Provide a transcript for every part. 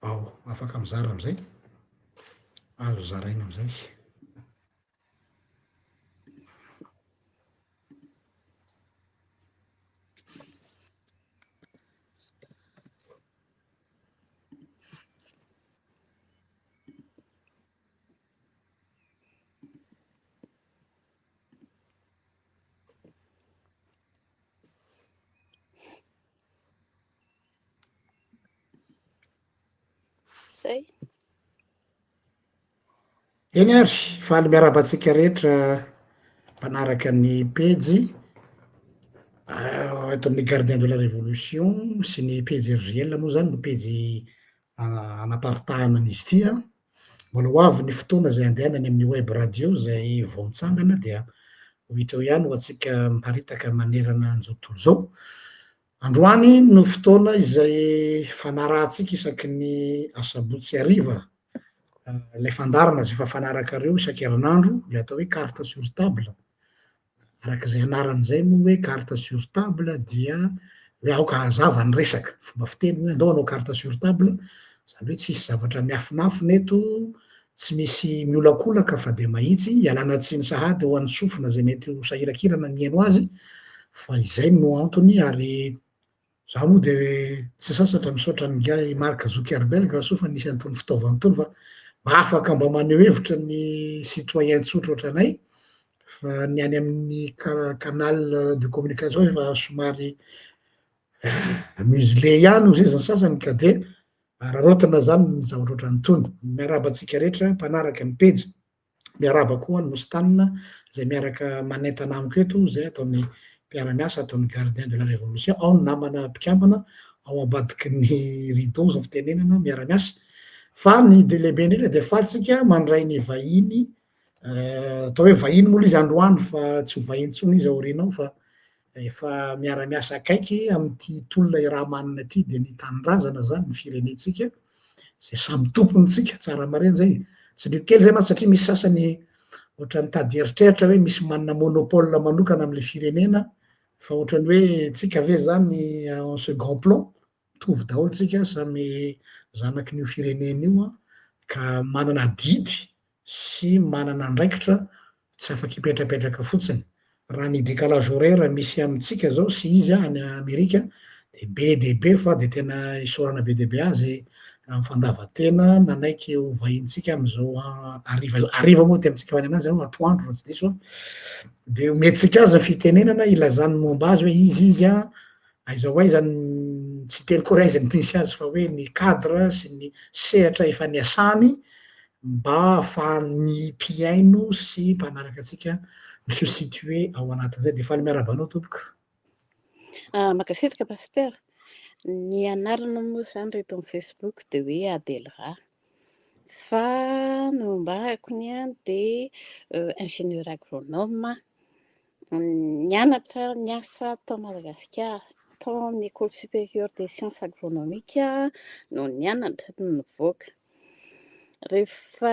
Ao, afaka mizara amizay. Azo zaraina amizay. Zay. Eny ary, faly miarahaba antsika rehetra mpanaraka ny pejy eto amin'ny Gardien de la Révolution sy ny pejy RJL moa zany no pejy anaparitahana an'izy ity an. Mbola ho avy ny fotoana izay andehanany amin'ny web radio izay vao mitsangana dia ho hita eo ihany ho antsika miparitaka manerana an'izao tontolo izao. Androany no fotoana izay fanarahantsika isaky ny asabotsy hariva, ilay fandaharana izay efa fanarakareo isan-kerinandro, ilay atao hoe carte sur table. Araka izay anarany izay moa hoe carte sur table dia hoe aoka hazava ny resaka, fomba fiteny hoe andao hanao carte sur table, izany hoe tsisy zavatra miafinafina eto, tsy misy miolakolaka fa dia mahitsy, ialana tsiny sahady ho an'ny sofina izay mety ho sahirankirana mihaino azy fa izay no antony ary Za moa de tsy sasatra misaotra an'ingahy Mark Zuckerberg soa fa nisy an'itony fitaovana itony fa mba afaka mba maneho hevitra ny citoyen tsotra ohatranay fa ny any amin'ny canal de communication efa somary muselé ihany hozy izy ny sasany ka de araraotina zany ny zavatra ohatran'itony. Miarahaba antsika rehetra mpanaraka ny pejy. Miarahaba koa an'i Moustane izay miaraka manentana amiko eto, izay ataon'ny mpiara-miasa ato amin'ny Gardien de la Révolution, ao ny namana mpikambana ao ambadiky ny rideau izao fitenenana miara-miasa. Fa ny dia lehibe indrindra dia faly tsika mandray ny vahiny, atao hoe vahiny moa ilay izy androany fa tsy ho vahiny intsony izy aoriana ao fa efa miara-miasa akaiky amin'ity tolona iaraha-manana ity dia ny tanindrazana izany, ny firenentsika. Zay samy tompony tsika, tsara marina zay, tsindrio kely zay mantsy satria misy sasany ohatran'ny mitady eritreritra hoe misy manana monopole manokana amle firenena fa ohatran'ny hoe tsika ve zany en second plan, mitovy daholo tsika samy zanakin'io firenena io an, ka manana adidy sy manana andraikitra tsy afaka hipetrapetraka fotsiny. Raha ny décalage horaire misy amintsika zao sy izy any Amerika de be dia be fa de tena isaorana be dia be azy amin'ny fandavan-tena nanaiky ho vahinintsika amin'izao hariva izao, hariva moa aty amintsika fa any aminazy atoandro raha tsy diso aho, de omentsika azy ny fitenenana ilazany ny momba azy hoe izy izy an, aiza ho aiza ny, tsy hiteny koa hoe aiza ny misy azy fa hoe ny cadre sy ny sehatra efa niasany mba ahafahan'ny mpihaino sy mpanaraka antsika mi-se situer ao anatin'izay. Dia faly miarahaba anao tompoko. Ah, mankasitraka Pasteur. Ny anarana moa izany reto amin'ny Facebook dia hoe Adelra. Fa ny momba ahako ny dia ingénieur agronome aho. Nianatra niasa tao Madagasikara, tao amin'ny École supérieure des sciences agronomiques no nianatra no nivoaka. Rehefa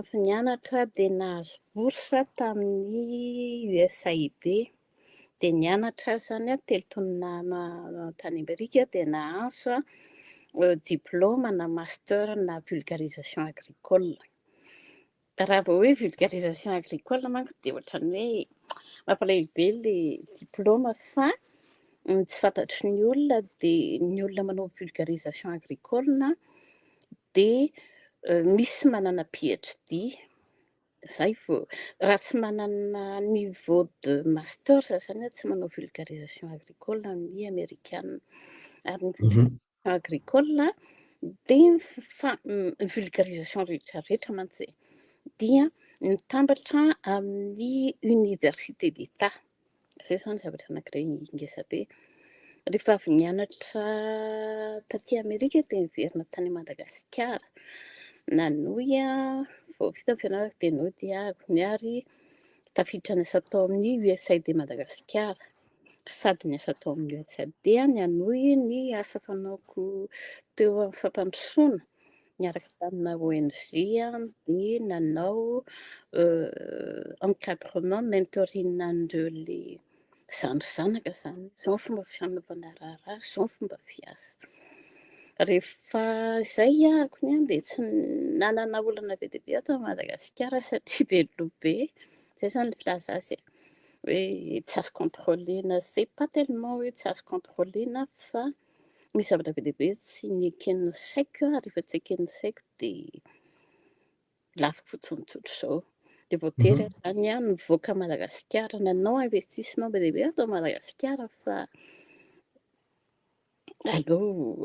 avy nianatra dia nahazo bourse tamin'ny USAID, dia nianatra aho izany telo taona tany Amerika dia nahazo diplôme na master na vulgarisation agricole. Raha vao hoe vulgarisation agricole manko dia ohatran'ny hoe mampalahelo be ilay diplôme fa ny tsy fantatry ny olona dia ny olona manao vulgarisation agricole dia misy manana PhD, izay vao, raha tsy manana niveau de master izany tsy manao vulgarisation agricole ny amerikana. Ary ny vulgarisation agricole dia ny ny vulgarisation rehetra rehetra mantsy e, dia mitambatra amin'ny université d'Etat. Izay izany zavatra anankiray ngeza be. Rehefa avy nianatra taty Amerika dia niverina tany Madagasikara. Nanohy aho, vao vita ny fianarako dia nody aho ary tafiditra niasa tao amin'ny USAID Madagasikara. Sady niasa tao amin'ny USAID aho nanohy ny asa fanaoko teo amin'ny fampandrosoana niaraka tamina ONG aho dia nanao encadrement mentoring an'ireo ilay zandry zanaka izany, izao ny fomba fanaovana raharaha, izao ny fomba fiasa. Rehefa izay ahako ny ahy dia tsy nanana olana be dia be aho tao Madagasikara satria be loha be. Izay izany ny filaza azy e, hoe tsy azo contrôler-na, c'est pas tellement hoe tsy azo contrôler-na fa misy zavatra be dia be tsy neken'ny saiko ary rehefa tsy eken'ny saiko dia lafo fotsiny tsotra izao. Dia voatery aho izany aho nivoaka Madagasikara, nanao investissement be dia be aho tao Madagasikara fa aleo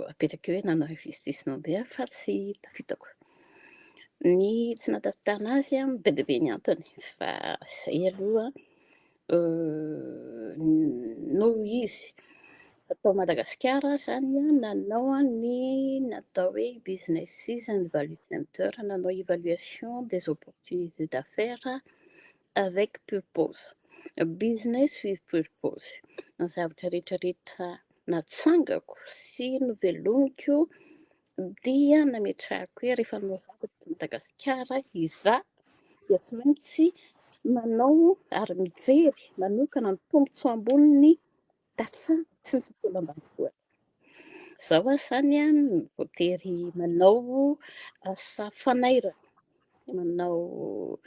apetraka eo hoe nanao investissement be aho fa tsy tafitako. Ny tsy nahatafitana azy be dia be ny antony fa izay aloha noho izy tao Madagasikara izany nanao ny natao hoe business and value center, nanao évaluation des opportunités d'affaires avec purpose, business with purpose. Ny zavatra rehetrarehetra natsangako sy novelomiko dia nametrahako hoe rehefa nivoaka teto Madagasikara izaho dia tsy maintsy manao ary mijery manokana ny tombontsoa amboniny tantsaha sy ny tontolo ambanivohitra. Izao aho izany voatery manao asa fanairana, manao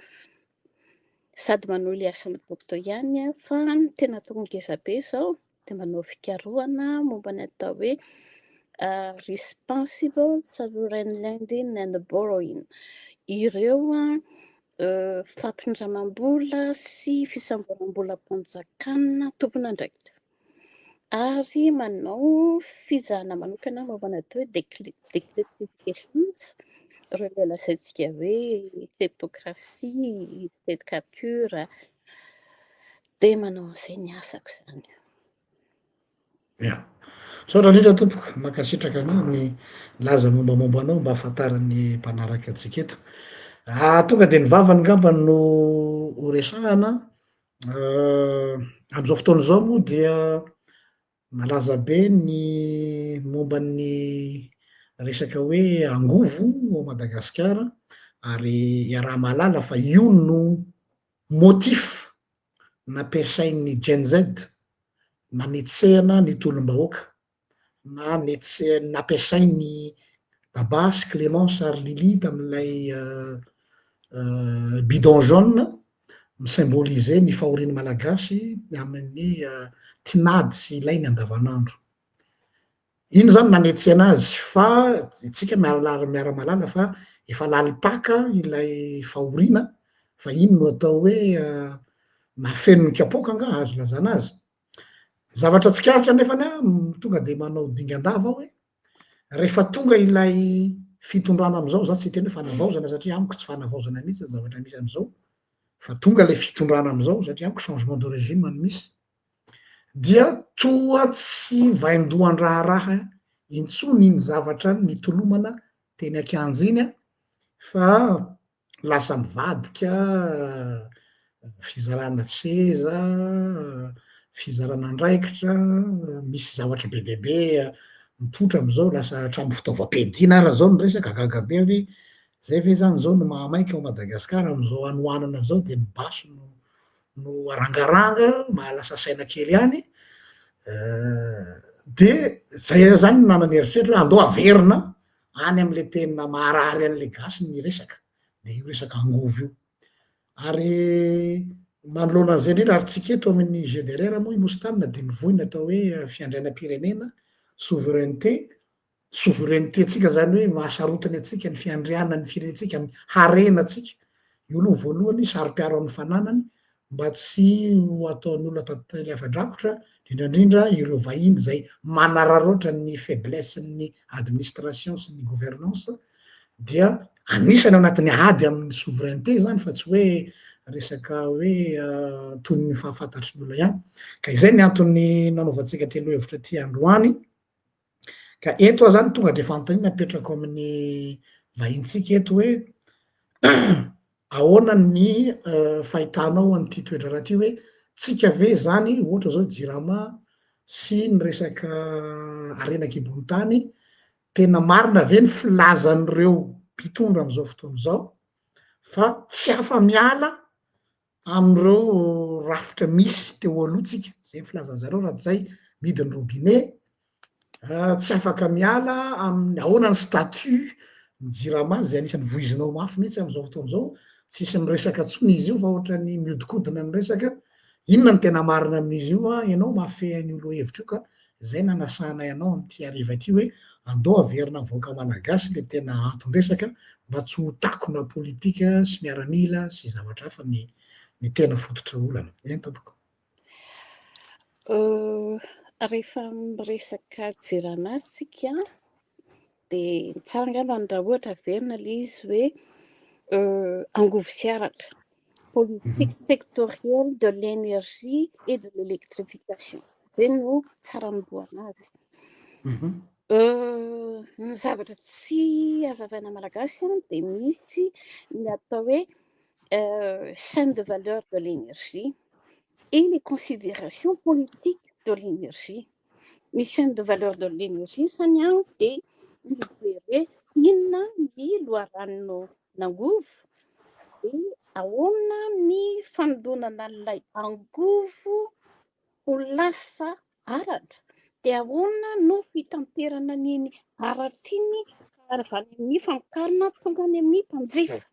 sady manohy ilay asa nataoko teo ihany aho fa ny tena ataoko ngeza be izao dia manao fikarohana momba ny atao hoe responsible sovereign lending and borrowing. Ireo fampindramam-bola sy fisamboram-bolam-panjakana tompon'andraikitra. Ary manao fizahana manokana momba ny atao hoe decryptifications, ireo ilay lazaintsika hoe kleptocratie, state capture, dia manao an'izay ny asako izany. Ya. Misaotra indrindra tompoko, mankasitraka anao ny nilaza mombamomba anao mba hahafantaran'ny mpanaraka antsika eto. Ah, tonga dia ny vavany angamba no ho resahana. Amin'izao fotoana izao moa dia malaza be ny momba ny resaka hoe angovo ao Madagasikara ary iaraha-mahalala fa io no motif nampiasain'ny Gen Z nanetsehana ny tolom-bahoaka na netse- nampiasain'i Baba sy Clémence ary Lily tamin'ilay bidon jaune mi-symboliser ny fahorian'ny Malagasy amin'ny tinady sy ilainy andavanandro. Iny zany nanetsehana azy fa tsika miara-mahalala fa efa lalim-paka ilay fahoriana fa iny no atao hoe nafeniny kapoaka angaha azo ilazana azy. Zavatra tsikaritra nefany an, tonga de manao dingan-dava aho hoe rehefa tonga ilay fitondrana amizao, za tsy hiteny hoe fanavaozana satria amiko tsy fanavaozana mihitsy ny zavatra misy amizao fa tonga ilay fitondrana amizao satria amiko changement de régime no misy, dia toa tsy vaindohan-draharaha intsony iny zavatra nitolomana teny an-kianja iny fa lasa mivadika fizarana seza, fizarana andraikitra, misy zavatra be dia be mipoitra am'zao, lasa hatramin'ny fitaovam-piadiana ara zao ny resaka, gaga be aho hoe zay ve zany zao no mahamaika ao Madagasikara am'zao hanoanana zao de ny basy no no arangaranga, mahalasa saina kely ihany, de zay zany no nanana eritreritra hoe andao averina any amle tena maharary anle gasy ny resaka, de io resaka angovo io, ary manoloana an'izay indrindra ary tsika eto amin'ny GDRR moa i Mostana de mivoy ny atao hoe fiandrianam-pirenena, souveraineté, souveraineté ntsika zany hoe mahasarotiny antsika ny fiandrianan'ny firenentsika amin'ny harena ntsika, io aloha voalohany saro-piaro amin'ny fananany mba tsy ho ataon'ny olona tantely afa-drakotra, indrindra indrindra ireo vahiny izay manararaotra ny faiblesse ny administration sy ny gouvernance dia anisany ao anatin'ny ady amin'ny souveraineté zany fa tsy hoe resaka hoe toy ny fahafantatry ny olona ihany, ka izay ny antony nanaovantsika ity lohahevitra ity androany. Ka eto aho zany tonga de fanontaniana apetrako amin'ny vahintsika eto hoe ahoana ny fahitanao an'ity toe-draharaha ty hoe tsika ve zany ohatra zao jirama sy ny resaka harena an-kibon'ny tany, tena marina ve ny filazan'ireo mpitondra am'zao fotoana izao fa tsy afa-miala amin'ireo rafitra misy teo aloha tsika, zay ny filazan'ny zareo raha tsy zay mihidy ny robinet, Tsy afaka miala amin'ny ahoana ny statut ny jirama izay anisan'ny voizinao mafy mihitsy amin'izao fotoana izao, tsisy miresaka intsony izy io fa ohatran'ny mihodinkodina ny resaka, inona no tena marina amin'izy io an, ianao mahafehy an'io lohahevitra io ka izay nanasanay anao amin'ity hariva ity hoe andao averina amin'ny vahoaka malagasy le tena anton-dresaka mba tsy ho takona politika sy miaramila sy zavatra hafa ny ny tena fototra olana. Eny tompoko. Rehefa miresaka jirama isika dia tsara angambany raha ohatra averina ilay izy hoe angovo sy aratra, politique sectorielle de l'énergie et de l'électrification, izay no tsara anombohana azy. Ny zavatra tsy hazavaina malagasy dia misy ny atao hoe chaîne de valeur de l'énergie et les considérations politiques de l'énergie. Ny chaîne de valeur de l'énergie zany an dia mijery hoe inona ny loharanon'angovo dia ahoana ny fanodonana an'ilay angovo ho lasa aratra dia ahoana no fitanterana an'iny aratra iny avy any amin'ny famokarana tonga any amin'ny mpanjifa.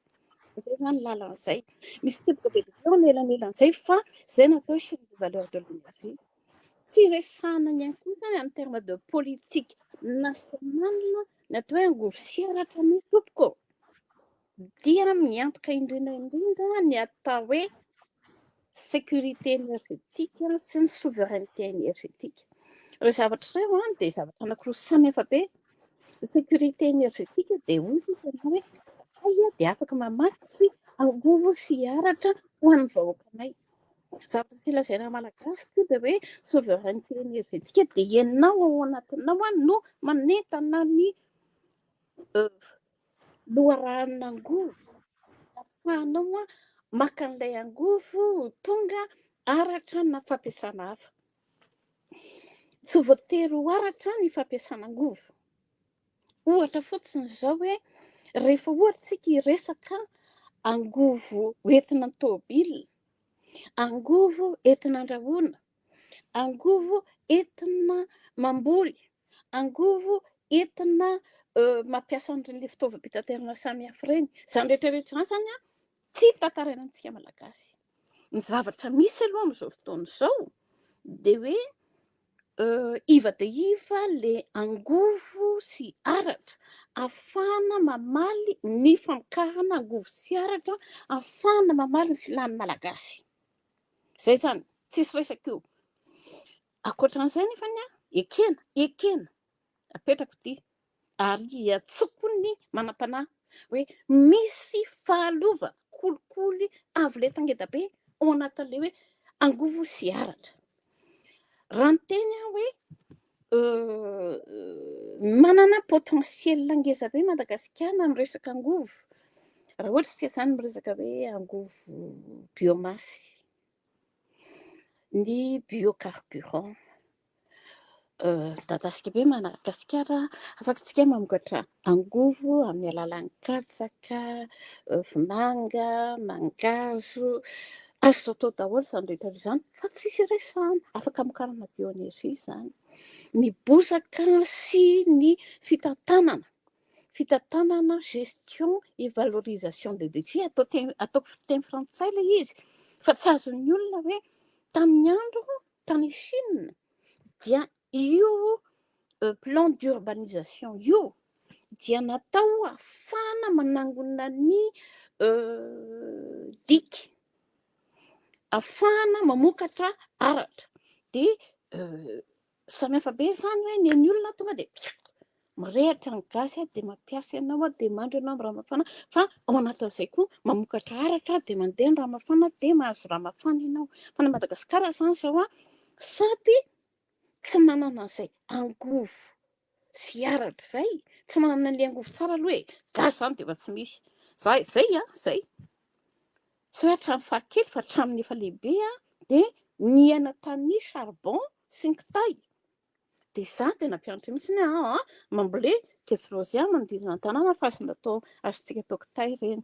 Izay zany lalan'izay. Misy teboka be dia be ao anelanelan'izay fa izay no atao hoe chaîne de valeur de l'énergie. Tsy resahana ihany koa zany en terme de politique nationale ny atao hoe angovo sy aratra ny tompoko dia miantoka indrindra indrindra ny atao hoe sécurité énergétique sy ny souveraineté énergétique. Ireo zavatra ireo an dia zavatra anankiroa samy hafa be. Ny sécurité énergétique dia hoy sisa ianao hoe zahay dia afaka mamatsy angovo sy aratra ho an'ny vahoakanay. Zavatra tsy lazaina malagasy koa dia hoe souveraineté énergétique dia ianao ao anatinao an no manentana ny loharanon'angovo ahafahanao maka an'ilay angovo ho tonga aratra na fampiasana hafa. Tsy voatery ho aratra ny fampiasana angovo. Ohatra fotsiny izao hoe rehefa ohatra isika hiresaka angovo hoentina ny tômôbila, angovo entina andrahoana, angovo entina mamboly, angovo entina mampiasa an'ireny fitaovam-pitaterana samihafa ireny. Izany rehetra rehetra izany izany an, tsy tantaraina amintsika malagasy. Ny zavatra misy aloha amin'izao fotoana izao dia hoe iva dia iva le angovo sy aratra ahafahana mamaly ny famokarana angovo sy aratra ahafahana mamaly ny filan'ny malagasy. Izay izany, tsisy resaka io. Ankoatran'izay nefa ny ahy, ekena, ekena, apetrako ity ary iantsoko ny manam-panahy hoe misy fahalovana, kolikoly avo lenta ngeda be ao anatin'ilay hoe angovo sy aratra. Raha niteny aho hoe manana potentiel ngeza be Madagasikara amin'ny resaka angovo, raha ohatra isika izany miresaka hoe angovo biomasse, ny biocarburant, Midadasika be Madagasikara, afaka isika mamokatra angovo amin'ny alalan'ny katsaka, vomanga, mangahazo, azo atao daholo izany rehetra izany fa tsisy iresahana, afaka amokarana bioenergie izany. Ny bozaka sy ny fitantanana, fitantanana gestion et valorisation des déchets, atao teny, ataoko fiteny frantsay ilay izy fa tsy azon'ny olona hoe tamin'ny andro tany Chine dia io plan d'urbanisation io dia natao ahafahana manangona ny diky, ahafahana mamokatra aratra dia samihafa be izany hoe ny an'ny olona tonga dia Mirehitra ny gasy dia mampiasa ianao dia mandro ianao amin'ny rano mafana fa ao anatin'izay koa mamokatra aratra dia mandeha ny rano mafana dia mahazo rano mafana ianao. Fa ny Madagasikara izany izao sady tsy manana an'izay angovo sy aratra izay, tsy manana an'ilay angovo tsara aloha e, gasy izany dia efa tsy misy. Za izay an, izay. Tsy hoe hatramin'ny fahakely fa hatramin'ny efa lehibe dia niaina tamin'ny charbon sy ny kitay. Dia izaho dia nampianatra mihitsy hoe aa mambolé tephrosia manodidina ny tanàna fa azonao atao azontsika atao kitay ireny.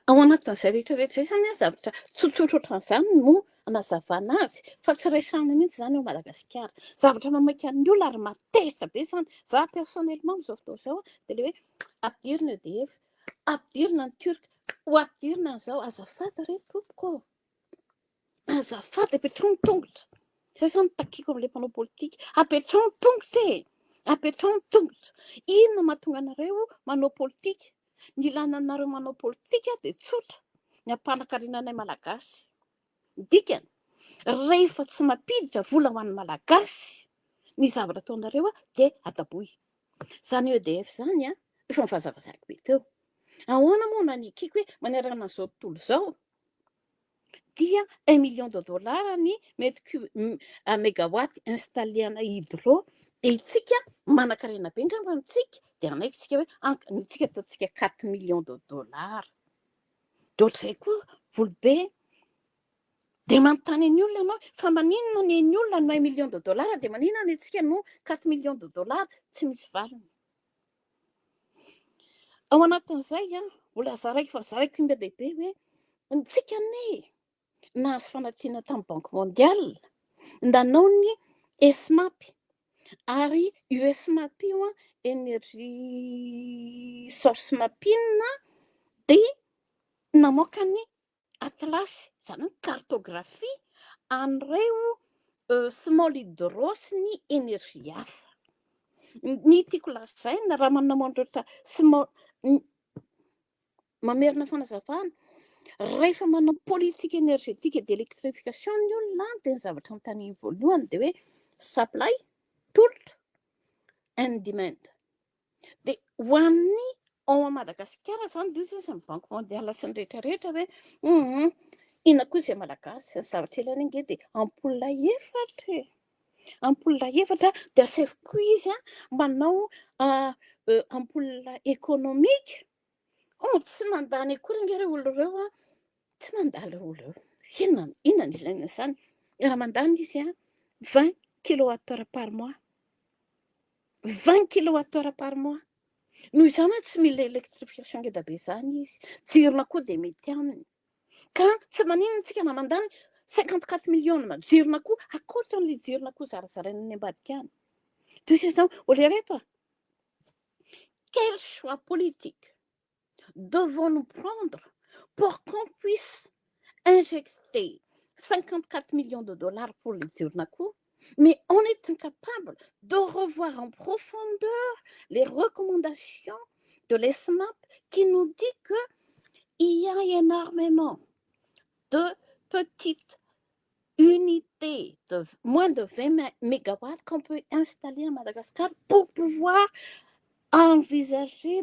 Ao anatin'izay rehetra rehetra izay izany an, zavatra tsotsotra ohatran'izany no anazavana azy fa tsy resahana mihitsy izany ao Madagasikara. Zavatra mamaika ny olona ary matezitra be izany. Za personnellement amin'izao fotoana izao dia ilay hoe ampidirina EDF, ampidirina ny Turc, ho ampidirina an'izao. Azafady re tompoko ô! Azafady apetraho ny tongotra. Zay zany takiko amin'ilay mpanao politika. Apetraho ny tongotra e! Apetraho ny tongotra. Inona mahatonga anareo manao politika? Ny ilana anareo manao politika dia tsotra, ny hampanakarena anay Malagasy. Ny dikany, rehefa tsy mampiditra vola ho an'ny Malagasy ny zavatra ataonareo dia adaboy. Izany EDF izany an, efa nivazavazako be teo. Ahoana moa no anekeko hoe manerana an'izao tontolo izao dia un million de dollars ny mètre cube mégawatt installé ana hydro dia itsika manankarena be angamba amintsika dia hanaiky tsika hoe ny tsika ataontsika quatre millions de dollars dia ohatr'izay koa volobe dia manontany ny olona ianao fa maninona ny ny olona no un million de dollars dia maninona ny antsika no quatre millions de dollars tsy misy valiny. Ao anatin'izay, mbola zaraiko fa zaraiko be dia be hoe ntsika anie nahazo fanampiana tamin'ny Banque mondiale, nanao ny ESMAP ary io ESMAP io Energy Source Mapping dia namoaka ny atlas, izany hoe cartographie an'ireo small hydro sy ny énergie hafa. Ny tiako lazaina raha manamboatra small, mamerina fanazavana, rehefa manao politique énergétique d'électrification ny olona dia ny zavatra anontaniany voalohany dia hoe supply, tolotra and demand. Dia ho an'ny ao a Madagasikara izany dia hoy ny Banque mondiale sy ny rehetra rehetra hoe inona koa izay Malagasy, ny zavatra ilaina ange dia ampoule efatra e. Ampoule efatra dia asaivo koa izy manao ampoule économique. Oh, tsy mandany akory ange ireo olona ireo an, tsy mandany ireo olona ireo. Inona, inona ny ilaina izany? Raha mandany izy an, 20 kilowatt heure par mois. 20 kilowatt heure par mois. Noho izany hoe tsy mila électrification ngeda be izany izy. Jirona koa dia mety aminy. Ka tsy maninona isika na mandany 54 millions na jirona koa, ankoatra an'ilay jirona koa zarazaraina any ambadika any. Toy izao, olona a. Quel choix politique devons-nous prendre pour qu'on puisse injecter 54 millions de dollars pour les Jirnako, mais on est incapable de revoir en profondeur les recommandations de l'ESMAP qui nous dit qu'il y a énormément de petites unités de moins de 20 mégawatts qu'on peut installer à Madagascar pour pouvoir envisager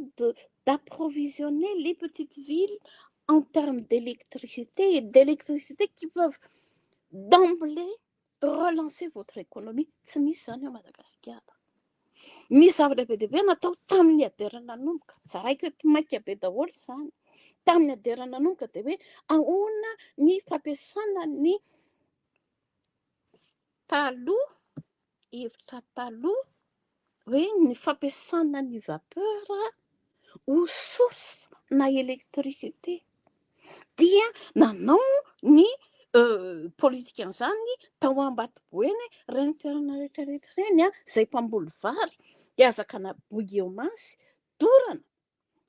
d'approvisionner les petites villes en termes d'électricité et d'électricité qui peuvent d'emblée relancer votre économie. Tsy misy izany ao Madagasikara. Misy zavatra be dia be natao tamin'ny ADER nanomboka. Zaraiko eto maika be daholo izany. Tamin'ny ADER nanomboka dia hoe ahoana ny fampiasana ny taloha, hevitra taloha hoe ny fampiasana ny vapeur ho source na électricité. Dia nanao ny politika an'izany tao Ambatoboeny ireny toerana rehetrarehetra ireny izay mpamboly vary dia azakana biomasse dorana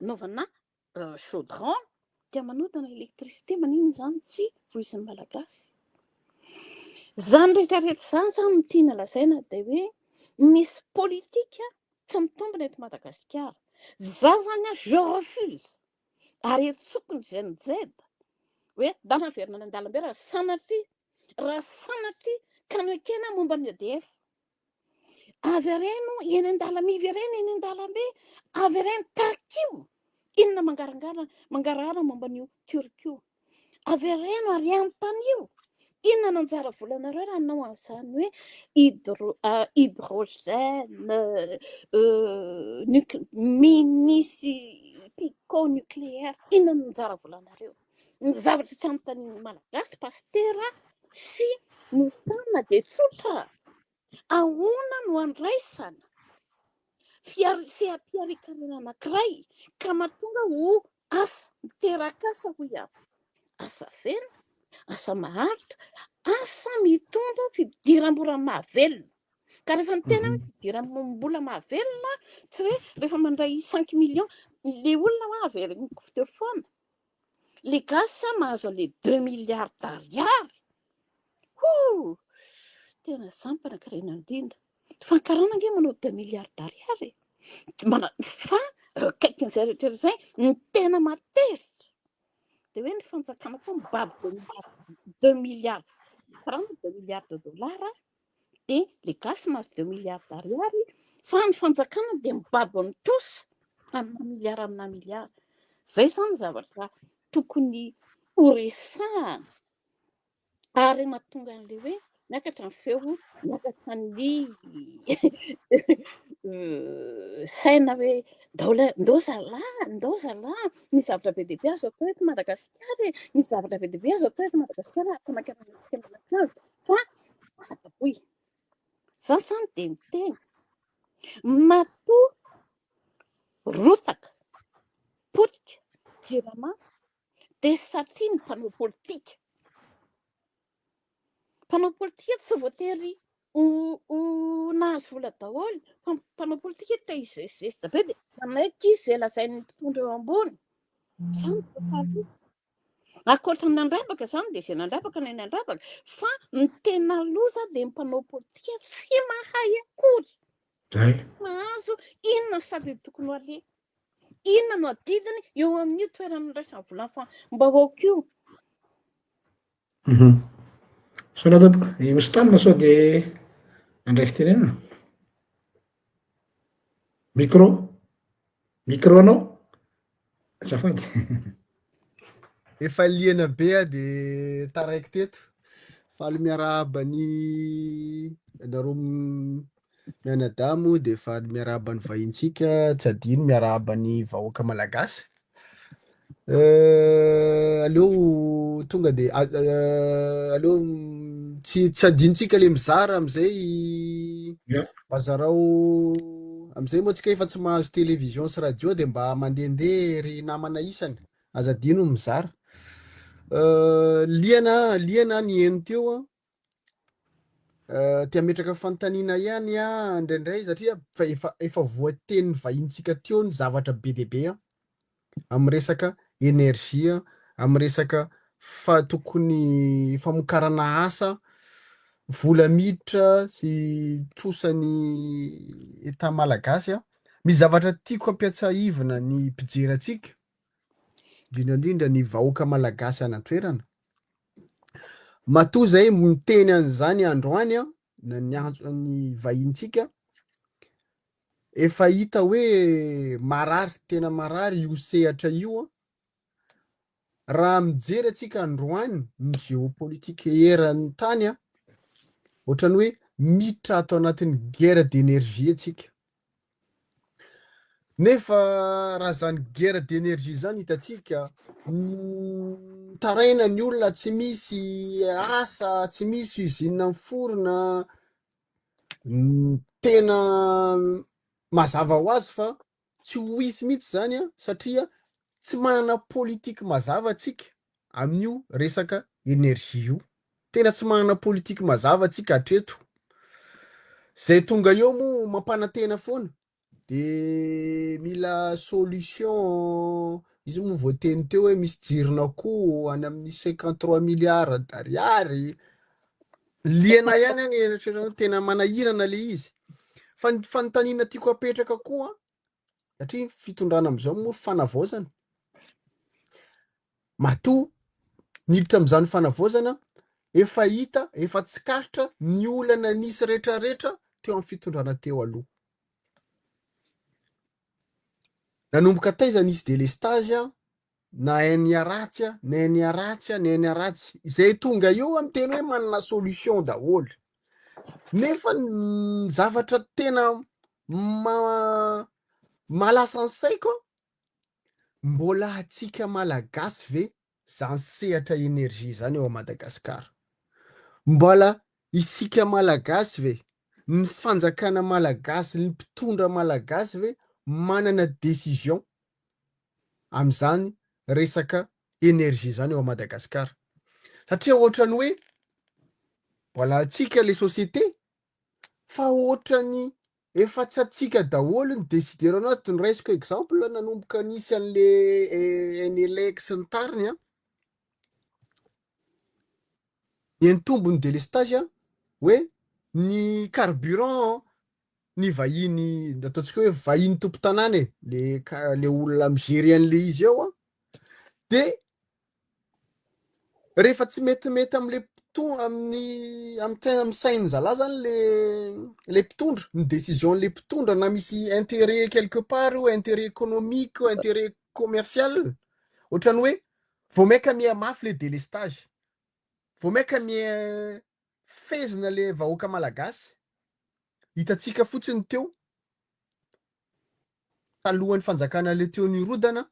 naovana chaudron dia manodina électricité. Maninona izany tsy voizin'ny Malagasy? Izany rehetrarehetra izany zany no tiana lazaina dia hoe misy politika tsy mitombina eto Madagasikara. Za zany je refuse ary etsoko ny Gen Z hoe dana averina any an-dalambe raha sanatria, raha sanatria ka noekena momba ny EDF. Avy areno eny an-dalambe, iverena eny an-dalambe, avy areno takio. Inona mangarangara, mangarahara momba an'io Turc io. Avy areno ary antanio. Inona no anjara volanareo raha hanao an'izany hoe hydrogène, mini sy pico nucléaire. Inona no anjara volanareo? Ny zavatra tsy anontanian'ny Malagasy pastera sy mofana dia tsotra. Ahoana no andraisana seha-piarikarena anankiray ka mahatonga ho asa, miteraka asa hoy aho. Asa feno, asa maharitra, Asa mitondra fidiram-bola mahavelona. Ka rehefa miteny aho hoe fidiram-bola mahavelona, tsy hoe rehefa mandray cinq millions, le olona hoa averiniko teo foana, le gasy mahazo an'le deux milliards d'ariary, hoo! Tena za mpanankarena indrindra. Fa ny karana ange manao deux milliards d'ariary e! Mana- fa akaikin'izay rehetra izay, ny tena mahatezitra dia hoe ny fanjakana koa mibaby deux milliards, deux milliards francs, deux milliards de dollars, dia le gasy mahazo deux milliards d'ariary, fa ny fanjakana dia mibaby ny trosa amina milliard amina milliard. Zay zany ny zavatra tokony ho resahana. Ary mahatonga an'ilay hoe miakatra ny feo, miakatra ny saina hoe ndao la- ndao zalahy, ndao zalahy, misy zavatra be dia be azo atao eto Madagasikara e, misy zavatra be dia be azo atao eto Madagasikara hampanakarena antsika mianakavy fa atapoy. Za zany dia miteny, matoa rotsaka, potika, jirama, dia satria ny mpanao politika, mpanao politika tsy voatery ho ho nahazo vola daholo fa ny mpanao politika te hizesizesy be dia manaiky izay lazain'ny mpitondra eo ambony. Izany no faharoa. Ankoatra ny nandrabaka izany dia izay nandrabaka no nandrabaka fa ny tena loza dia ny mpanao politika tsy mahay akory. Zay. Mahazo inona ny safidy tokony ho aleha. Inona no adidiny eo amin'io toerana andraisany vola mbahoaka io? Mhm. Misaotra tompoko. I Mostan sao dia handray fitenenana? Micro. Micro anao. Azafady. Efa liana be aho de taraiky teto. Faly miarahaba ny anareo mianadahy moa de faly miarahaba ny vahintsika, tsy adino miarahaba ny vahoaka malagasy. Aleo tonga de aleo tsy tsy adinontsika le mizara amizay mba zarao amizay moa tsika efa tsy mahazo télévision sy radio de mba mandehandeha ry namana isany. Aza adino ny mizara. Liana liana ny heno teo an. Te hametraka fanontaniana ihany aho indraindray satria fa efa efa voatenin'ny vahintsika teo ny zavatra be dia be an, amin'ny resaka énergie, amin'ny resaka fa tokony famokarana asa, vola miditra sy trosan'ny Etat malagasy an. Misy zavatra tiako hampiatsahivina ny mpijery antsika, indrindra indrindra ny vahoaka malagasy any an-toerana. Matoa zay miteny an'izany androany an, na niantso ny vahintsika, efa hita hoe marary, tena marary io sehatra io an. Raha mijery antsika androany ny géopolitique eran'ny tany an, ohatran'ny hoe miditra ato anatin'ny guerre d'énergie antsika. Nefa raha zany guerre d'énergie zany hitantsika, mitaraina ny olona tsy misy asa, tsy misy usine miforona, tena mazava ho azy fa tsy ho hisy mihitsy zany an, satria tsy manana politique mazava tsika amin'io resaka énergie io. Tena tsy manana politique mazava tsika hatreto. Zay tonga eo moa mampanantena foana de mila solution, izy moa voateny teo hoe misy jiron'akoho any amin'ny 53 milliards d'ariary. Liana ihany any eritreretina tena manahirana le izy. Fa ny fanontaniana tiako apetraka koa satria fitondrana am'izao moa fanavaozana. Matoa niditra amin'izany fanavaozana, efa hita, efa tsikaritra ny olana nisy retraretra teo amin'ny fitondrana teo aloha. Nanomboka taiza nisy délestage, nahay niharatsy, nahay niharatsy, nahay niharatsy. Izay tonga eo miteny hoe manana solution daholo. Nefa ny zavatra tena ma- mahalasa ny saiko Mbola antsika Malagasy ve zany sehatra énergie zany ao Madagascar? Mbola isika Malagasy ve, ny fanjakana Malagasy, ny mpitondra Malagasy ve manana décision amzany resaka énergie zany ao Madagascar? Satria ohatrany hoe. Mbola antsika le société fa ohatrany efa tsy antsika daholo ny décideur anatiny, raisiko exemple nanomboka nisy an'le Enelec sy ny tariny an, nitombo ny délestage an, hoe ny carburant ny vahiny ataontsika hoe vahiny tompon-tanàna e, le le olona mi-gérer an'le izy eo an, de rehefa tsy metimety am'le mpito- amin'ny amy tsain- amy sain'ny zalahy zany le le mpitondra, ny décision-n'le mpitondra na misy intérêt quelque part io, intérêt économique io, intérêt commercial, ohatran'ny hoe vao maika miha mafy le délestage, vao maika miha fehezina le vahoaka malagasy. Hitantsika fotsiny teo talohan'ny fanjakana le teo nirodana,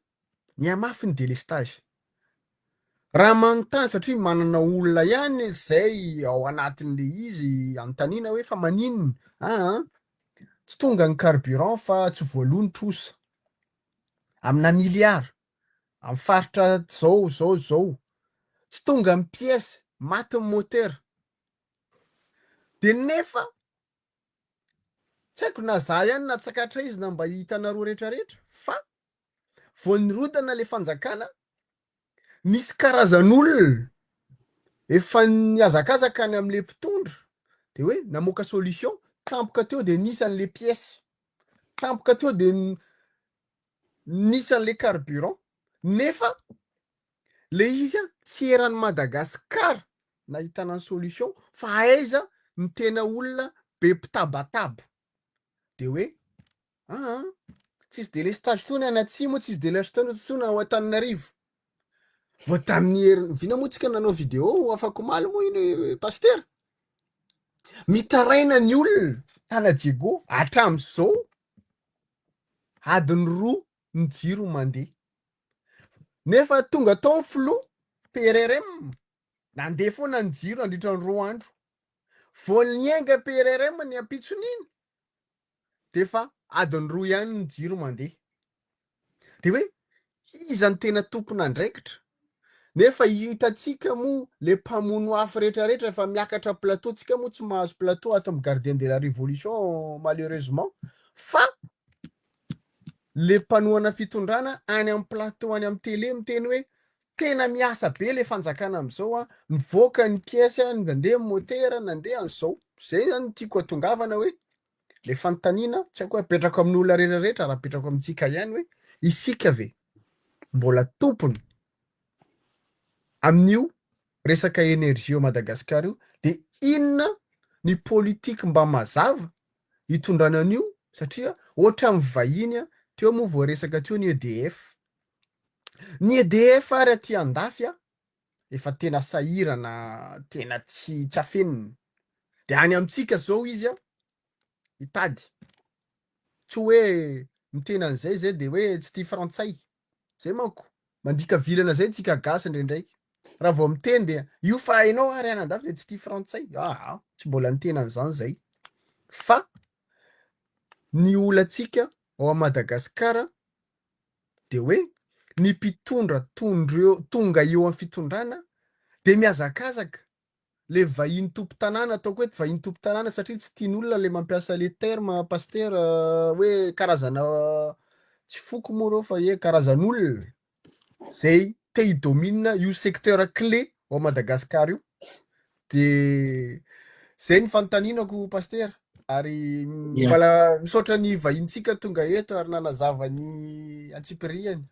nihamafy ny délestage. Raha manontany satria manana olona ihany zay ao anatin'le izy anontaniana hoe fa maninona? Aa tsy tonga ny carburant fa tsy voaloa ny trosa amina milliard amy faritra zao zao zao, tsy tonga ny pièce, maty ny moteur. De nefa tsy haiko na za ihany natsakatra izy na mba hitanareo rehetrarehetra fa vao nirodana le fanjakana nisy karazan'olona efa nihazakazaka any am'le mpitondra de hoe namoaka solution tampoka teo de nisy an'le pièce, tampoka teo de nisy an'le carburant, nefa le izy a tsy eran'i Madagasikara nahitana ny solution fa aiza ny tena olona be mpitabataba de hoe aa tsisy délestage tsony any atsimo, tsisy délestage tsony ao Antananarivo. Vao tamin'ny herin- vina moa tsika nanao vidéo afak'omaly moa iny pasteur, mitaraina ny olona tana Diego hatram'izao adiny 2 ny jiro mandeha, nefa tonga tao ny filoha PRRM nandeha foana ny jiro nandritra ny 2 andro, vao niainga PRRM ny ampitson'iny de efa adiny 2 ihany ny jiro mandeha. De hoe iza ny tena tompon'andraikitra? Nefa hitantsika moa le mpamono afo rehetrarehetra efa miakatra plateau, tsika moa tsy mahazo plateau ato amy Gardien de la Révolution malheureusement, fa le mpanohana fitondrana any amy plateau any amy télé miteny hoe tena miasa be le fanjakana am'izao a, mivoaka ny pièce, nandeha motera, nandeha an'izao. Zay zany tiako atongavana hoe le fanontaniana tsy haiko hoe apetrako amin'olona rehetrarehetra, raha apetrako amintsika ihany hoe isika ve mbola tompony amin'io resaka énergie ao Madagasikara io, de inona ny politique mba mazava hitondrana an'io, satria ohatran'ny vahiny a teo moa voaresaka teo ny EDF, ny EDF ary aty andafy a efa tena sahirana, tena tsy afenina, de any amintsika zao izy a hitady, tsy hoe miteny an'izay zay de hoe tsy tia frantsay, zay manko mandika vilana zay tsika gasy indraindraiky, raha vao miteny de io fa hainao ary any andafy de tsy tia frantsay, aa tsy mbola niteny an'izany zay, fa ny olantsika ao Madagasikara de hoe ny mpitondra tondro tonga eo amin'ny fitondrana de mihazakazaka le vahiny tompon-tanàna, ataoko hoe vahiny tompon-tanàna satria tsy tian'olona le mampiasa le terme pasteur hoe karazana tsy foko moa reo fa hoe karazan'olona zay te hi-domine io secteur clé ao Madagasikara io. De zay ny fanontanianako pasteur, ary mbola misaotra ny vahintsika tonga eto ary nanazava ny antsipiriany.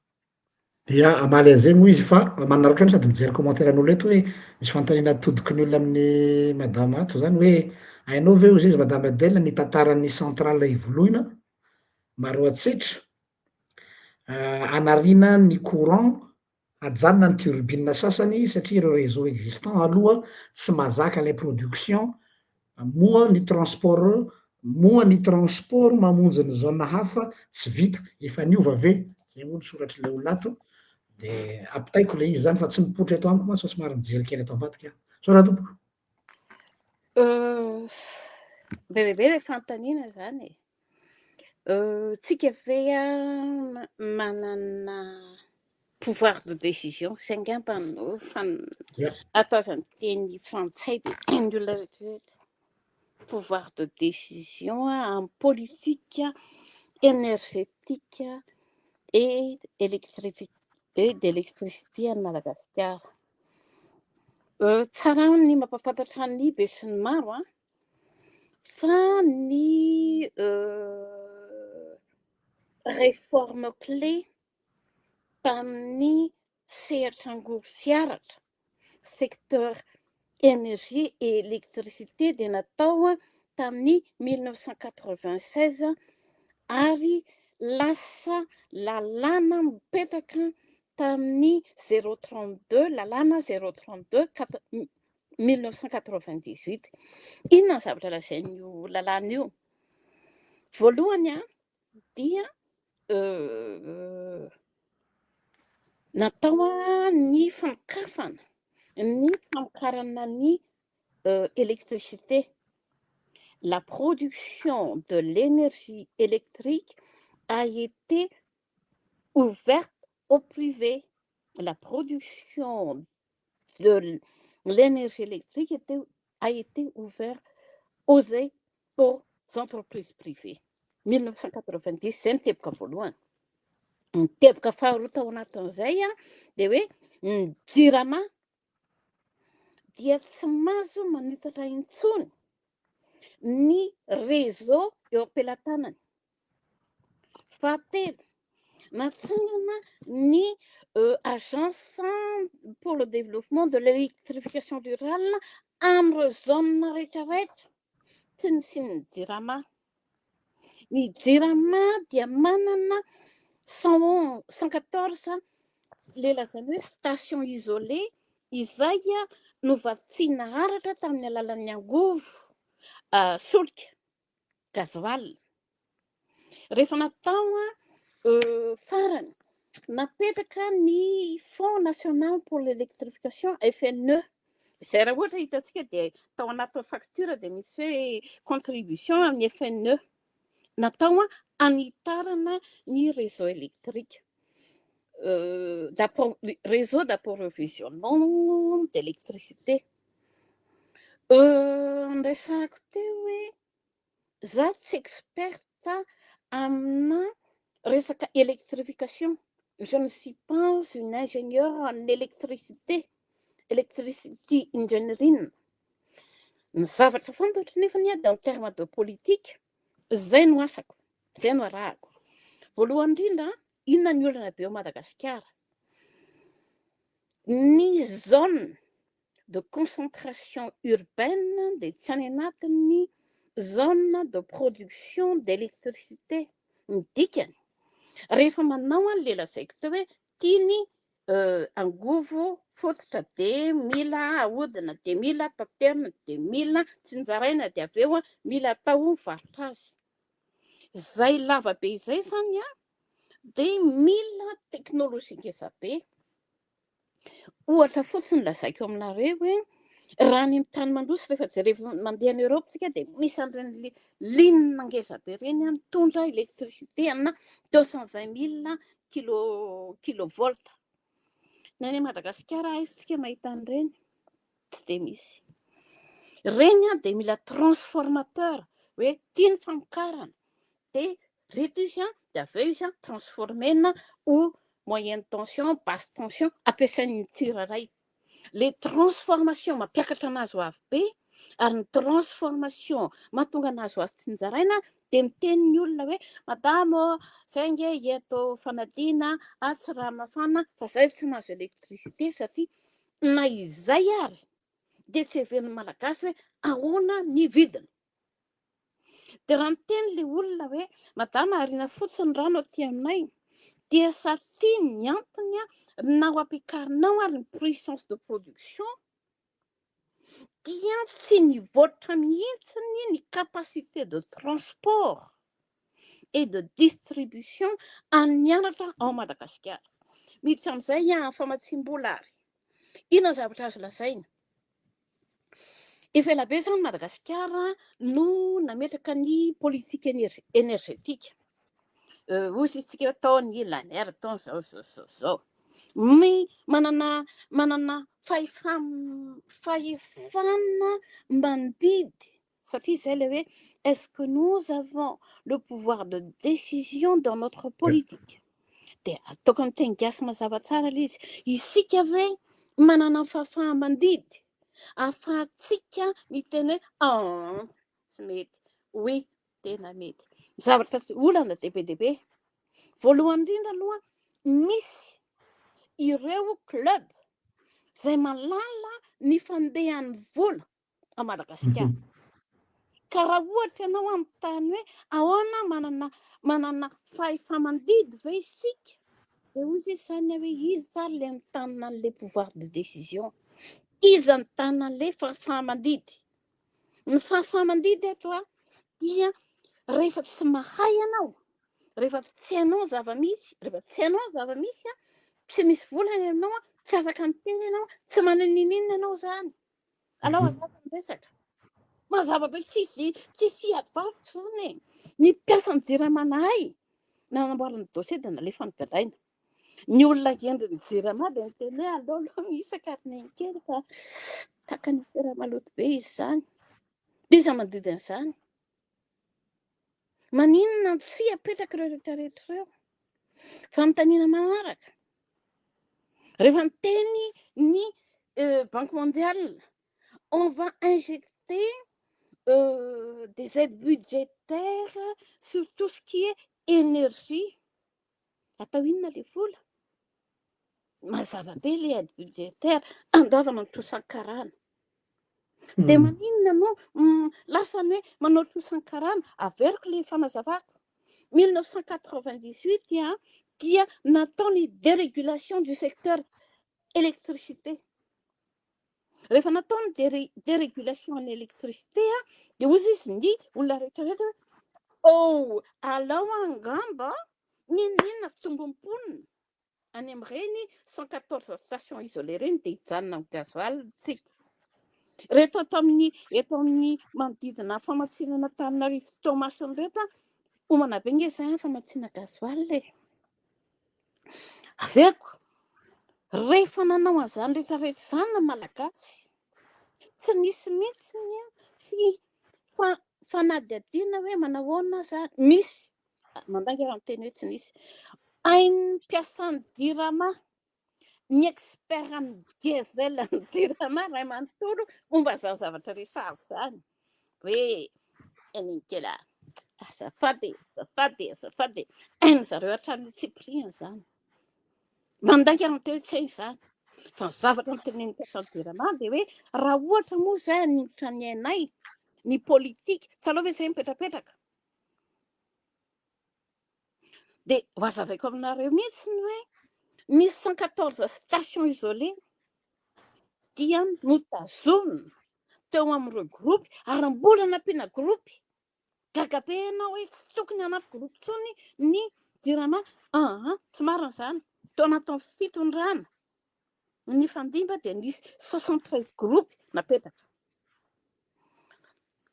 Dia hamaly an'izay moa izy fa manararaotra sady mijery commentaire an'olo eto hoe misy fanontaniana atodiky ny olona amin'ny madame ato zany hoe hainao ve hozy izy madame Adèle ny tantaran'ny centrale Ivoloina Maroantsetra anariana ny courant ajanona ny turbine sasany satria ireo réseau existant aloha tsy mahazaka ilay production moa ny transport moa ny transport mamonjy ny zone hafa tsy vita, efa niova ve? Zay moa ny soratr'ilay olona ato, de ampitaiko le izy zany fa tsy mipoitra eto amiko mantsy fa somary mijery kely ato ambadika aho. Misaotra tompoko. Be dia be ilay fanontaniana izany e. Tsika ve manana Pouvoir de décision, izay angamba no atao azy amin'ny teny frantsay dia hain'ny olona rehetrarehetra. Pouvoir de décision amin'ny politique énergétique et électrifi- et d'électricité an'i Madagasikara. Tsara ny mampahafantatra ny besinimaro an, fa ny réforme clé tamin'ny sehatra angovo sy aratra, secteur énergie et électricité, dia natao tamin'ny 1996 ary lasa lalàna mipetraka tamin'ny 032, lalàna 032 1998. Inona ny zavatra lazain'io lalàna io? Voalohany a, dia natao ny fanokafana ny famokarana ny électricité. La production de l'énergie électrique a été ouverte au privé. La production de l'énergie électrique a été ouverte aux entreprises privées. 1990, zay ny teboka voalohany. Ny teboka faharoa tao anatin'izay a, dia hoe ny Jirama dia tsy mahazo manitatra intsony ny réseau eo am-pelatanany. Fahatelo, natsangana ny Agence pour le développement de l'électrification rurale amin'ireo zone rehetrarehetra tsy nisian'ny Jirama. Ny Jirama dia manana 114 le lazaina hoe station isolée izay novatsiana aratra tamin'ny alalan'ny angovo solika gasoil. Rehefa natao farany, napetraka ny Fonds national pour l'électrification, FNE, izay raha ohatra hitantsika dia tao anatin'ny facture dia misy hoe contribution amin'ny FNE, natao anitarana ny réseau électrique, réseau d'approvisionnement d'électricité. Nresahako teo hoe za tsy experte amina resaka électrification, je ne suis pas une ingénieure en électricité, electricity engineering. Ny zavatra fantatro nefany a, de en terme de politique, zay no asako, zay no arahako. Voalohany indrindra, inona ny olana be ao Madagasikara? Ny zone de concentration urbaine de tsy any anatin'ny zone de production d'électricité. Ny dikany, rehefa manao an'le lazaiko teo hoe tiany angovo fototra, de mila ahodina, de mila taterina, de mila tsinjaraina, de avy eo a mila atao mivarotra azy, zay lava be izay zany a, de mila teknôlôjia ngeza be. Ohatra fotsiny lazaiko aminareo hoe raha any amin'ny tany mandroso, rehefa jereva mandeha any Europe tsika, de misy an'ireny le ligne ngeza be reny a mitondra électricité amina 220 000 kilovolt. Ny any Madagasikara, aiza tsika mahita an'ireny? Tsy de misy reny a. De mila transformateur hoe tia ny famokarana, de reto izy a, de avy eo izy a transformena ho moyenne tension, basse tension, ampiasain'ny tsirairay. Le transformation mampiakatra anazy ho avy be, ary ny transformation mahatonga anazy ho azo tsinjaraina. De miteny ny olona hoe: "Madamo, zay nge eto fanadina atsy raha mafana fa zay tsy mahazo électricité", satria na izay ary de tsy heverin'ny Malagasy hoe ahoana ny vidiny. De raha miteny le olona hoe: "Madama, arina fotsiny rano aty aminay", dia satria ny antony a, na ho ampiakarinao ary ny puissance de production, dia tsy nivoatra mihitsiny ny capacité de transport et de distribution an'ny aratra ao Madagasikara. Miditra amin'izay a famatsim-bola ary inona ny zavatra azo lazaina? Efa ela be zany Madagasikara no nametraka ny politique énergétique. Ozy isika atao ny LANER, atao zao zao zao zao. Mi manana manana fahefam- fahefana mandidy, satria izay ilay hoe est-ce que nous avons le pouvoir de décision dans notre politique? Dia ataoko amin'ny teny gasy mazava tsara ilay izy, isika ve manana ny fahafaha-mandidy ahafahantsika miteny hoe ah, tsy mety, oui, tena mety. Ny zavatra olana dia be dia be. Voalohany indrindra aloha, misy ireo club izay mahalala ny fandehan'ny vola a Madagasikara. Ka raha ohatra ianao anontany hoe ahoana manana fahefa-mandidy ve isika, dia hoy izy izany hoe iza ary ilay mitanina an'ilay pouvoir de décision, iza mitanina an'ilay fahafaha-mandidy. Ny fahafaha-mandidy eto a dia rehefa tsy mahay ianao, rehefa tsy hainao ny zava-misy, rehefa tsy hainao ny zava-misy a, tsy misy vola any aminao a, tsy afaka miteny ianao, tsy manana n'inon'inona ianao izany. Alao hazava ny resaka. Mazava be, tsisy ady varotra izany e. Ny mpiasan'ny Jirama nahay nanamboarana ny dossier dia nalefa nogadraina. Ny olona hendrin'ny Jirama dia niteny hoe aleo aloha mihisa carnet kely fa tahaka ny afera maloto be izy izany. Dia iza mandidy an'izany? Maninona no tsy apetraka ireo rehetra rehetra ireo? Fanontaniana manaraka. Rehefa miteny ny Banque mondiale, on va injecter des aides budgétaires sur tout ce qui est énergie. Atao inona ilay vola? Mazava be ilay aide budgétaire, andoavana ny trosan-karana. Dia maninona no lasa ny hoe manao trosan-karana? Averiko ilay fanazavako. 1998 dia natao ny dérégulation du secteur électricité. Rehefa natao ny dérégulation ny électricité dia hoy izy ny olona rehetra rehetra hoe oh, alao angamba n'inon'inona fitombon'ny mponina any amin'ireny 114 stations isolées ireny dia hijanona amin'ny gasoil tsika. Rehefa eto amin'ny manodidina famatsiana Antananarivo sy Toamasina ireto a, homana be nge izay famatsiana gasoil e. Averiko, rehefa nanao an'izany rehetra rehetra izany ny Malagasy, tsy nisy mihitsy ny fanadihadiana hoe manao ahoana izany. Misy, mandainga raha miteny hoe tsy nisy. Hain'ny mpiasan'ny Jirama, ny expert amin'ny diesel ny Jirama ray manontolo momba izany zavatra resahako izany. Hoe eninkela, azafady, azafady, azafady. Hainy zareo hatramin'ny tsipiriany izany. Mandainga raha miteny hoe tsy hainy izany. Fa ny zavatra notenenin'ny mpiasan'ny Jirama dia hoe raha ohatra moa izay haningotra ny ainay, ny politika, tsy aleo ve izay mipetrapetraka? Dia ho azavaiko aminareo mihitsy ny hoe misy 114 stations isolées dia notazomina teo amin'ireo groupe ary mbola nampiana groupe. Gaga be ianao hoe tsy tokony hanampy groupe intsony ny Jirama. Aha, tsy marina izany. Tao anatin'ny fitondrana ny fandimba dia nisy 73 groupe napetraka.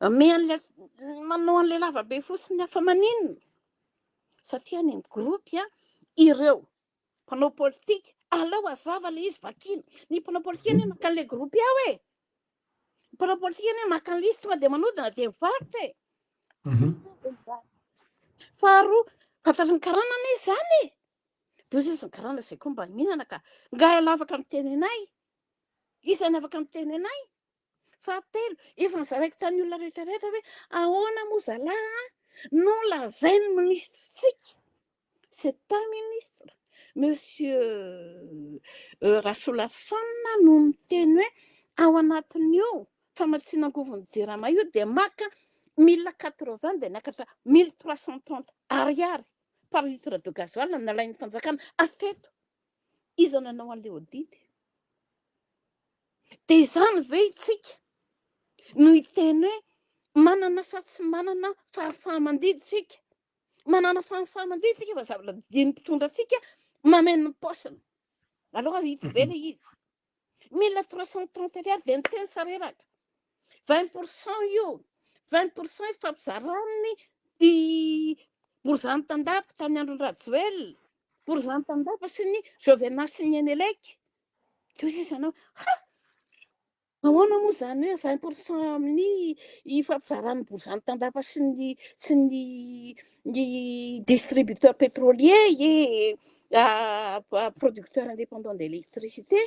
Manao an'ilay lava be fotsiny hafa maninona? Satria any amin'ny groupe ireo mpanao politika, aleo hazava ilay izy vakiana. Ny mpanao politika anie maka an'ilay groupe ao e. Ny mpanao politika anie maka an'ilay izy tonga dia manodina dia mivarotra e. Tsy mitovy izany. Faharoa, fantatry ny karana anie izany e. Dia hoy izy ny karana izay koa mba mihinana ka. Nga ialahy afaka miteny anay? Iza ny afaka miteny anay? Fahatelo, efa nozaraiko tamin'ny olona rehetra rehetra hoe ahoana moa zalahy no lazain'ny minisitrintsika, c'est un ministre, monsieur Rasoloarison no miteny hoe ao anatin'io famatsiana angovon'ny Jirama io dia maka 1080 dia niakatra 1330 ariary par litre de gasoil nalain'ny fanjakana hatreto. Iza nanao an'ilay audit? Dia izany ve isika no hiteny hoe manana sa tsy manana fahafaha-mandidy isika? Manana fahafaha-mandidy isika fa zavatra didian'ny mpitondra antsika mameno ny paosiny. Alors hitsy be ilay izy. 1330 ariary dia niteny sareraka. 20% io, 20% ifampizarany i Borizano Tandapa tamin'ny andron'i Rajoelina. Borizano Tandapa sy ny Jovena sy ny Enelec. Dia hoy izy anao, ha! Ahoana moa izany hoe 20% amin'ny ifampizaran'ny Borizano Tandapa sy ny sy ny ny distributeur pétrolier et producteur indépendant d'électricité?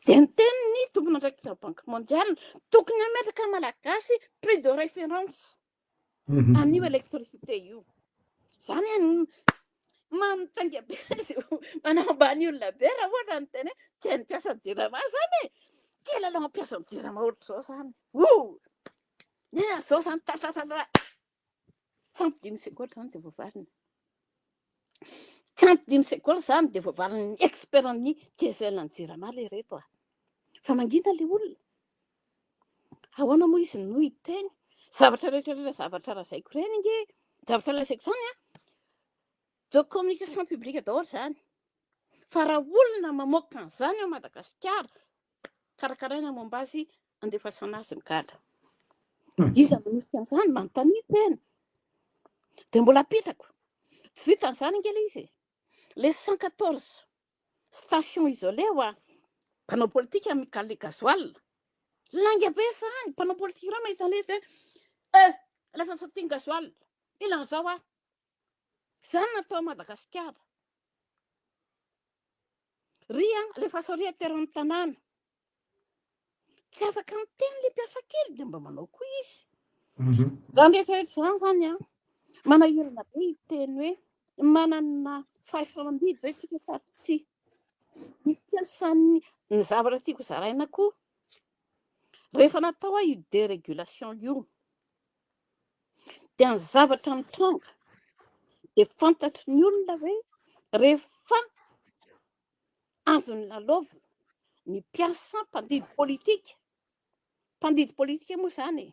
Dia niteny ny tompon'andraikitra Banque mondiale, tokony hametraka Malagasy prix de référence an'io électricité io. Zany an, manotainga be izy io, manambany olona be raha ohatra ny tena hoe tsy hain'ny mpiasan'ny Jirama zany e. Kely aloha mpiasan'ny Jirama ohatr'izao zany. O! Nena zao zany tatatata. Tsy ampy dimy sekoly zany dia voavaliny. Tsy ampy dimy sekoly zany dia voavalin'ny expert ny diesel ny Jirama le reto a. Fa mangina le olona. Ahoana moa izy no hiteny? Zavatra rehetra rehetra zavatra lazaiko ireny ange, zavatra lazaiko izany an, de communication publique daholo izany. Fa raha olona mamoaka an'izany ao Madagasikara, karakaraina momba azy, andefasana azy migadra. Iza manosika an'izany? Manontania tena. Dia mbola apetrako. Tsy vitan'izany ange ilay izy e. Les 114 station isolée hoa mpanao politika mikaly gasoil. Lainga be zany, mpanao politika ireo mahita an'ilay izy hoe eh, alefa satria gasoil, mila an'izao aho. Zany natao Madagasikara. Ry a, alefaso ry aty amin'ny tanàna. Tsy afaka miteny le mpiasa kely dia mba manao koa izy. Zany rehetra rehetra zany zany an, manahirana be hiteny hoe manana fahefa-mandidy ve isika sa tsia. Ny mpiasan'ny, ny zavatra tiako zaraina koa, rehefa natao io dérégulation io, dia ny zavatra mitranga dia fantatry ny olona hoe rehefa azony lalaovina ny mpiasa mpandidy politika, mpandidy politika moa izany e,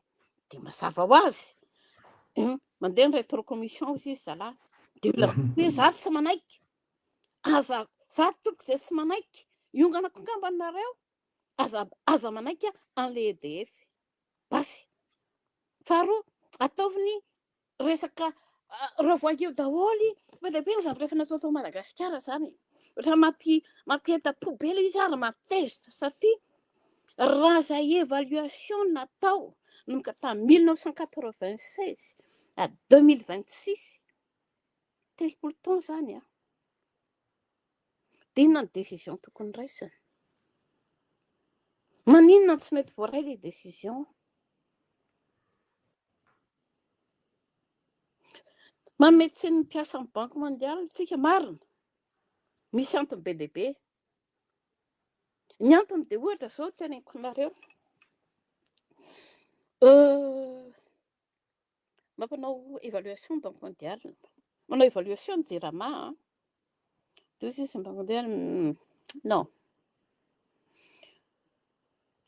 dia mazava ho azy, mandeha ny rétrocommission hozy izy zalahy, dia olona hoe za tsy manaiky, aza, za tompoko dia tsy manaiky, hiongana koa angamba nareo, aza, aza manaiky an'ilay EDF, basy. Faharoa, ataovy ny resaka revoyure daholo be dia be ny zavatra efa natao tao Madagasikara zany e. Ohatran'ny mampi mampientam-po be ilay izy ary mahatezitra satria raha izay évaluation natao nanomboka tamin'ny 1996 à 2026, 30 taona izany an. Dia inona ny décision tokony raisina? Maninona no tsy mety voaray ilay décision? Manome tsiny ny mpiasan'ny Banque mondiale isika, marina. Misy antony be dia be. Ny antony dia ohatra izao teneniko anareo. Mampanao évaluation ny Banque mondiale. Manao évaluation ny Jirama. Dia hoy izy ny Banque mondiale, non.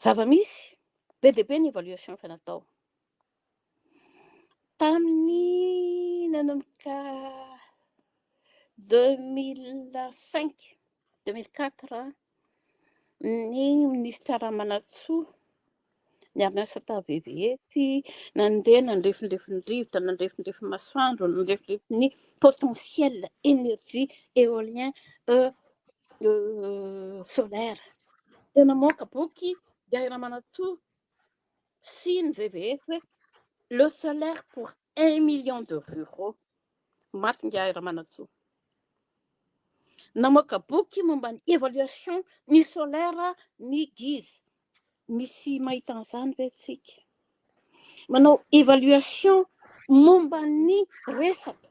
Zava-misy, be dia be ny évaluation efa natao. Tamin'ny nanomboka 2005, 2004, ny minisitra Ramanantsoa niara-niasa tamin'ny VVF, nandeha nandrefindrefy ny rivotra, nandrefindrefy ny masoandro, nandrefindrefy ny potentiel énergie éolien solaire. Dia namoaka boky Guy Ramanantsoa sy ny VVF hoe le solaire pour un million de ruraux. Maty ingahy Ramanantsoa. Namoaka boky momba ny évaluation ny solaire ny Guise. Misy mahita an'izany ve tsika? Manao évaluation momba ny resaka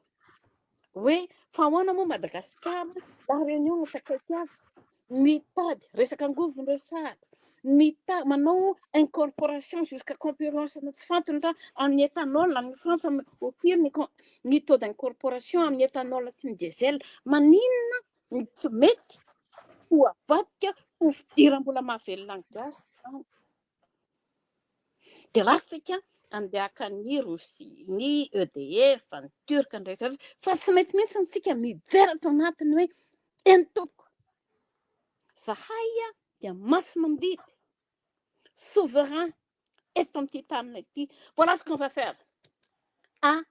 hoe fa ahoana moa Madagasikara, La Réunion tsy akaiky azy, mitady resaka angovo no resahako, mita- manao incorporation jusqu'à concurrence na tsy fantany raha amin'ny éthanol any Frantsa ho firy ny con- ny taux d'incorporation amin'ny éthanol sy ny diesel, maninona no tsy mety ho avadika ho fidiram-bola mahavelona ny gasy izany? Dia lasa isika andeha haka ny Rosia, ny EDF, ny Turc, ny rehetra rehetra, fa tsy mety mihitsy isika mijery ato anatiny hoe eny tompoko, zahay dia masi-mandidy, souverain eto amin'ity tanana ity, voilà ce qu'on va faire, A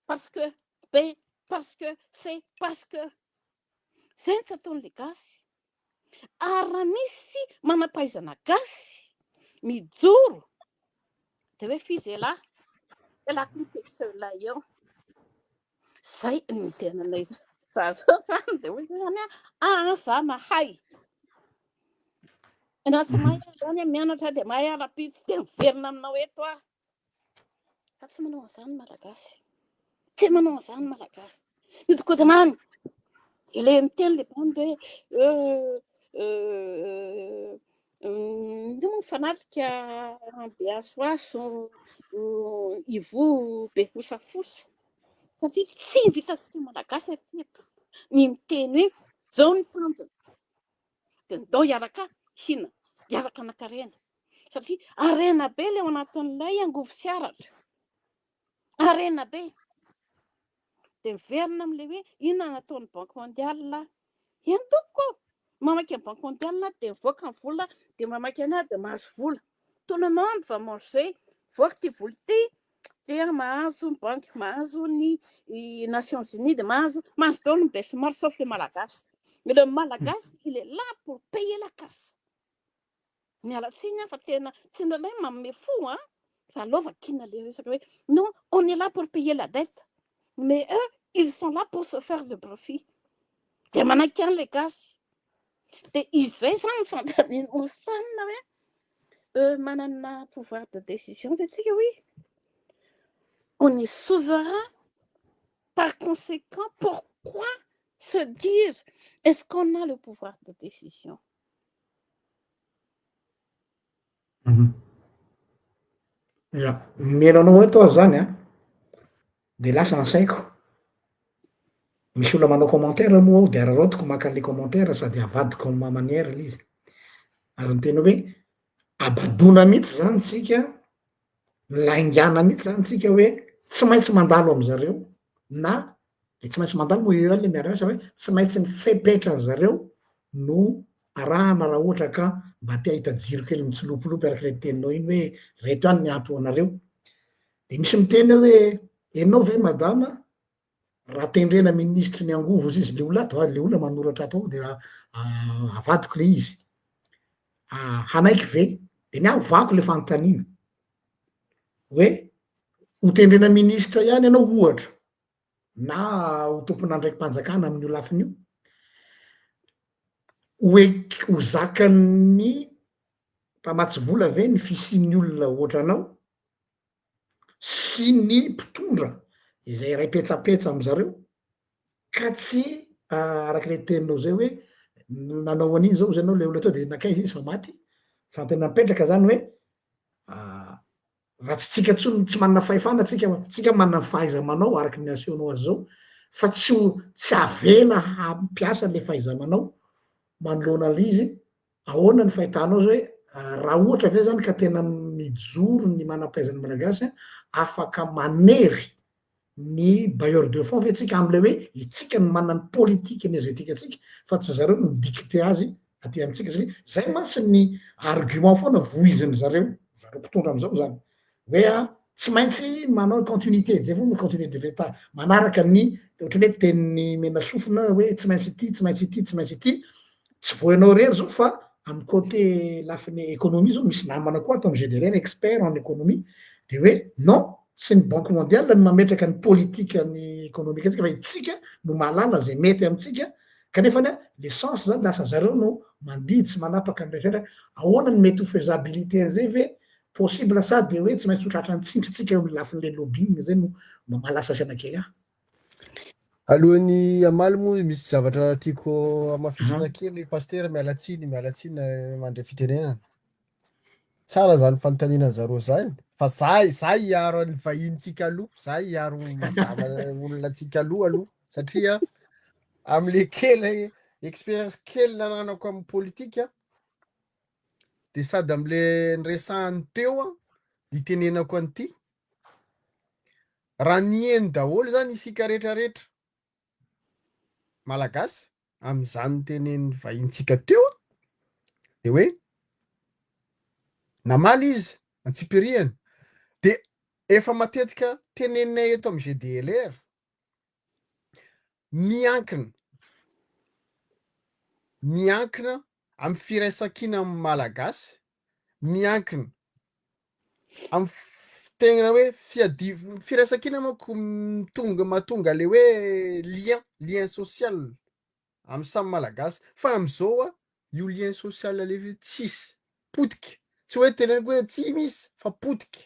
parce que, B parce que, C parce que. Zay no tsy ataon'le gasy. Ary raha misy manam-pahaizana gasy mijoro dia hoe f'izy elah, elah koa mi-fixer eo. Zay ny tenanay za zao zany dia hoy zany ah za mahay. Na tsy mahay aho zany mianatra dia mahay ara-pitsy dia miverina aminao eto aho. Fa tsy manao an'izany ny Malagasy. Tsy manao an'izany ny Malagasy. Mihodinkodina any. Dia ilay miteny ilay bandy hoe euh, euh, ino moa mifanatrika be asoaso, ivo be fosafosa. Satria tsy vitantsika Malagasy hatreto ny miteny hoe izao ny tanjona. Dia ndao hiaraka hina, hiaraka hanan-karena. Satria harena be ilay ao anatin'ilay angovo sy aratra. Harena be. Dia miverina amin'ilay hoe inona no nataon'ny Banque mondiale. Eny tompoko ô, mamaky ny Banque mondiale dia mivoaka ny vola, dia mamaky an'ahy dia mahazo vola. Tout le monde va manger, mivoaka ity vola ity dia mahazo ny banky, mahazo ny Nations Unies, dia mahazo, mahazo daholo ny besinimaro sauf le Malagasy. Mais le Malagasy, il est là pour payer la casse. Miala tsiny aho fa tena tsy indraindray manome fo an, fa aleo vakiana le resaka hoe non on est là pour payer la dette mais eux ils sont là pour se faire de profit dia manaiky ihany le gasy dia izay zany ny fanontanian'i Ostana hoe euh, manana pouvoir de décision ve tsika oui on est souverain par conséquent pourquoi se dire est-ce qu'on a le pouvoir de décision Ya, mihaino anao eto aho zany an, de lasa ny saiko, misy olona manao commentaire moa ao de araraotiko maka an'le commentaire sady avadiko am ma manière le izy, ary ny tena hoe abadoana mihitsy zany tsika, laingana mihitsy zany tsika hoe tsy maintsy mandalo amizareo na de tsy maintsy mandalo moa eo ihany le miara-miasa hoe tsy maintsy ny fepetran-dry zareo no arahana raha ohatra ka mba te hahita jiro kely mitsilopilopy araka ilay teninao iny hoe reto ihany ny ampy ho anareo. De misy miteny hoe enao ve madama raha tendrena minisitry ny angovo ozy izy le olona ato a, le olona manoratra ato de avadiko le izy, hanaiky ve? De ny ahy ovako le fanontaniana hoe ho tendrena minisitra ihany ianao ohatra na ho tompon'andraiki-panjakana amin'io lafiny io, ho ek- ho zakan'ny mpamatsy vola ve ny fisian'ny olona ohatranao sy ny mpitondra izay iray petsapetsa amy zareo ka tsy arak'ilay teninao zay hoe nanao an'iny zao ozy ianao le olona teo de nankaiza izy fa maty, fa tena mipetraka zany hoe Raha tsy tsika intsony tsy manana fahefana tsika, tsika manana ny fahaiza-manao araka ny asehonao azy zao, fa tsy ho tsy avela hampiasa le fahaiza-manao manoloana le izy, ahoana ny fahitanao zao hoe raha ohatra ve zany ka tena mijoro ny manam-pahaizana malagasy afaka manery ny bailleur de fonds ve tsika amle hoe itsika no manana ny politique energetique antsika fa tsy zareo no mi-dicter azy aty amintsika satria zay mantsy ny argument foana voizin-dry zareo, zareo mpitondra amizao zany hoe a tsy maintsy manao continuité, zay foana continuité de l'etat, manaraka ny ohatran'ny hoe tenin'ny menasofina hoe tsy maintsy ity, tsy maintsy ity, tsy maintsy ity, Tsy vao ianao irery zao fa amin'ny côté lafiny économie zao misy namana koa ato amin'ny GDRR expert en économie de hoe non tsy ny banque mondiale no mametraka ny politique ny économique antsika fa itsika no mahalala zay mety amintsika kanefany a le sens zany lasa zareo no mandidy sy manapaka ny rehetra rehetra, ahoana ny mety ho faisabilité an'izay ve possible sa de hoe tsy maintsy ho tratran'ny tsindry tsika eo amin'ny lafin'le lobbying zay no mba mahalasa saina kely ahy. Alohan'ny hamaly moa misy zavatra tiako hamafisina kely Pasitera, miala tsiny, miala tsiny mandray fitenenana. Tsara zany fanontaniana zareo zany fa za za hiaro an'ny vahinintsika aloha, za hiaro madama olona antsika aloha aloha satria am'le kely expérience kely nananako amin'ny politika de sady am'le niresahany teo an nitenenako an'ity Raha niheno daholo zany isika rehetra rehetra Malagasy amin'izany tenenin'ny vahintsika teo de hoe namaly izy antsipirihany de efa matetika teneninay eto amin'ny GDLR miankina. Miankina amin'ny firaisankina amin'ny Malagasy, miankina amin'ny tegna hoe fiadiv- firaisankina manko tonga mahatonga le hoe lien, lien social amin'ny samy Malagasy fa am'zao a io lien social le tsisy, potika, tsy hoe teneniko hoe tsy misy fa potika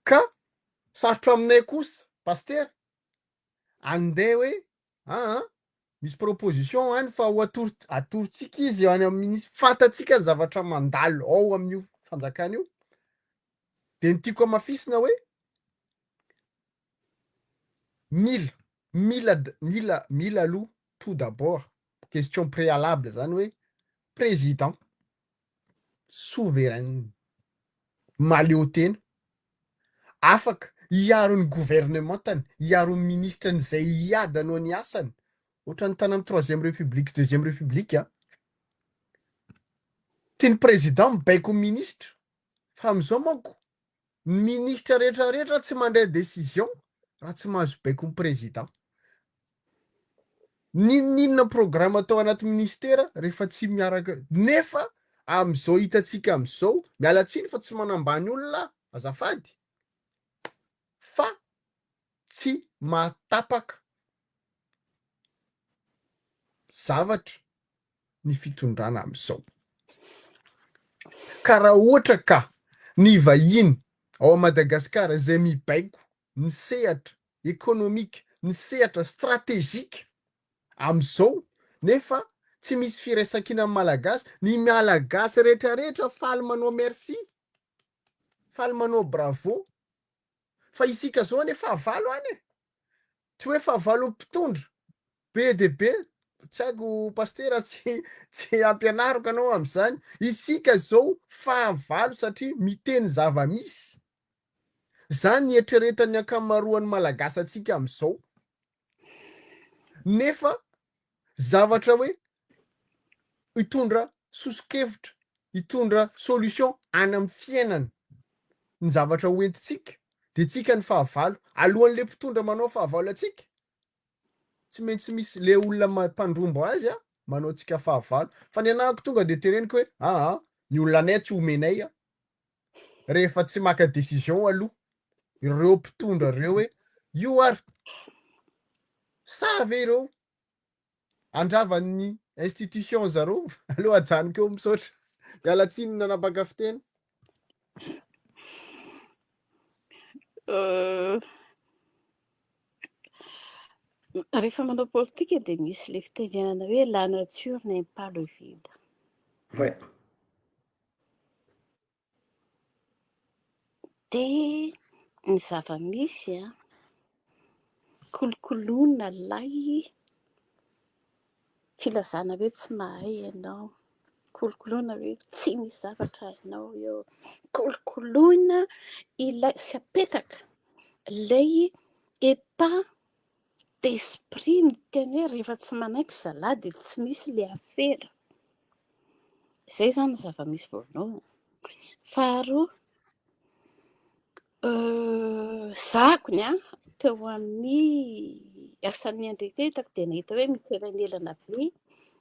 ka sarotra aminay kosa pasitera andeha hoe aa misy proposition any fa ho atoro atorontsika izy any amin'ny ministre, fantatsika ny zavatra mandalo ao amin'io fanjakana io, de ny tiako hamafisina hoe mila mila mila mila aloha tout d'abord question préalable zany hoe président souverain mahaleo tena afaka hiaro ny gouvernementany, hiaro ny ministrany izay hiady hanao ny asany, ohatran'ny tany amin'ny troisième république sy deuxième république a, tsy ny président mibaiko ny ministre fa am'izao manko ny ministre rehetrarehetra tsy mandray décision raha tsy mahazo baiko ny président. N'inon'inona programme atao anaty ministera rehefa tsy miaraka nefa am'izao hitantsika am'izao, miala tsiny fa tsy manambany olona aho azafady fa tsy mahatapaka zavatra ny fitondrana am'izao. Ka raha ohatra ka ny vahiny ao Madagasikara izay mibaiko ny sehatra ekonomika, ny sehatra stratejika am'izao nefa tsy misy firaisankina amin'ny Malagasy, ny Malagasy rehetrarehetra faly manao merci, faly manao bravo, fa isika zao anie fahavalo any e, tsy hoe fahavalon'ny mpitondra, be dia be, tsy haiko pastera tsy tsy ampianariko anao am'izany, isika zao fahavalo satria miteny zava-misy. Zany ny eritreretan'ny ankamaroan'ny Malagasy antsika amin'izao. Nefa zavatra hoe hitondra soso-kevitra, hitondra solution any amin'ny fiainana ny zavatra ho entintsika dia tsika ny fahavalo. Alohan'le mpitondra manao fahavalo antsika, tsy maintsy misy le olona mpandrombo azy manao antsika fahavalo. Fa ny anahako tonga dia teneniko hoe aa ny olona anay tsy omenay a. rehefa tsy maka décision aloha ireo mpitondra ireo hoe io ary sa ve ireo andravan'ny institution zareo aleo ajanoko eo misaotra miala tsiny nanapaka fiteny. Rehefa manao politika dia misy le fitenenana hoe la nature n'aime pas le vide. Ouais. Dia ny zava-misy an, kolokoloina ilay filazana hoe tsy mahay ianao, kolokoloina hoe tsy misy zavatra hainao eo, kolokoloina ilay sy apetaka ilay état d'esprit miteny hoe rehefa tsy manaiky zalahy dia tsy misy ilay afera. Izay izany ny zava-misy voalohany. Faharoa, zahako ny ahy teo amin'ny asan'ny NDT hitako dia nahita hoe misy elanelana be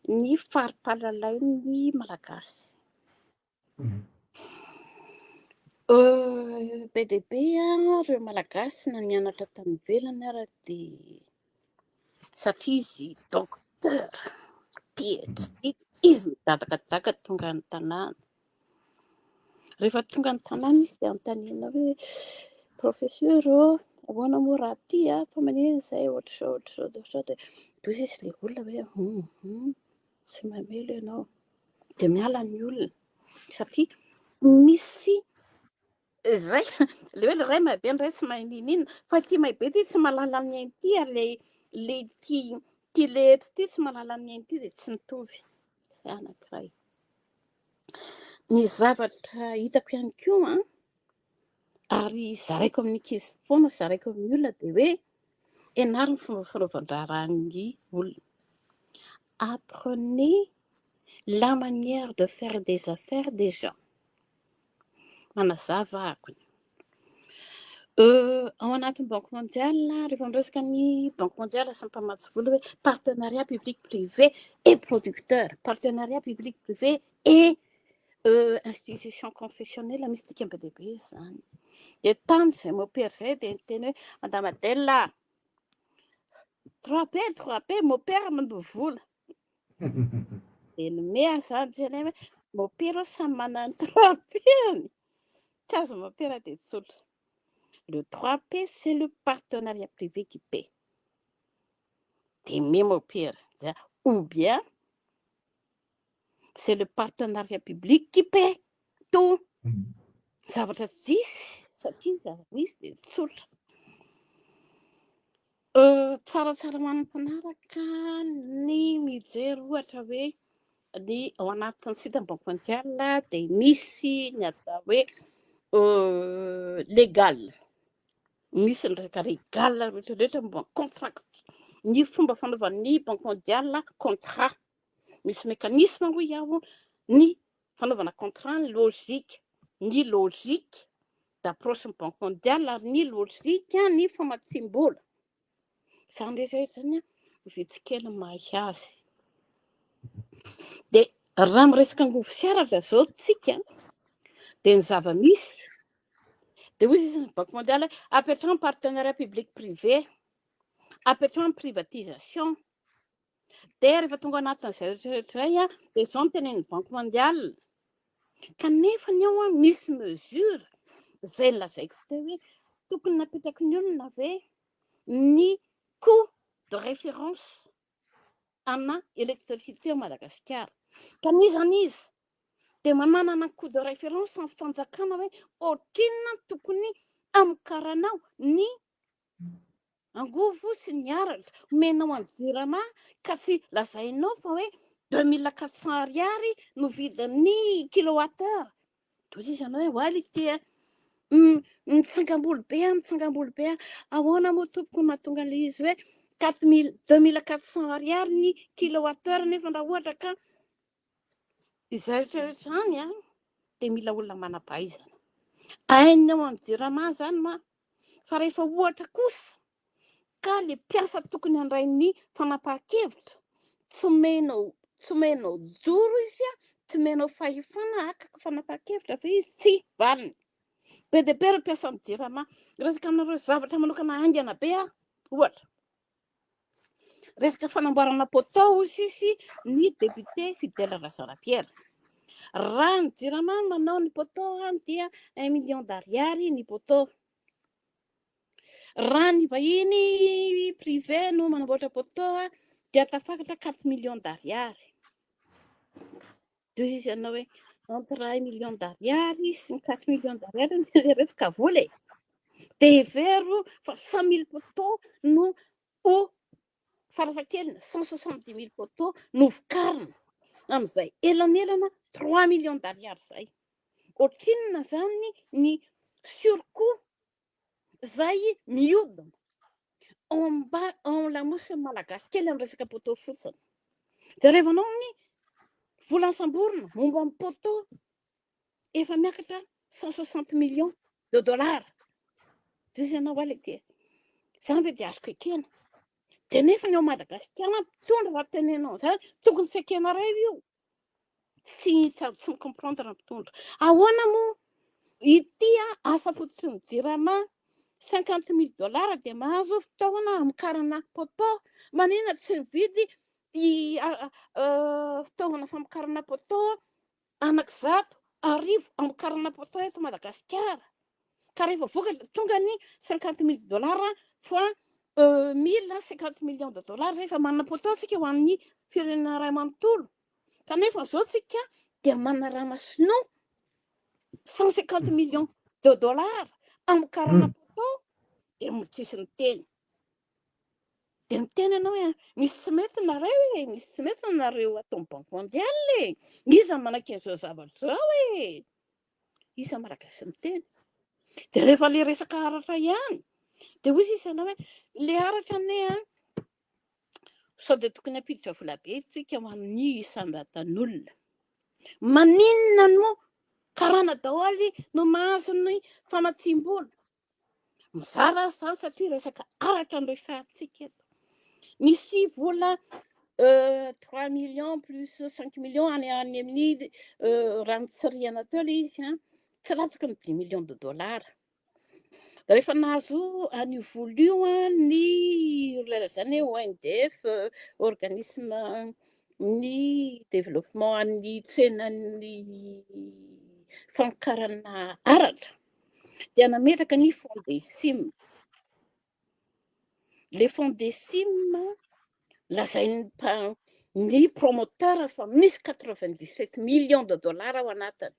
ny fari-pahalalain'ny Malagasy. Be dia be ireo Malagasy na nianatra tany ivelany ara dia satria izy docteur, PHD, izy midadakadaka tonga any tanàna. Rehefa tonga any tanàna izy dia anontaniana hoe professeur ô, ahoana moa raha aty a, fa maninona izay ohatr'izao ohatr'izao dia ohatr'izao dia hoy izy ilay olona hoe hum hum tsy mamely ianao. Dia miala ny olona satria misy zay le hoe le ray mahay be ny ray tsy mahay n'inon'inona fa ity mahay be ity tsy mahalala ny ainy ity ary le le ity ity le eto ity tsy mahalala ny ainy ity dia tsy mitovy. Izay anankiray. Ny zavatra hitako ihany koa an, ary zaraiko amin'ny ankizy foana, zaraiko amin'ny olona dia hoe ianaro ny fomba fanaovan-draharahan'ny olona. Apprenez la manière de faire des affaires des gens. Manazava akony. Ao anatin'ny Banque mondiale, rehefa miresaka ny Banque mondiale sy ny mpamatsy vola hoe partenariat public privé et producteur, partenariat public privé et institution confessionnelle, misy dikany be dia be izany. Dia tany izay mopera izay dia niteny hoe Madame Adèle, 3P, 3P, mopera mandoa vola. Dia nomea izany teny hoe mopera samy manana ny 3P-ny. Tsy azo mopera dia tsotra. Le 3P, c'est le partenariat privé qui paie. Dia me mopera. Ou bien, c'est le partenariat public qui paie. Tout. Zavatra diso, satria ny zava-misy dia tsotra. Tsaratsara ho an'ny mpanaraka ny mijery ohatra hoe ny ao anatin'ny site Banque mondiale dia misy ny atao hoe légal. Misy ny resaka légal rehetrarehetra momba ny contract. Ny fomba fanaovan'ny Banque mondiale contrat. Misy mécanisme hoy aho ny fanaovana contrat, ny logique, ny logique d'approche ny Banque mondiale ary ny logique ny famatsiam-bola. Izany rehetrarehetra izany vitsy kely mahay azy. Dia raha miresaka angovo sy aratra izao tsika dia ny zava-misy dia hoy izy ny Banque mondiale apetrahany partenariat public privé, apetrahany privatisation. Dia rehefa tonga anatin'izay rehetrarehetra izay dia izao no tenenin'ny Banque mondiale. Kanefa ny ao misy mesure izay lazaiko teo hoe tokony napetraky ny olona ve ny coût de référence ana électricité ao Madagasikara. Ka n'iza n'iza dia manana coût de référence ny fanjakana hoe ohatrinona tokony hamokaranao ny angovo sy ny aratra omenao an'ny Jirama ka tsy lazainao fa hoe 2400 ariary no vidin'ny kilowatt heure. Toy izy ianao hoe oaly ity mitsangam-bolo be a, mitsangam-bolo be a. Ahoana moa tompoko no mahatonga an'ilay izy hoe 4000, 2400 ariary ny kilowatt heure nefa raha ohatra ka izay rehetrarehetra izany a dia mila olona manam-pahaizana. Hainy ao amin'ny Jirama izany ma fa rehefa ohatra kosa ka le mpiasa tokony handray ny fanapahan-kevitra tsy omenao, tsy omenao joro izy a, tsy omenao fahefana haka fanapahan-kevitra fa izy tsy valiny. Be dia be ireo mpiasan'ny Jirama. Resaka aminareo zavatra manokana haingana be aho, ohatra. Resaka fanamboarana poteau hoy sisy ny député Fidèle Razarapiera. Raha ny Jirama manao ny poteau dia 1 million d'ariary ny poteau. Raha ny vahiny privé no manamboatra poteau dia tafakatra 4 millions d'ariary. Dia hoy izy ianao hoe entre 1 million d'ariary sy ny 4 millions d'ariary ny resaka vola e. Dia hevero fa 100 mille poteaux no ho farafahakeliny 170 mille poteaux no vokarina amin'izay elanelana 3 millions d'ariary izay. Ohatrinona izany ny surcoût izay mihodina ao amba- ao lamosin'ny Malagasy kely amin'ny resaka poteau fotsiny. Jerevanao ny vola samborina momba ny poteau efa miakatra 160 millions de dollars. Dia izy ianao ale dia izany ve dia azoko ekena? Dia nefa ny ao Madagasikara mpitondra raha tenenao izany tokony tsy ekenareo io. Tsy tsy mi-comprendre ny mpitondra. Ahoana moa ity asa fototry ny Jirama 50 mille dollars dia mahazo fitaovana hamokarana poteau. Maninona tsy mividy fitaovana famokarana poteau anaky 100 hamokarana poteau eto Madagasikara. Ka rehefa vokatra tonga ny 50 mille dollars fois 1000, 50 millions de dollars zay efa manana poteau tsika ho an'ny firenena iray manontolo. Kanefa zao tsika dia manarama sinoa 150 millions de dollars hamokarana poteau dia tsisy miteny. Dia miteny ianao hoe misy tsy mety nareo e, misy tsy mety nareo ato amin'ny Banque mondiale e. Iza manaiky an'izao zavatra izao e? Iza Malagasy miteny? Dia rehefa le resaka aratra ihany dia hoy izy ianao hoe le aratra anie a sao dia tokony hampiditra vola be tsika ho an'ny isam-batan'olona. Maninona no karana daholo no mahazo ny famatsiam-bola? Mizara azy izany satria resaka aratra no resahantsika eto. Nisy vola 3 millions plus 5 millions any any amin'ny rano tsirihana teo ilay izy an, tsy latsaky ny 10 millions de dollars. Rehefa nahazo an'io vola io ny lazaina hoe ONDF, organisme ny développement an'ny tsenan'ny famokarana aratra dia nametraka ny fonds des sim. Le fonds des sim lazain'ny ny promoteur fa misy 97 millions de dollars ao anatiny.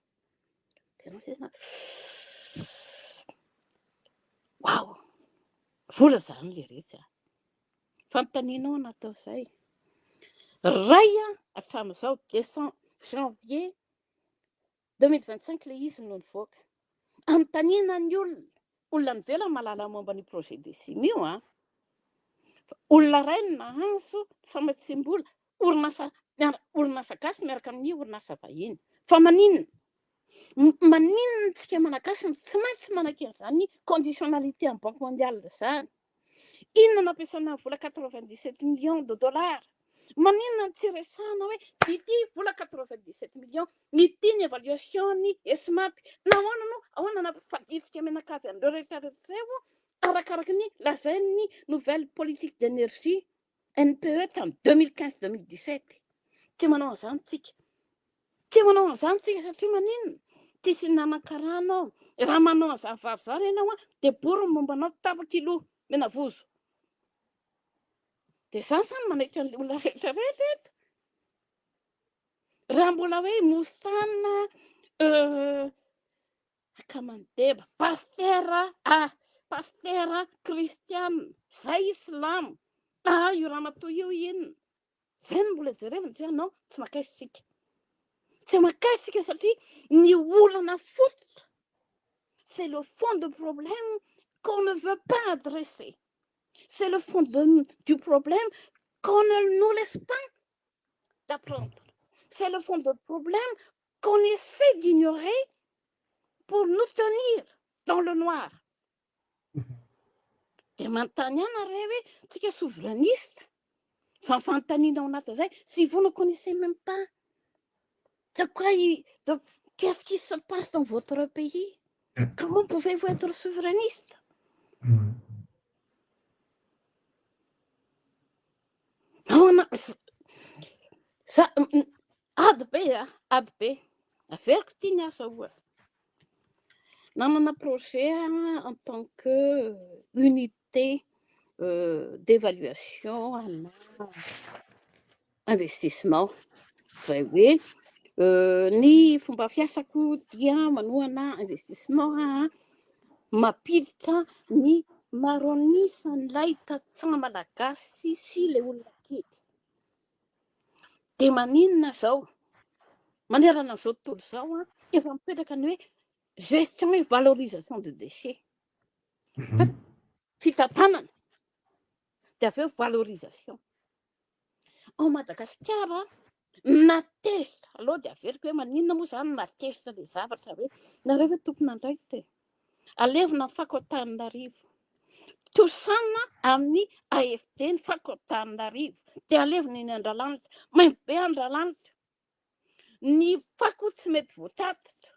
Waouh! Vola zany le retsy a. Fanontanianao natao zay. Ray hatramin'izao décembre janvier 2025 le izy no nivoaka. Anontaniana ny olona, olona any ivelany mahalala momba ny projet de sim io an. Fa olona iray no nahazo famatsiam-bola, orinasa miara- orinasa gasy miaraka amin'ny orinasa vahiny. Fa maninona? Maninona tsika malagasy no tsy maintsy manaiky an'izany conditionnalité amin'ny banque mondiale zany? Inona no ampiasana vola 97 millions de dollars? Maninona no tsy resahana hoe ity vola 97 millions, ity ny évaluation ny ESMAP? Nahoana no ahoana no ampifaditsika mianakavy an'ireo rehetra rehetra ireo arakaraky ny lazain'ny nouvelle politique d'énergie NPE tamin'ny 2015 2017? Tsy manao an'izany tsika. Tsy manao an'izany tsika satria maninona? Tsisy nanan-karana ao. Raha manao an'izany vavy izany ianao an, dia bory ny momba anao tapak'ilo menavozo. Dia izany izany manaitra ny olona rehetra rehetra eto. Raha mbola hoe mosana euh, akaman'i-deba, pastera ah, pastera kristiana, zay silamo, ah io ramatoa io inona? Zay no mbola jerevana tsy anao tsy makaiza isika. Tsy makaiza isika satria ny olana fototra c'est le fond de problème qu'on ne veut pas adresser. C'est le fond de, du problème qu'on ne nous laisse pas d'apprendre. C'est le fond de problème qu'on essaie d'ignorer pour nous tenir dans le noir. Dia manontany ahy nareo hoe tsika souverainiste fa ny fanontaniana ao anatin'izay si vous ne connaissez même pas de quoi il, de qu'est-ce qui se passe dans votre pays comment pouvez-vous être souverainiste Nahoana za ady be a ady be averiko ity ny asa oa Nanana projet aho en tant que unité d'évaluation ana investissement, izay hoe ny fomba fiasako dia manohana investissement aho mampiditra ny maro an'isan'ilay tantsaha malagasy sy ilay olona kely. Dia maninona izao? Manerana an'izao tontolo izao an, efa mipetraka ny hoe gestion et valorisation de déchets. Fitantanana, dia avy eo valorisation. Ao Madagasikara, na tezitra, aleo dia averiko hoe maninona moa izany na tezitra ilay zavatra hoe nareo ve tompon'andraikitra e? Alevina ny fako Antananarivo. Tosana amin'ny AFD ny fako Antananarivo. Dia alevina eny Andralanitra. Maimbo be Andralanitra. Ny fako tsy mety voatatitra.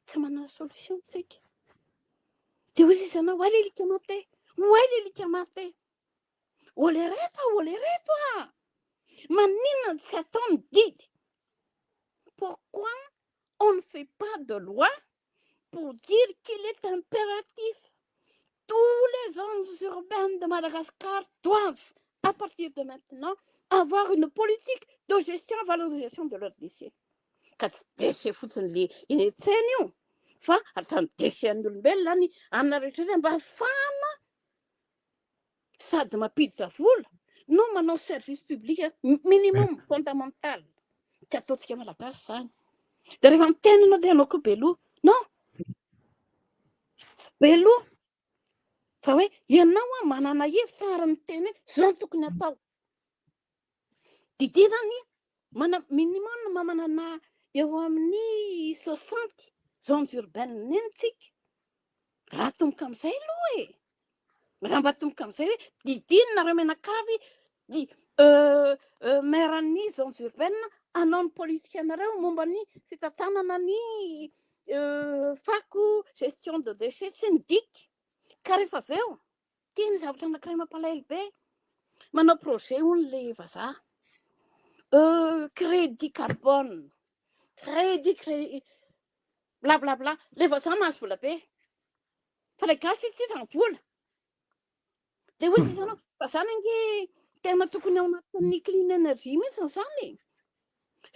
Tsy manana solution tsika. Dia hoy izy anao, hoay lelika maty. Hoay lelika maty. Olereto ah, olereto ah. Maninona tsy atao ny didy? Pourquoi on ne fait pas de loi pour dire qu'il est impératif tous les zones urbaines de Madagascar doivent, à partir de maintenant, avoir une politique de gestion et valorisation de leurs déchets. Ka tsy déchets fotsiny le eny an-tsena io, fa hatramin'ny déchets an'ny olombelona any amina rehetra ireny mba hahafahana sady mampiditra vola no manao service public minimum fondamental. Tsy ataontsika malagasy izany. Dia rehefa miteny ianao dia ianao koa be loha. Non, tsy be loha. Fa hoe ianao a manana hevitra ary miteny hoe izao no tokony atao. Didier zany mana minimum manana eo amin'ny 60 zones urbaines eny tsika. Raha atomboka amin'izay aloha e! Raha mba atomboka amin'izay hoe didino nareo mianakavy ny maire ny zones urbaines hanao ny politikanareo momba ny fitantanana ny fako, gestion de déchets sy ny dic. Ka rehefa avy eo, tena zavatra anankiray mampalahelo be, manao projet hono le vazaha, crédit carbone, crédit cré-, bla bla bla, le vazaha mahazo vola be, fa le gasy tsy hita ny vola. Dia hoy izy anao, fa zany ange tena tokony ao anatin'ny clean energy mihitsy izany e.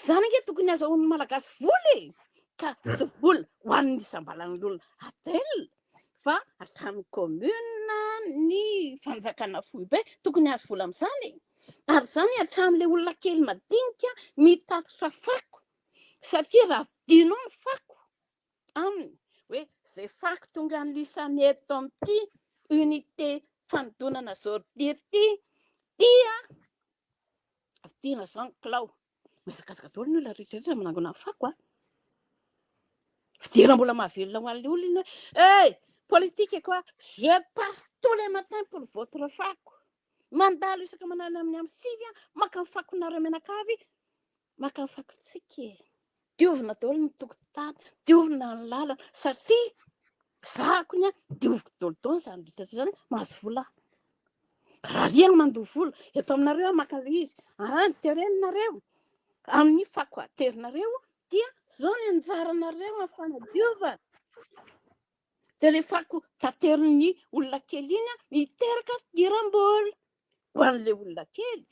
Zany ange tokony azahoan'ny Malagasy vola e. Ka tsy vola ho an'ny isam-balan'olona Adèle, fa hatramin'ny commune, ny fanjakana foibe, tokony hahazo vola amin'izany e. Ary izany hatramin'ilay olona kely madinika mitatitra fako, satria raha vidinao ny fako, aminy hoe zay fako tonga any lisany eto amin'ity unité fanodonana ordure ity dia vidiana zao ny kilao. Mihazakazaka daholo ny olona rehetra rehetra manangona ny fako a. Fidiram-bola mahavelona ho an'ilay olona iny hoe hey, politique quoi, je passe tous les matins pour votre fako. Mandalo isaka manala amin'ny amin'ny sivy maka ny fakonareo mianakavy, maka ny fakontsika e. Diovina daholo ny tokotany, diovina ny lalana, satria za kony a, dioviko daholo daholo izany rehetra izany, mahazo vola aho. Rariagna mandoa vola, eto aminareo aho maka ilay izy, ah, terenareo amin'ny fako aterinareo dia zao ny anjaranareo amin'ny fanadiovana. Dia ilay fako taterin'ny olona kely iny a, miteraka fidiram-bola. ho an'ilay olona kely,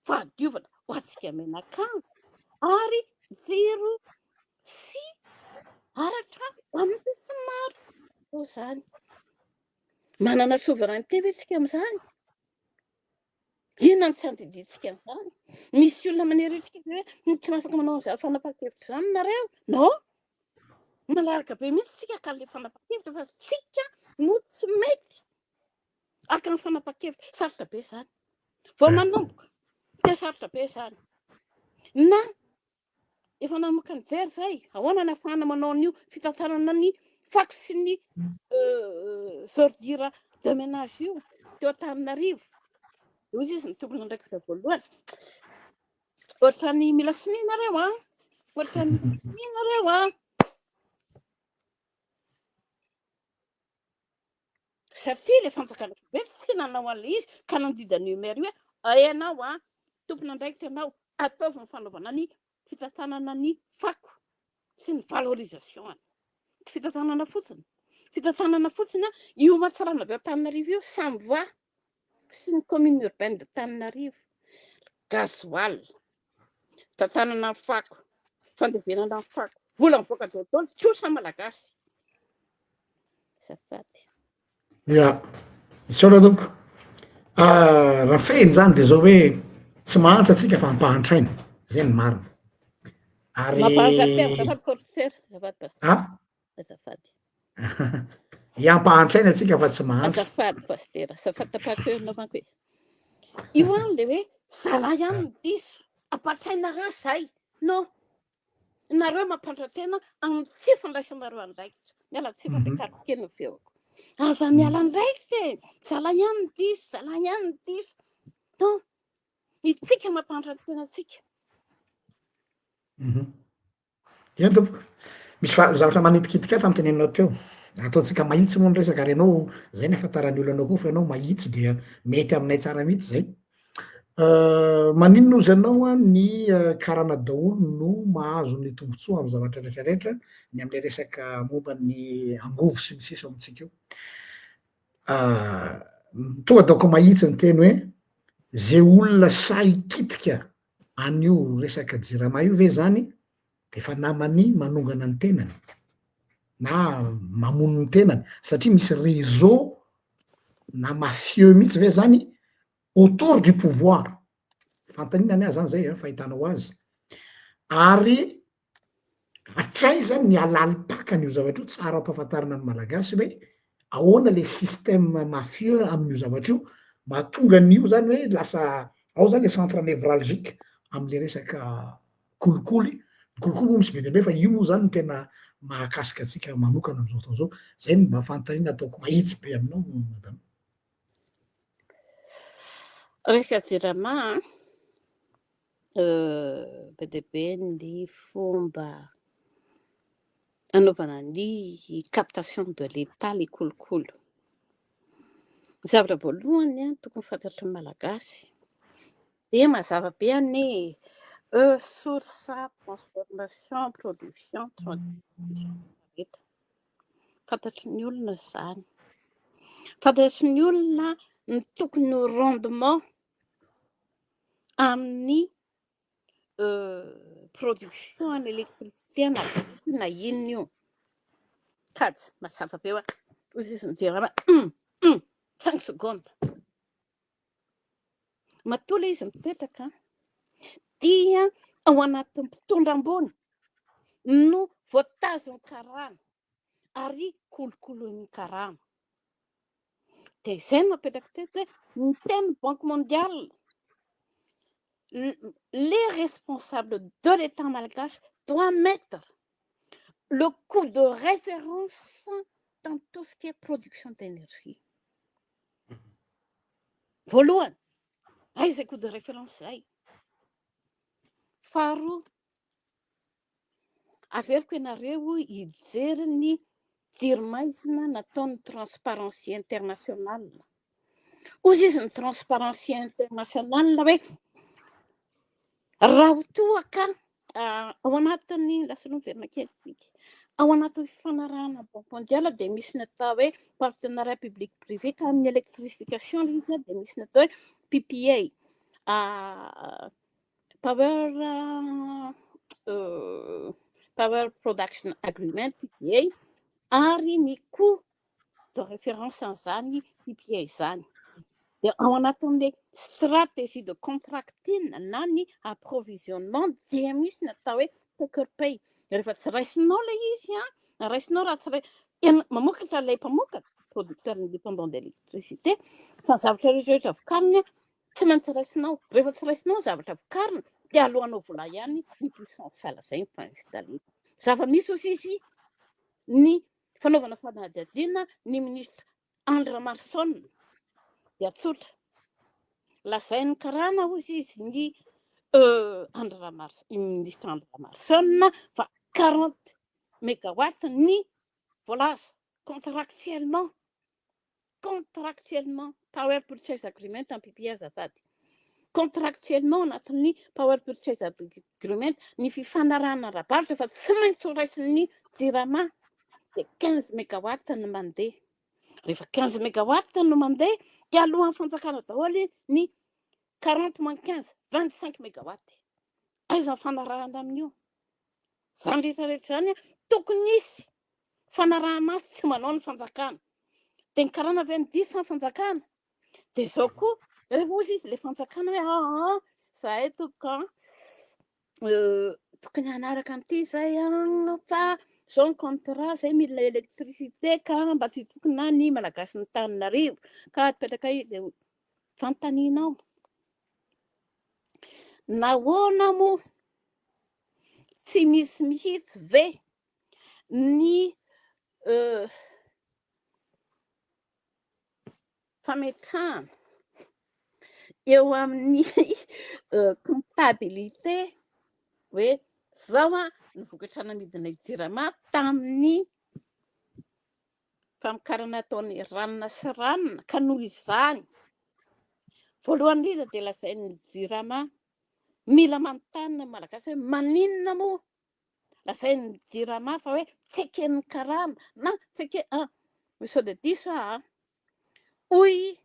fahadiovana ho antsika mianakavy ary jiro sy aratra ho an'ny besinimaro. Koa izany. Manana souveraineté ve tsika amin'izany? Inona no tsy andidiantsika an'izany? Misy olona manery antsika ve hoe tsy afaka manao an'izany fanapahan-kevitra izany nareo? Non! Malalaka be mihitsy tsika ka ilay fanapahan-kevitra fa tsika no tsy mety. Araka ny fanapahan-kevitra, sarotra be izany. Vao manomboka, dia sarotra be izany. Na efa nanomboka nijery izay, ahoana ny ahafahana manao an'io fitantanana ny fako sy ny ordure de ménage io teo Antananarivo. Dia hoy izy ny tompon'andraikitra voalohany. Ohatran'ny mila sonia nareo an! Ohatran'ny mila sonia nareo an! Satria ilay fanjakana foibe tsy nanao an'ilay izy ka nandidy an'io maire io hoe ianao an, tompon'andraikitra ianao, ataovy ny fanaovana ny fitantanana ny fako sy ny valorisation-ny. Tsy fitantanana fotsiny. Fitantanana fotsiny an, io Matsiranana avy ao Antananarivo io, Samva sy ny commune urbaine de Tananarivo, gasoil, fitantanana ny fako, fandevenana ny fako, vola mivoaka daholo, trosa malagasy. Azafady. Ya, misaotra tompoko. Ah, raha fehiny zany de zao hoe tsy mahantra tsika fa ampahantraina, zay ny marina. Ary Mampahantra tena, azafady professeur, azafady pasteur. Ah? Azafady. Ya, ampahantraina tsika fa tsy mahantra. Azafady pasteur, azafady tapahako eo ianao manko e. Io an le hoe zalahy ihany no diso, ampahantrainareo zay. Non. Nareo mampandra tena amin'ny tsy fandraisanareo andraikitra. Miala tsiny fa ampiakariko kely ny feoko. Aza miala andraikitra e! Zalahy ihany no diso, zalahy ihany no diso. Non, itsika mampandra tena antsika. Eny tompoko. Misy zavatra manitikitika ahy tamin'ny teneninao teo. Ataontsika mahitsy moa ny resaka ary ianao, zay ny ahafantaran'ny olona anao koa fa ianao mahitsy dia mety aminay tsara mihitsy zay. Maninona ozy ianao an ny karana daholo no mahazo ny tombotsoa amin'ny zavatra rehetra rehetra ny amin'ilay resaka momba ny angovo sy ny sisa ao amintsika io. Tonga ataoko mahitsy ny teny hoe ze olona sahy hikitika an'io resaka jirama io ve zany de efa naman'ny manongana ny tenany na mamono ny tenany satria misy réseau na mafieux mihitsy ve zany autour du pouvoir, fanontaniana ny ahy zany zay an, fahitanao azy, ary hatraiza ny halalim-pakan'io zavatra io, tsara ampahafantarina ny malagasy hoe ahoana le système mafieux amin'io zavatra io, mahatonga an'io zany hoe lasa ao zany le centre névralgique amle resaka kolikoly, ny kolikoly moa misy be dia be fa io moa zany no tena. mahakasika antsika manokana amin'izao fotoana izao? Izay no mba fanontaniana ataoko mahitsy be aminao madame. Resaka jirama an, be dia be ny fomba anaovana ny captation de l'Etat le kolikoly. Ny zavatra voalohany an, tokony fantatry ny Malagasy dia mazava be anie e, source, transformation, production, distribution rehetra. Fantatry ny olona izany. Fantatry ny olona ny tokony ho rendement amin'ny production en électricité na na inona io. Kajy mazava be hoe hoy izy mijery hoe 5 secondes. Matoa ilay izy mipetraka dia ao anatin'ny mpitondra ambony no voatazon'ny karama ary kolokoloin'ny karama. Dia izay no napetraka teto hoe ny teny Banque mondiale, les responsables de l'État malgache doivent mettre le coût de référence dans tout ce qui est production d'énergie. Voalohany, aiza coût de référence zay? Faharoa, averiko ianareo hijery ny jiro maizina nataon'ny Transparency International. Hoy izy ny Transparency International hoe raha toa ka ao anatin'ny lasa aloha miverina kely tsika, ao anatin'ny fifanarahana Banque mondiale dia misy ny atao hoe partenariat public privé, ka amin'ny électrification ilay izy dia misy ny atao hoe PPA, Power Production Agreement, PPA, ary ny coût de référence an'izany PPA izany. Dia ao anatin'ilay stratégie de contracting na ny approvisionnement dia misy ny atao hoe take or pay. Rehefa tsy raisinao ilay izy an, raisinao raha tsy ray mamokatra ilay mpamokatra, producteur indépendant d'électricité, fa ny zavatra rehetra rehetra vokariny tsy maintsy raisinao. Rehefa tsy raisinao ny zavatra vokarina dia alohanao vola ihany ny puissance lazainy fa installé. Zava-misy ozy izy ny fanaovana fanadihadiana ny ministre Andry Ramarson dia tsotra. Lazain'ny karana ozy izy ny Andry Ramars ministre Andry Ramarson fa 40 mégawatt ny voalaza contractuellement power purchase agreement en PPA azafady, contractuellement anatin'ny power purchase agreement, ny fifanarahana ara-barotra fa tsy maintsy ho raisin'ny Jirama dia 15 mégawatt no mandeha. Rehefa 15 mégawatt no mandeha dia alohan'ny fanjakana daholo ny 40 moins 15, 25 mégawatt. Aiza ny fanarahana amin'io zany rehetrarehetra zany? Tokony hisy fanaraha-maso tsy manao ny fanjakana dia ny karana avy amin'ny diso ny fanjakana. Dia zao koa rehefa ozy izy le fanjakana hoe aa zahay tompoko tokony hanaraka an'ity zay a, fa zao ny contrat zay mila électricité ka mba tsy tokony na ny Malagasy ny Tananarivo ka apetraka izy. Fanontanianao, nahoana moa tsy misy mihitsy ve ny fametrahana eo amin'ny comptabilité hoe zao a ny vokatra namidina Jirama tamin'ny famokarana ataony ranona sy ranona? Ka noho izany, voalohany indrindra dia lazain'ny Jirama, mila manontany ny Malagasy hoe maninona moa lazain'ny Jirama fa hoe tsy eken'ny karama na tsy eke sao de diso aho, hoy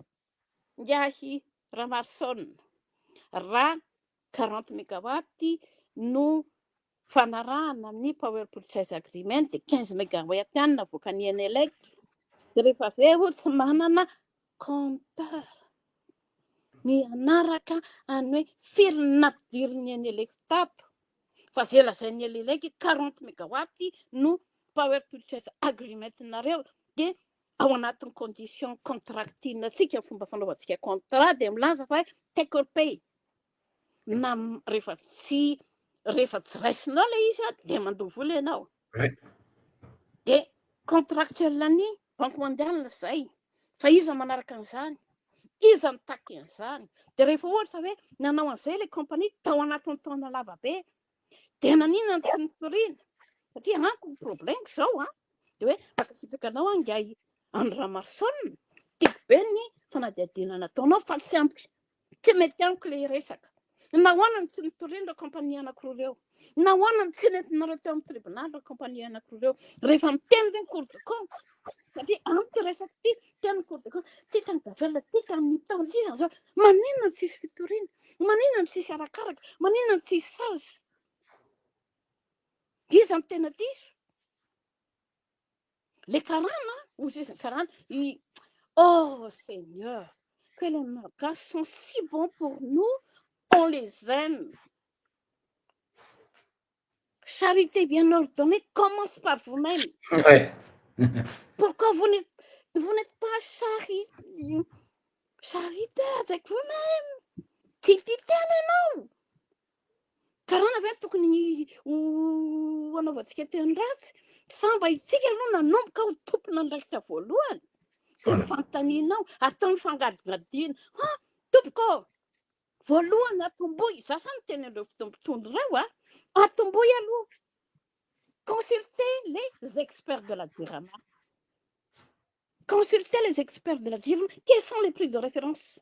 ngiahy Ramarson, raha 40 mégawatt no fanarahana amin'ny power purchase agreement dia 15 mégawatt ihany navoakan'ny Enelec, dia rehefa avy eo tsy manana compteur ny anaraka any hoe firy ny nampidirin'ny Enelec tato, fa zay lazain'ny Enelec 40 mégawatt no power purchase agreement nareo, dia ao anatin'ny condition contracting atsika, fomba fanaovantsika contrat dia milaza fa hoe take or pay, na rehefa tsy raisinao ilay izy a dia mandoa vola ianao. De contractuel ny banque mondiale zay. Fa iza manaraka an'izany? Iza mitaky an'izany? De rehefa ohatra hoe nanao an'izay ilay compagnie tao anatin'ny taona lava be, de naninona no tsy nitoriana? Satria amiko ny problème-ko izao an, de hoe mankasitraka anao aho ingahy Andry Ramaroson, tiako be ny fanadihadiana nataonao fa tsy ampy. Tsy mety amiko ilay resaka. Nahoana no tsy nitoriana ireo compagnie anankiroa ireo? Nahoana no tsy nentinareo teo amin'ny tribonaly ireo compagnie anankiroa ireo? Rehefa miteny ve ny cour de compte? Satria amiko ity resaka ity, teny ny cour de compte, tsy hitan'ny gazelle, tsy hitan'ny taona, tsy hitan'izao. Maninona no tsisy fitoriana? Maninona no tsisy arakaraka? Maninona no tsisy sazy? Iza no tena diso? Le karana, hoy izy ny karana, i oh Seigneur, que les Malgaches sont si bons pour nous, on les aime. Charité bien ordonnée commence par vous-même. Ouais. Pourquoi vous n'êtes vous n'êtes pas chari charité avec vous-même? Tia tia tena ianao. Karana ve tokony ho hanaovantsika teny ratsy? Sa mba isika aloha nanomboka ho tompon'andraikitra voalohany? Dia ny fanontanianao, atao ny fangadingadiana. Ha, tompoko ô, voalohany atombohy, za sa miteny an'ireo mpitondra ireo a, atombohy aloha, consultez les experts de la Jirama. Consultez les experts de la Jirama, quels sont les prix de référence?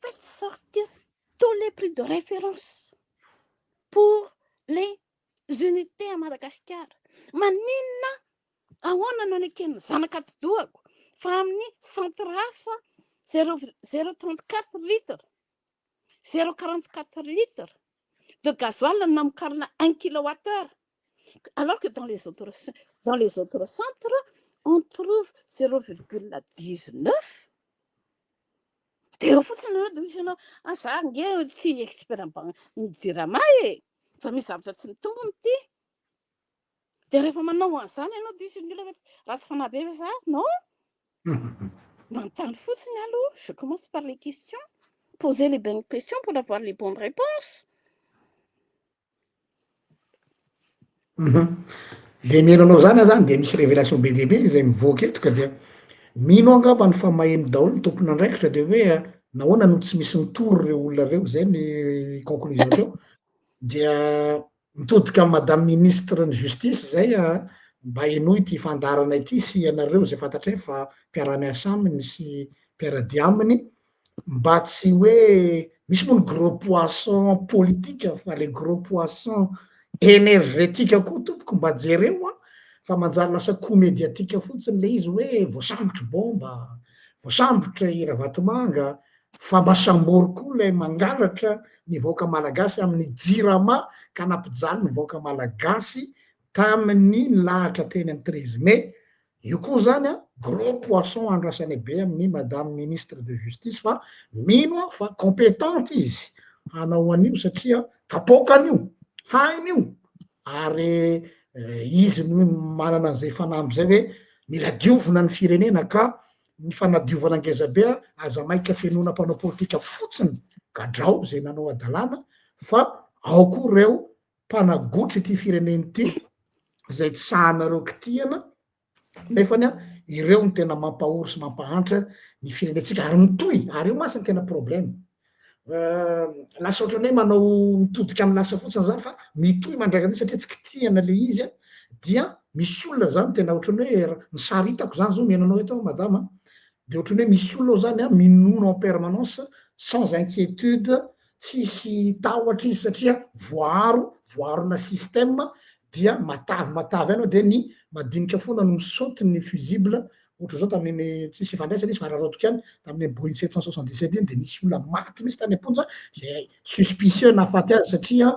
Faites sortir tous les prix de référence pour les unités à Madagascar. Maninona ahoana no neken'ny zanak'atidohako fa amin'ny centre hafa 0,034 litre, 0,44 litre de gasoil no namokarana 1 kilowattheure alors que dans les autres dans les autres centres on trouve 0,19 dia eo fotsiny ianao dia misy ianao ah za ange tsy expert ny jirama e fa misy zavatra tsy mitombina ity dia rehefa manao an'izany ianao dia misy ny olona hoe ratsy fanahy be ve za non manontany fotsiny aloha je commence par les questions poser les bonnes questions pour avoir les bonnes réponses Mhm. De mino anao zany aho zany de misy révélation be dia be izay mivoaka eto ka dia mino aho angambany fa maheno daholo ny tompon'andraikitra de hoe nahoana no tsy misy mitory ireo olona ireo, zay ny conclusion teo, dia mitodika amy madame ministre ny justice zay mba henoy ity fandaharana ity sy ianareo izay fantatray fa mpiara-miasa aminy sy mpiara-dia aminy mba tsy hoe misy moa ny gros poisson politique fa le gros poisson energetique koa tompoko mba jereo an, fa manjary lasa coup mediatique fotsiny le izy hoe voasambotry bomba, voasambotra i Ravatomanga, fa mba sambory koa lay mangalatra ny vahoaka malagasy amin'ny jirama ka nampijaly ny vahoaka malagasy tamin'ny nilahatra teny amin'ny treize mai Io koa zany an gros poisson andrasanay be amin'ny madame ministre de justice fa mino aho fa competente izy hanao an'io satria kapoakany io, hainy io ary izy no manana an'izay fanamby zay hoe mila diovina ny firenena ka ny fanadiovana ngeza be aza maika fenoina mpanao politika fotsiny gadrao zay nanao hadalana fa ao koa reo mpanagotry ity firenena ity izay tsy sahanareo kitihana nefany an ireo no tena mampahory sy mampahantra ny firenentsika ary mitohy ary io mantsy ny tena problème lasa ohatran'ny hoe manao mitodika amin'ny lasa fotsiny zany fa mitohy mandrakariva satria tsy kitihana le izy an dia misy olona zany tena ohatran'ny hoe ny sary hitako zany zao mihaino anao eto aho madama de ohatran'ny hoe misy olona ao zany an minono en permanence sans inquiétude Tsisy tahotra izy satria voaaro, voaarona système dia matavy matavy any ao dia ny madinika foana no misaoty ny fusible, ohatra zao tamin'iny tsisy ifandraisany izy fa araraotiko ihany, tamin'iny Boeing 777 iny dia nisy olona maty mihitsy tany am-ponja izay suspicieux nahafaty azy satria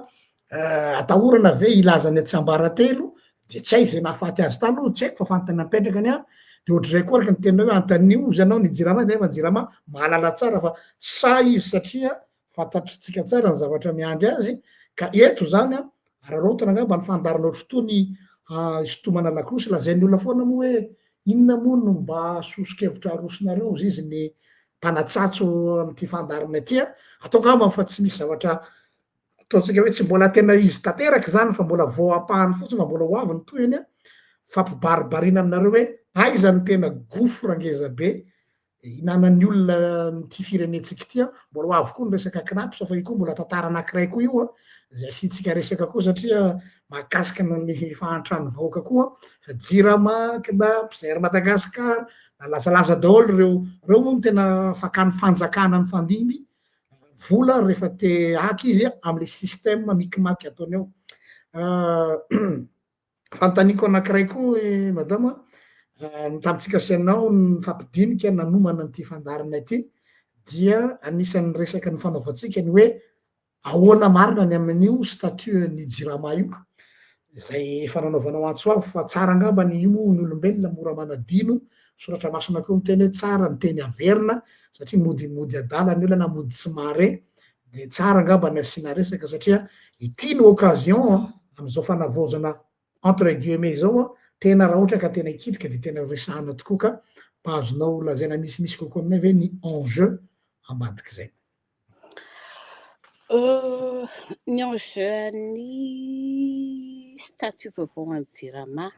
atahorana ve hilaza ny tsiambaratelo dia tsy hay izay nahafaty azy tany aloha tsy haiko fa fanontaniana mipetraka ny ahy, dia ohatr'izay koa araka ny teninao hoe antanio ozy ianao ny jirama nefa ny jirama mahalala tsara fa tsy sahy izy satria fantatritsika tsara ny zavatra miandry azy ka eto zany an araraotina angamba ny fandaharana ohatr'itony hisintomana lakolosy lazain'ny olona foana moa hoe inona moa no mba soso-kevitra arosonareo ozy izy ny mpanatsatso amin'ity fandaharana ity an ataoko angamba fa tsy misy zavatra. Ataontsika hoe tsy mbola tena izy tanteraka izany fa mbola vao ampahany fotsiny fa mbola ho avy ny tohiny an, fampibaribariana aminareo hoe aiza ny tena gouffre ngeza be hinanan'ny olona an'ity firenentsika ity an, mbola ho avy koa ny resaka CNaPS fa io koa mbola tantara anankiray koa io an, izay asiantsika resaka koa satria mahakasika ny fahantran'ny vahoaka koa, fa Jirama, CNaPS, Air Madagascar, nalazalaza daholo ireo, ireo moa no tena fakan'ny fanjakana nifandimby vola rehefa te haka izy amle système micmac ataony ao. Fanontaniako anankiray koa eh, madama, ny tamintsika sy ianao nifampidinika nanomana an'ity fandaharana ity dia anisan'ny resaka nifanaovantsika ny hoe ahoana marina ny amin'io statut ny jirama io, izay efa nanaovanao antso avo fa tsara angamba ny io moa ny olombelona mora manadino, soratra masina koa miteny hoe tsara ny teny averina satria mody mody adala ny olona na mody tsy mahare de tsara angamba ny asiana resaka satria ity no occasion amin'izao fanavaozana entre guillemets izao an, tena raha ohatra ka tena hikitika de tena resahana tokoa ka mba azonao lazaina misimisy kokoa aminay ve ny enjeu ambadik'izay? Ny enjeu an'ny statut vaovao an'ny Jirama.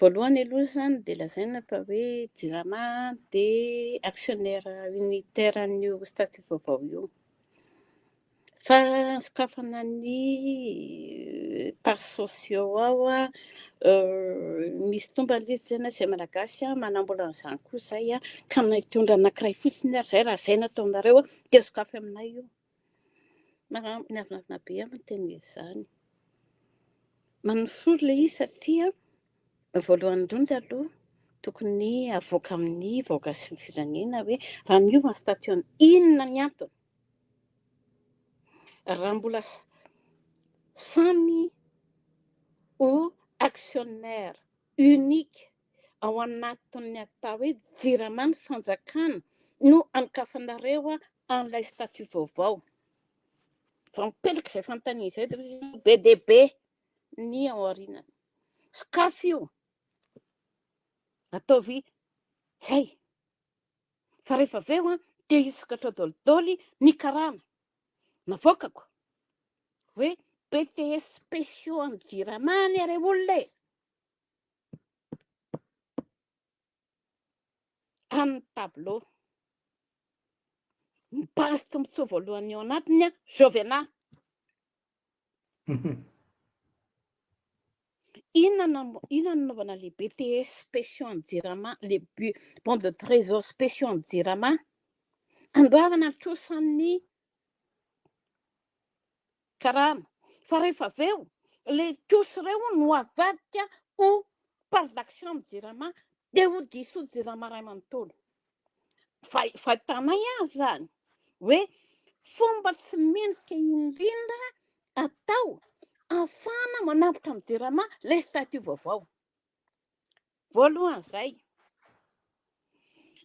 Voalohany aloha izany dia lazaina fa hoe Jirama dia actionnaire unitaire an'io statut vaovao io. Fa sokafana ny parts sociaux ao, misy tombany ilay izy izany izay Malagasy manambola an'izany koa izay ka mitondra anankiray fotsiny ary izay raha izay no ataonareo dia sokafy aminay io. Miavonavona be aho miteny an'izany. Manosory ilay izy satria voalohany indrindra aloha tokony avoaka amin'ny vahoaka sy ny firenena hoe raha miova ny statut inona ny antony? Raha mbola samy ho actionnaire unique ao anatin'ny atao hoe Jirama ny fanjakana no anokafanareo an'ilay statut vaovao. Vao mipetraka izay fanontaniana izay dia hoy be dia be ny ao aorianany. Sokafy io, ataovy zay. Fa rehefa avy eo dia hisokatra ao daholo ny karana navoakako hoe BTS spéciaux an'ny Jirama anie re olona e! Amin'ny tableau. Ny base tombontsoa voalohany ao anatiny an, Jovena. Inona no inona no nanaovana les BTS spéciaux an'ny Jirama, les bons de trésor spéciaux an'ny Jirama? Andoavana ny trosan'ny karana. Fa rehefa avy eo, le trosa ireo no avadika ho part d'action amin'ny Jirama, dia ho diso Jirama iray manontolo. Fahitanay azy izany hoe fomba tsy mendrika indrindra atao ahafahana manambotra amin'ny Jirama ilay statut vaovao. Voalohany izay.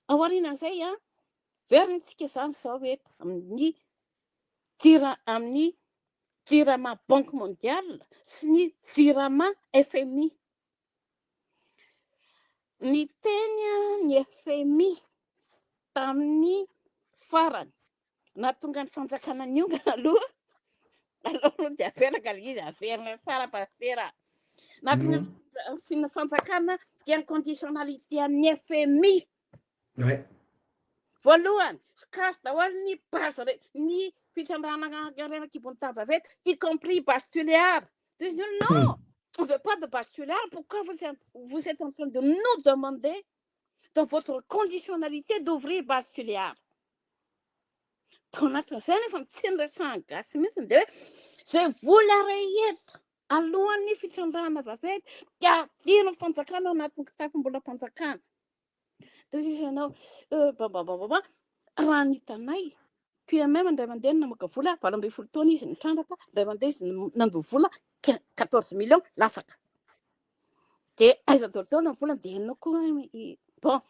Ao aorianan'izay, verintsika izany izao eto amin'ny Jira amin'ny Jirama Banque Mondiale sy ny Jirama FMI. Niteny ny FMI tamin'ny farany nahatonga ny fanjakana niongana aloha, aloha aloha dia averaka ilay izy, averina tsara pasitera. Nahatonga ny fanjakana dia ny conditionnalité an'ny FMI. Voalohany, sokafy daholo ny base re, ny fitrandrahana harena an-kibon'ny tany vaventy, y compris base Tuléar. Dia izy io, non, on veut pas de base Tuléar, pourquoi vous êtes, vous êtes en train de nous demander dans votre conditionnalité d'ouvrir base Tuléar? Tao anatin'izay nefa tsy niresahan'ny gasy mihitsy dia hoe izay vola rehetra alohan'ny fitrandrahana vaventy dia adino ny fanjakana ao anatin'ny kitapom-bolam-panjakana. Dia hoy izy ianao, bababababa, raha ny hitanay, PMM indray mandeha no namoaka vola, 18 taona izy nitrandraka, indray mandeha izy nandoa vola, 14 millions latsaka. Dia aiza daholo daholo ny volany, dia ianao koa, bon.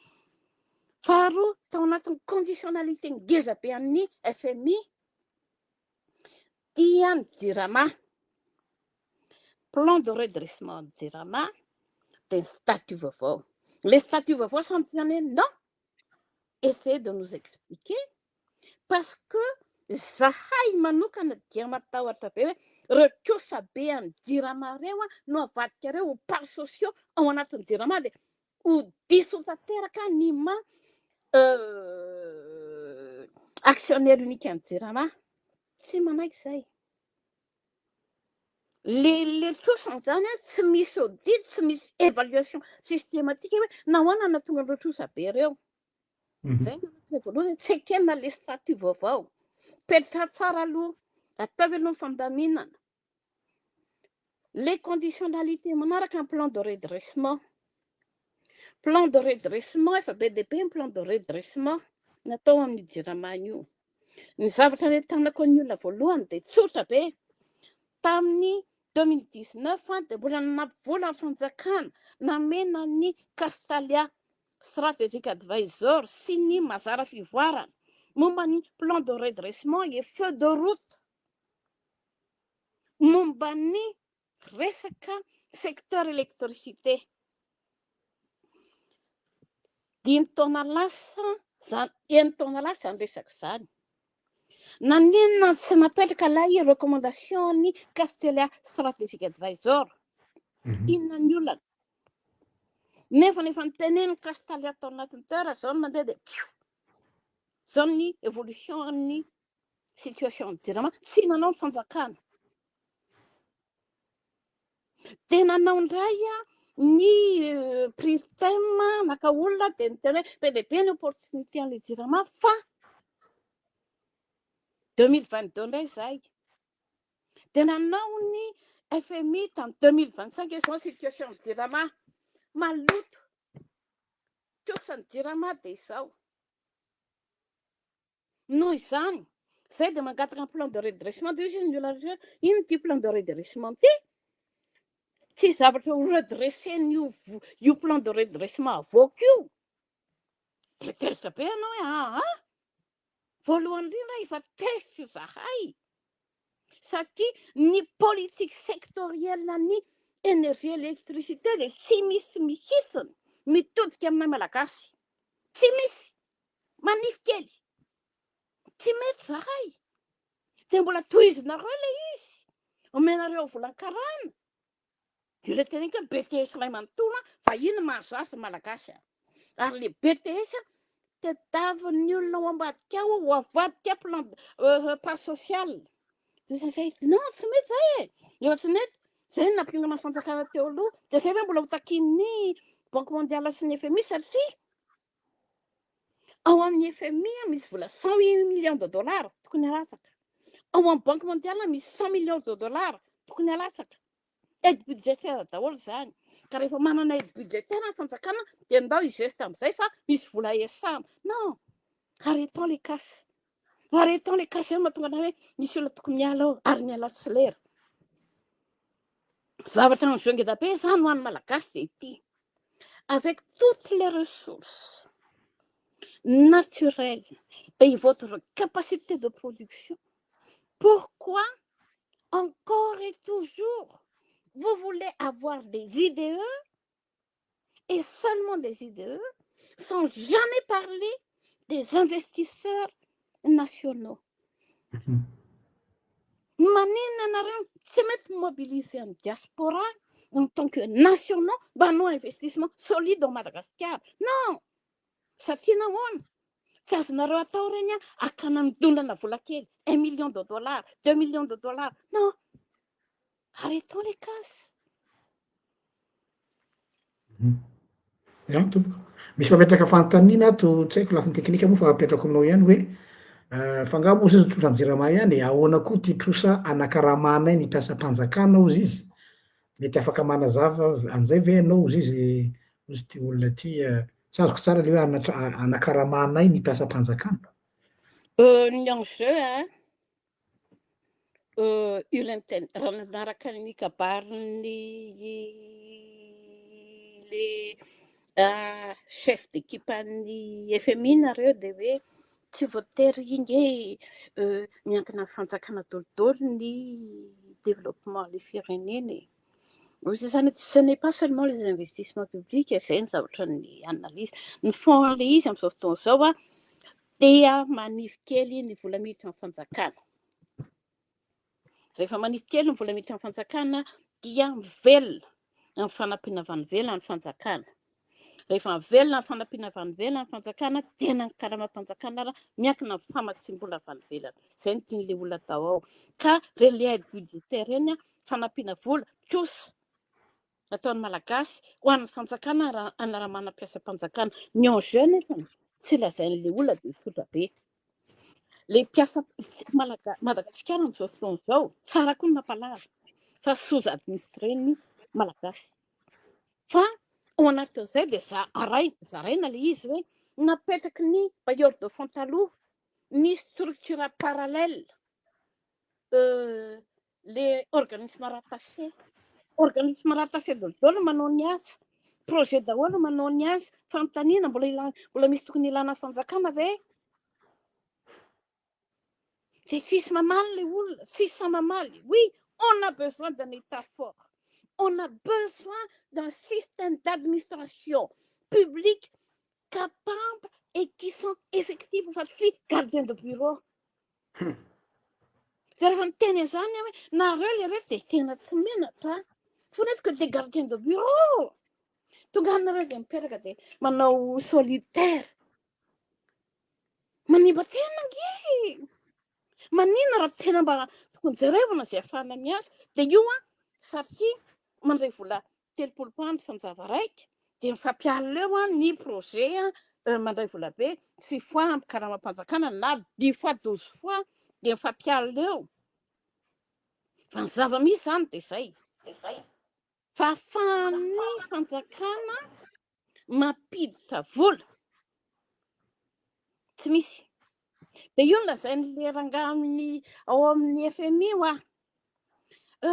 Faharoa, tao anatin'ny conditionnalité ngeza be an'ny FMI, dia ny Jirama. Plan de redressement ny Jirama, dia ny statut vaovao. Le statut vaovao samy tiany hoe non, essayez de nous expliquer parce que Zahay manokana dia matahotra be hoe reo trosa be an'ny jirama reo no avadikareo ho parts sociaux ao anatin'ny jirama dia ho diso tanteraka ny maha actionnaire unique an'ny jirama. Tsy manaiky zay. Le le trosa zany tsy misy audit, tsy misy évaluation systématique hoe nahoana nahatonga an'ireo trosa be reo. Zay no anankiray voalohany, tsy ekena le statut vaovao. Petraha tsara aloha, ataovy aloha ny fandaminana. Les conditionnalités manaraka ny plan de redressement. Plan de redressement, efa be dia be ny plan de redressement natao amin'ny Jirama io. Ny zavatra nentanako ny olona voalohany dia tsotra be. Tamin'ny 2019 dia mbola nanampy vola ny fanjakana namena ny Castalia Strategic Advisor sy ny Mazara Fivoarana momba ny plan de redressement et feu de route momba ny resaka secteur électricité. Dimy taona lasa zany, enin-taona lasa izany resaka izany. Naninona no tsy napetraka ilay recommandation ny Castelia Strategic Advisor? Inona ny olana? Nefa efa niteneniny Castalia tao anatin'ny terre, zao ny mandeha dia piu. Zao ny évolution ny situation ny Jirama, tsy nanao ny fanjakana. Dia nanao indray ny Pristem naka olona dia niteny hoe be dia be ny opportunité an'ilay Jirama fa 2022 indray izay. Dia nanao ny FMI tamin'ny 2025 izao ny situation ny Jirama. Maloto. Trosa ny Jirama dia izao. Noho izany, izay dia mangataka ny plan de redressement, dia hoy izy ny olona rehetra hoe inona ity plan de redressement ity? Tsy zavatra ho redresser-n'io io plan de redressement avoaka io. Dia tezitra be ianao hoe aa, voalohany indrindra efa tezitra izahay satria ny politique sectorielle ny énergie électricité dia tsy misy mihitsiny mitodika aminay Malagasy. Tsy misy. Manify kely. Tsy mety zahay. Dia mbola tohizinareo ilay izy. Omenareo volan-karana. Io ilay teneniko hoe BTS iray manontolo an, vahiny mahazo azy ny Malagasy an. Ary ilay BTS an, tadiavin'ny olona ao ambadika ao ho avadika plan part social. Dia zay zay, non tsy mety zay e. Efa tsy nety. Zay no nampiongana ny fanjakana teo aloha. Dia zay ve mbola ho takian'ny Banque mondiale sy ny FMI satria Ao amin'ny FMI misy vola 108 millions de dollars tokony halatsaka. Ao amin'ny Banque mondiale misy 100 millions de dollars tokony halatsaka. Aide budgétaire daholo izany. Ka rehefa manana aide budgétaire ny fanjakana dia ndao hi-geste amin'izay fa misy vola hiasana. Non, arrêtons les casses. Arrêtons les casses, izay no mahatonga anay hoe misy olona tokony miala ao ary miala tsy lera. Zavatra enjeu ngeda be izany ho an'ny Malagasy dia ity. Avec toutes les ressources naturelles et votre capacité de production, pourquoi encore et toujours vous voulez avoir des IDE et seulement des IDE sans jamais parler des investisseurs nationaux. Maninona anareo tsy mety mobiliser ny diaspora en tant que nationaux mba hanao investissement solide ao Madagasikara. Non! Satria nahoana? Tsy azonareo atao ireny hakana midonana vola kely, un million de dollars, deux millions de dollars. Non! Arrêtons les casses. Ya tompoko. Misy mametraka fanontaniana ato, tsy haiko lafiny teknika moa fa apetrako aminao ihany hoe fa angaha moa izy trosa jirama ihany e, ahoana koa ity trosa anakaramanay ny mpiasam-panjakana hozy izy? Mety afaka manazava an'izay ve ianao hozy izy hozy ity olona ity, tsy azoko tsara le hoe anakaramanay ny mpiasam-panjakana. Ny enjeu a, Urenten, raha nanaraka ny kabarin'ny le chef d'équipe an'ny FMI nareo dia hoe tsy voatery nge miankina amin'ny fanjakana daholo ny développement le firenena e. Hoy izy izany hoe ce n'est pas seulement les investissements publics, izay ny zavatra ny analyse. Ny fond an'ilay izy amin'izao fotoana izao an, Dia manify kely ny vola miditra amin'ny fanjakana. Rehefa manify kely ny vola miditra amin'ny fanjakana dia mivelona amin'ny fanampiana avy any ivelany ny fanjakana. Rehefa mivelona amin'ny fanampiana avy any ivelany ny fanjakana dia na ny karamam-panjakana ara miankina amin'ny famatsiam-bola avy any ivelany. Izay no tian'ilay olona atao ao. Ka ireny le aide budgétaire ireny, fanampiana vola kosa ataon'ny Malagasy ho an'ny fanjakana raha anaramana mpiasam-panjakana. Ny enjeu nefa tsy lazain'ilay olona dia tsotra be. Ilay mpiasa Malaga- Madagasikara amin'izao fotoana izao, tsara koa ny mampalahelo fa sous administré ny Malagasy. Fa ao anatin'izay dia za- arai- zaraina ilay izy hoe napetraky ny bailleur de fonds taloha ny structure parallèle le organisme rattaché organisme rattaché daholo manao ny asa projet daholo manao ny asa fanontaniana mbola ilana mbola misy tokony ilana fanjakana ve de tsisy mamaly le olona tsisy sa mamaly. Oui, on a besoin d'un état fort, on a besoin d'un système d'administration publique capable et qui sont effectifs fa tsy gardien de bureau. De rehefa miteny an'izany aho hoe nareo le reto de tena tsy menatra, vous n'êtes que des gardiens de bureau, tonga any nareo de mipetraka de manao solitaire, manimba tena nge. Maninona raha tena mba tokony jerevana izay ahafahana miasa de io a satria mandray vola 30 points fanjava raiky de mifampialina eo a ny projet a mandray vola be six fois ampy karamam-panjakana na 10 fois, 12 fois de mifampialina eo. Fa ny zava-misy zany de zay fa ahafahan'ny fanjakana mampiditra vola tsy misy. De io no lazain'le rangahy amin'ny ao amin'ny FMI hoa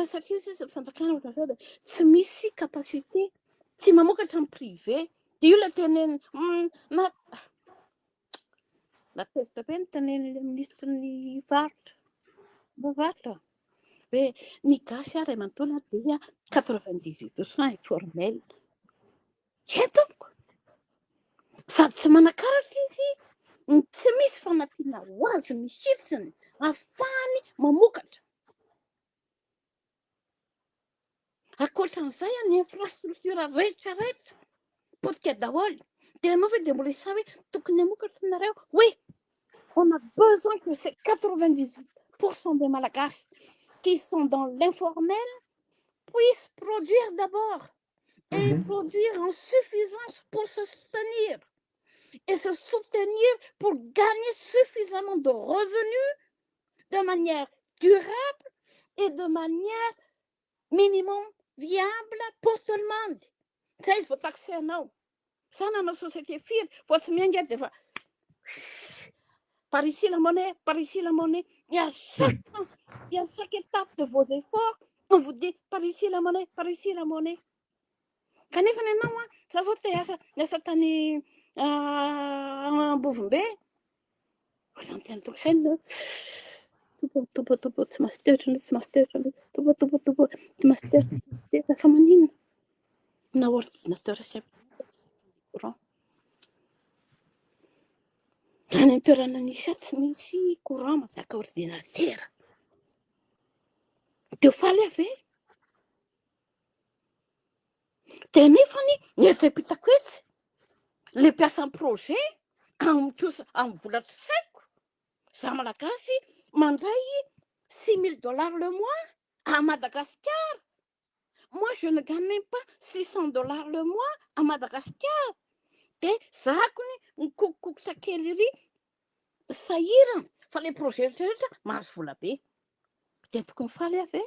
satria sisa fanjakana ohatran'izao de tsy misy capacité, tsy mamokatra amin'ny privé. De io le teneny na tezitra be ny tenenin'le ministre ny varotra varotra hoe ny gasy ary manontolo dia 98 % informel e tompoko, sady tsy manan-karatra izy, tsy misy fanampiana ho azy mihitsiny ahafahany mamokatra. Ankoatran'izay ny infrastructure rehetrarehetra potika daholo. De ianao ve de mbola isa hoe tokony hamokatra nareo? Oui, on a besoin que ces 98 % des Malagasy qui sont dans l'informel puissent produire d'abord et produire en suffisance pour se soutenir et se soutenir pour gagner suffisamment de revenus de manière durable et de manière minimum viable pour tout le monde. Zay izy vao taxé anao. Sa nanao société firy vao tsy miainga de fa par ici la monnaie, par ici la monnaie. Et à chaque étape de vos efforts, on vous dit par ici la monnaie, par ici la monnaie. Kanefa ny anao a, za zao te asa niasa tany Ambovombe. Ohatrany tena toko saina tompo tompo tompo tsy mahazo tsy mahazo tompo tompo tompo tsy mahazo fa maninona na ordinateur sy courant any amin'ny toerana nisy ahy, tsy misy courant mazaka ordinateur de faly aho ve? De nefany ny eto ampitako etsy le mpiasa projet amin'ny trosa amin'ny vola tsy saiko za malagasy mandray 6000 dollars le mois à Madagascar. Moi, je ne gagne même pas 600 dollars le mois à Madagascar. De zako ny mikokokokotra kely iry sahirana fa le projet rehetrarehetra mahazo vola be de tokony faly aho ve?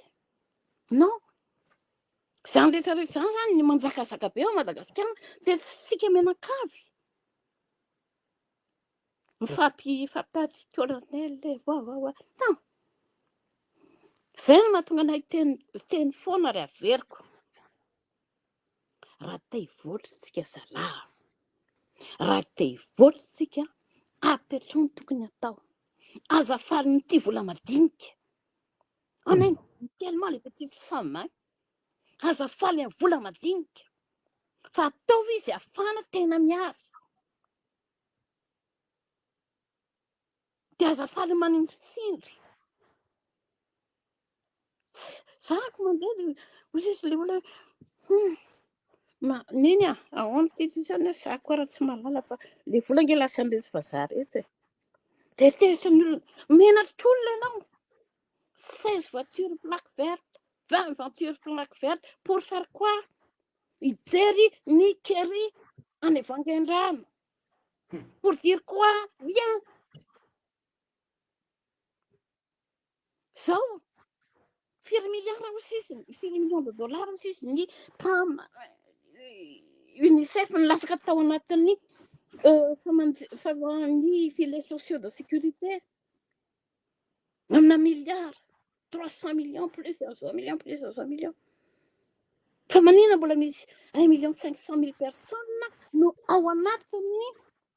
Non, zany rehetrarehetra zany zany ny manjakazaka be ao Madagasikara de tsika mianakavy mifampi fampitady colonel voavoa tan zay no mahatonga anay teny teny foana. Ary averiko, raha te hivoatra tsika zalahy, raha te hivoatra tsika, apetrao ny tokony atao, aza faly nyity vola madinika. On aime tellement les petites sommes hein. Aza faly amin'ny vola madinika fa ataovy izy afana tena miary. Dia aza faly manindritsindry. Zako mandeha dia hoy izy ilay olona hoe ma neny a, ahoana ity ity zany a, za koa raha tsy mahalala fa le vola ange lasan'ireto vazaha reto e. Dia tezitra ny olona, menatra olona ianao. 16 voitures plaque verte, 20 voitures plaque verte, pour faire quoi? Hijery ny Kerry any Vangaindrano. Pour dire quoi? Rien. Zao, firy milliards hoy sisa, firy millions de dollars hoy sisa ny PAM, UNICEF nilatsaka tao anatin'ny faman'ny filets sociaux de sécurité amina milliards, 300 millions plus 100 millions plus 100 millions. Fa manina mbola misy 1 million 500 mille personnes no ao anatin'ny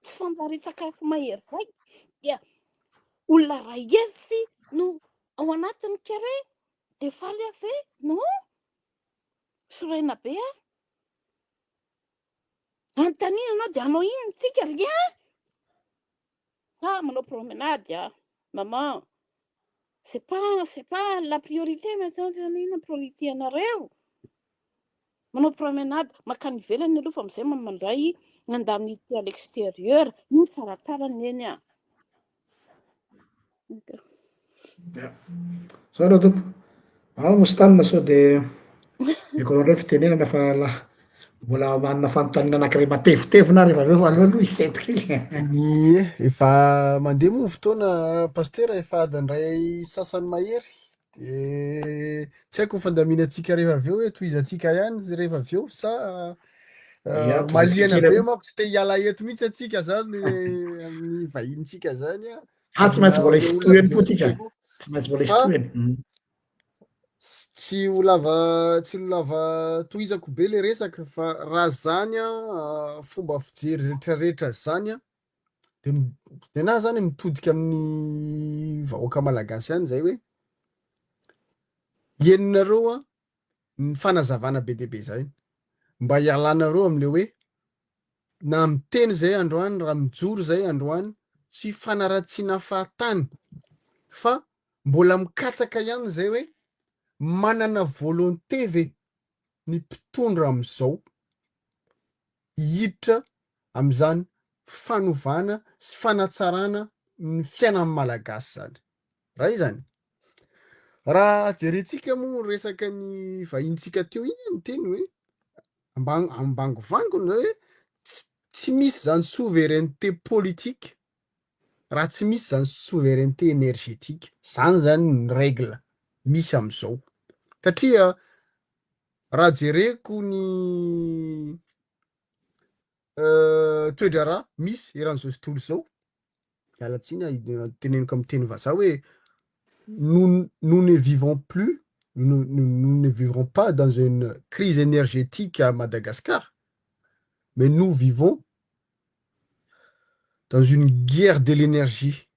tsy fanjarian-tsakafo mahery vaika dia olona iray hetsy no ao anatin'ny kere dia faly aho ve? Non! Sorena be aho. Anontaniana ianao dia hanao inona isika? Rien! Ah, manao promenade aho. Maman, c'est pas, c'est pas la priorité maintenant, zany inona priorité anareo? Manao promenade, makany ivelany aloha fa amizay mandray indemnité à l'extérieur, iny tsaratsara neny a. Zao aloha tompoko, ao Mostana sao de omeko anareo fitenenana fa la mbola manana fanontaniana anankiray matevitevina aho rehefa avy eo fa aleo aloha hisento kely. Ie, efa mandeha moa ny fotoana Pasitera, efa adiny iray sasany mahery, de tsy haiko ny fandaminantsika rehefa avy eo hoe tohizantsika ihany izy rehefa avy eo sa Ia, tohizantsika mahaliana kely be aloha. manko tsy te hiala eto mihitsy antsika zany amin'ny vahinintsika zany an, Ah, tsy maintsy amina mbola ireo hisy olona tohiny koa mijery tika, antsika koa tsy maintsy mbola hisy fa tohiny. Tsy ho lava tsy ho lava tohizako be le resaka fa raha zany an fomba fijery retraretra zany an de nenaha zany mitodika amin'ny vahoaka malagasy ihany zay hoe henonareo an ny fanazavana be dia be zay mba hialanareo amle hoe na miteny zay androany raha mijoro zay androany tsy fanaratsiana fahatany fa mbola mikatsaka ihany zay hoe manana volonté ve ny mpitondra amizao hiditra amizany fanovana sy fanatsarana ny fiainan'ny malagasy zany ray zany raha jerentsika moa resaka ny vahintsika teo iny niteny hoe ambangovangony hoe tsy misy zany souveraineté politique raha tsy misy zany souveraineté énergétique zany zany ny règle misy amizao satria raha jereko ny toe-draharaha misy eran'izao tontolo izao miala tsiny aho teneniko amin'ny teny vazaha hoe nous nous ne vivons plus nous, nous, nous ne vivrons pas dans une crise énergétique à Madagascar mais nous vivons dans une guerre de l'énergie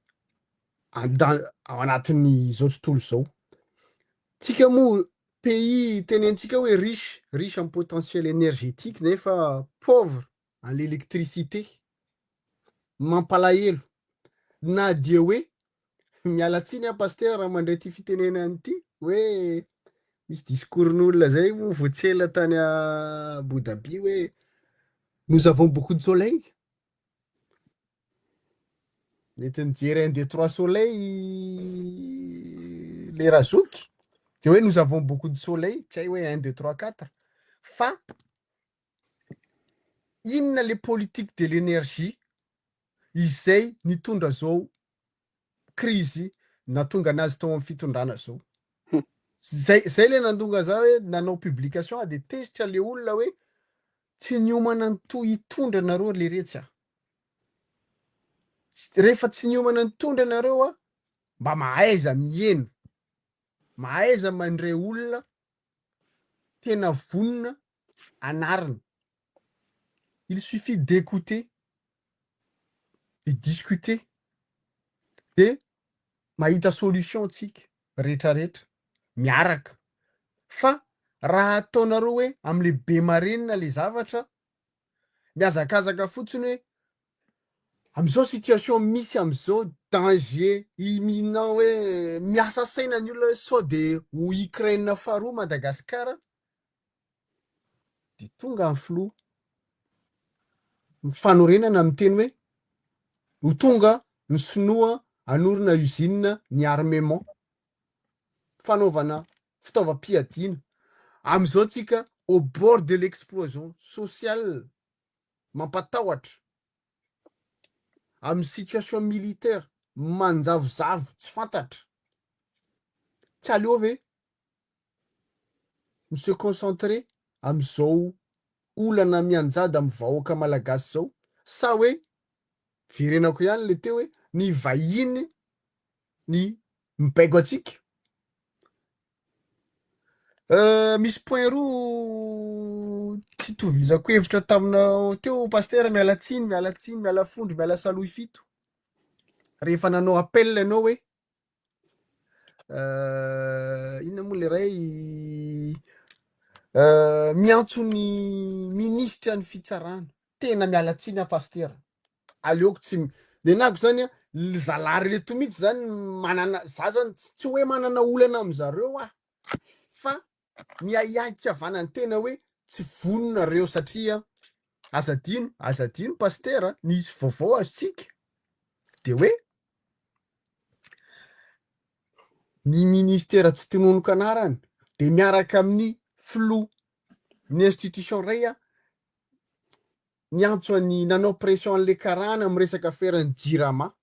ao anatin'izao tontolo izao tsika moa pays tenentsika hoe riche riche en potentiel énergétique nefa pauvre en l'électricité mampalahelo na dia hoe miala tsiny aho pasitera raha mandray ty fitenenana ity hoe misy discours-n'olona zay moa vao tsy ela tany Abu Dhabi hoe nous avons beaucoup de soleil mety nijery un deux trois soleil le razoky de hoe nous avons beaucoup de soleil tsy hay hoe un deux trois quatre fa inona le politique de l'énergie izay nitondra zao krizy natonga anazy tao amin'ny fitondrana zao zay zay le nandonga za hoe nanao publication a de tezitra le olona hoe tsy niomana nto hitondra nareo le retsy a rehefa tsy niomana nitondra nareo a mba mahaiza mieno mahaiza mandray olona tena vonona anarina il suffit d'écouter de discuter de mahita solution tsika rehetrarehetra miaraka fa raha ataonareo hoe am'le be marenina le zavatra miazakazaka fotsiny hoe Amizao situation misy amizao danger imminent hoe miasa saina ny olona hoe sao de ho Ukraine faharoa Madagascar de tonga ny filoha ny fanorenana miteny hoe ho tonga ny sinoa hanorina usine ny armement fanaovana fitaovam-piadiana amizao tsika au bord de l'explosion sociale mampatahotra amin'ny situation militaire manjavozavo tsy fantatra, tsy aleo ve mi se concentrer amin'izao olana mianjady amin'ny vahoaka malagasy izao sa hoe verenako ihany le teo hoe ny vahiny ny mibaiko antsika? Misy point roa tsy itovizako hevitra taminao teo Pasitera, miala tsiny, miala tsiny, miala fondro, miala salohy fito. Rehefa nanao appel ianao hoe inona moa le ray miantso ny minisitra ny fitsarana. Tena miala tsiny aho Pasitera. Aleoko tsy nenako zany a, ry zalahy reto mihitsy zany manana, za zany tsy hoe manana olana amizareo aho fa ny ahiahy tsy havanan'ny tena hoe tsy vonona reo satria aza adino, aza adino Pasitera, nisy vaovao azontsika de hoe ny ministera tsy tononiko anarany de miaraka amin'ny filoha ny institution ray a niantso an'i nanao pression an'le karana amin'ny resaka affaire ny jirama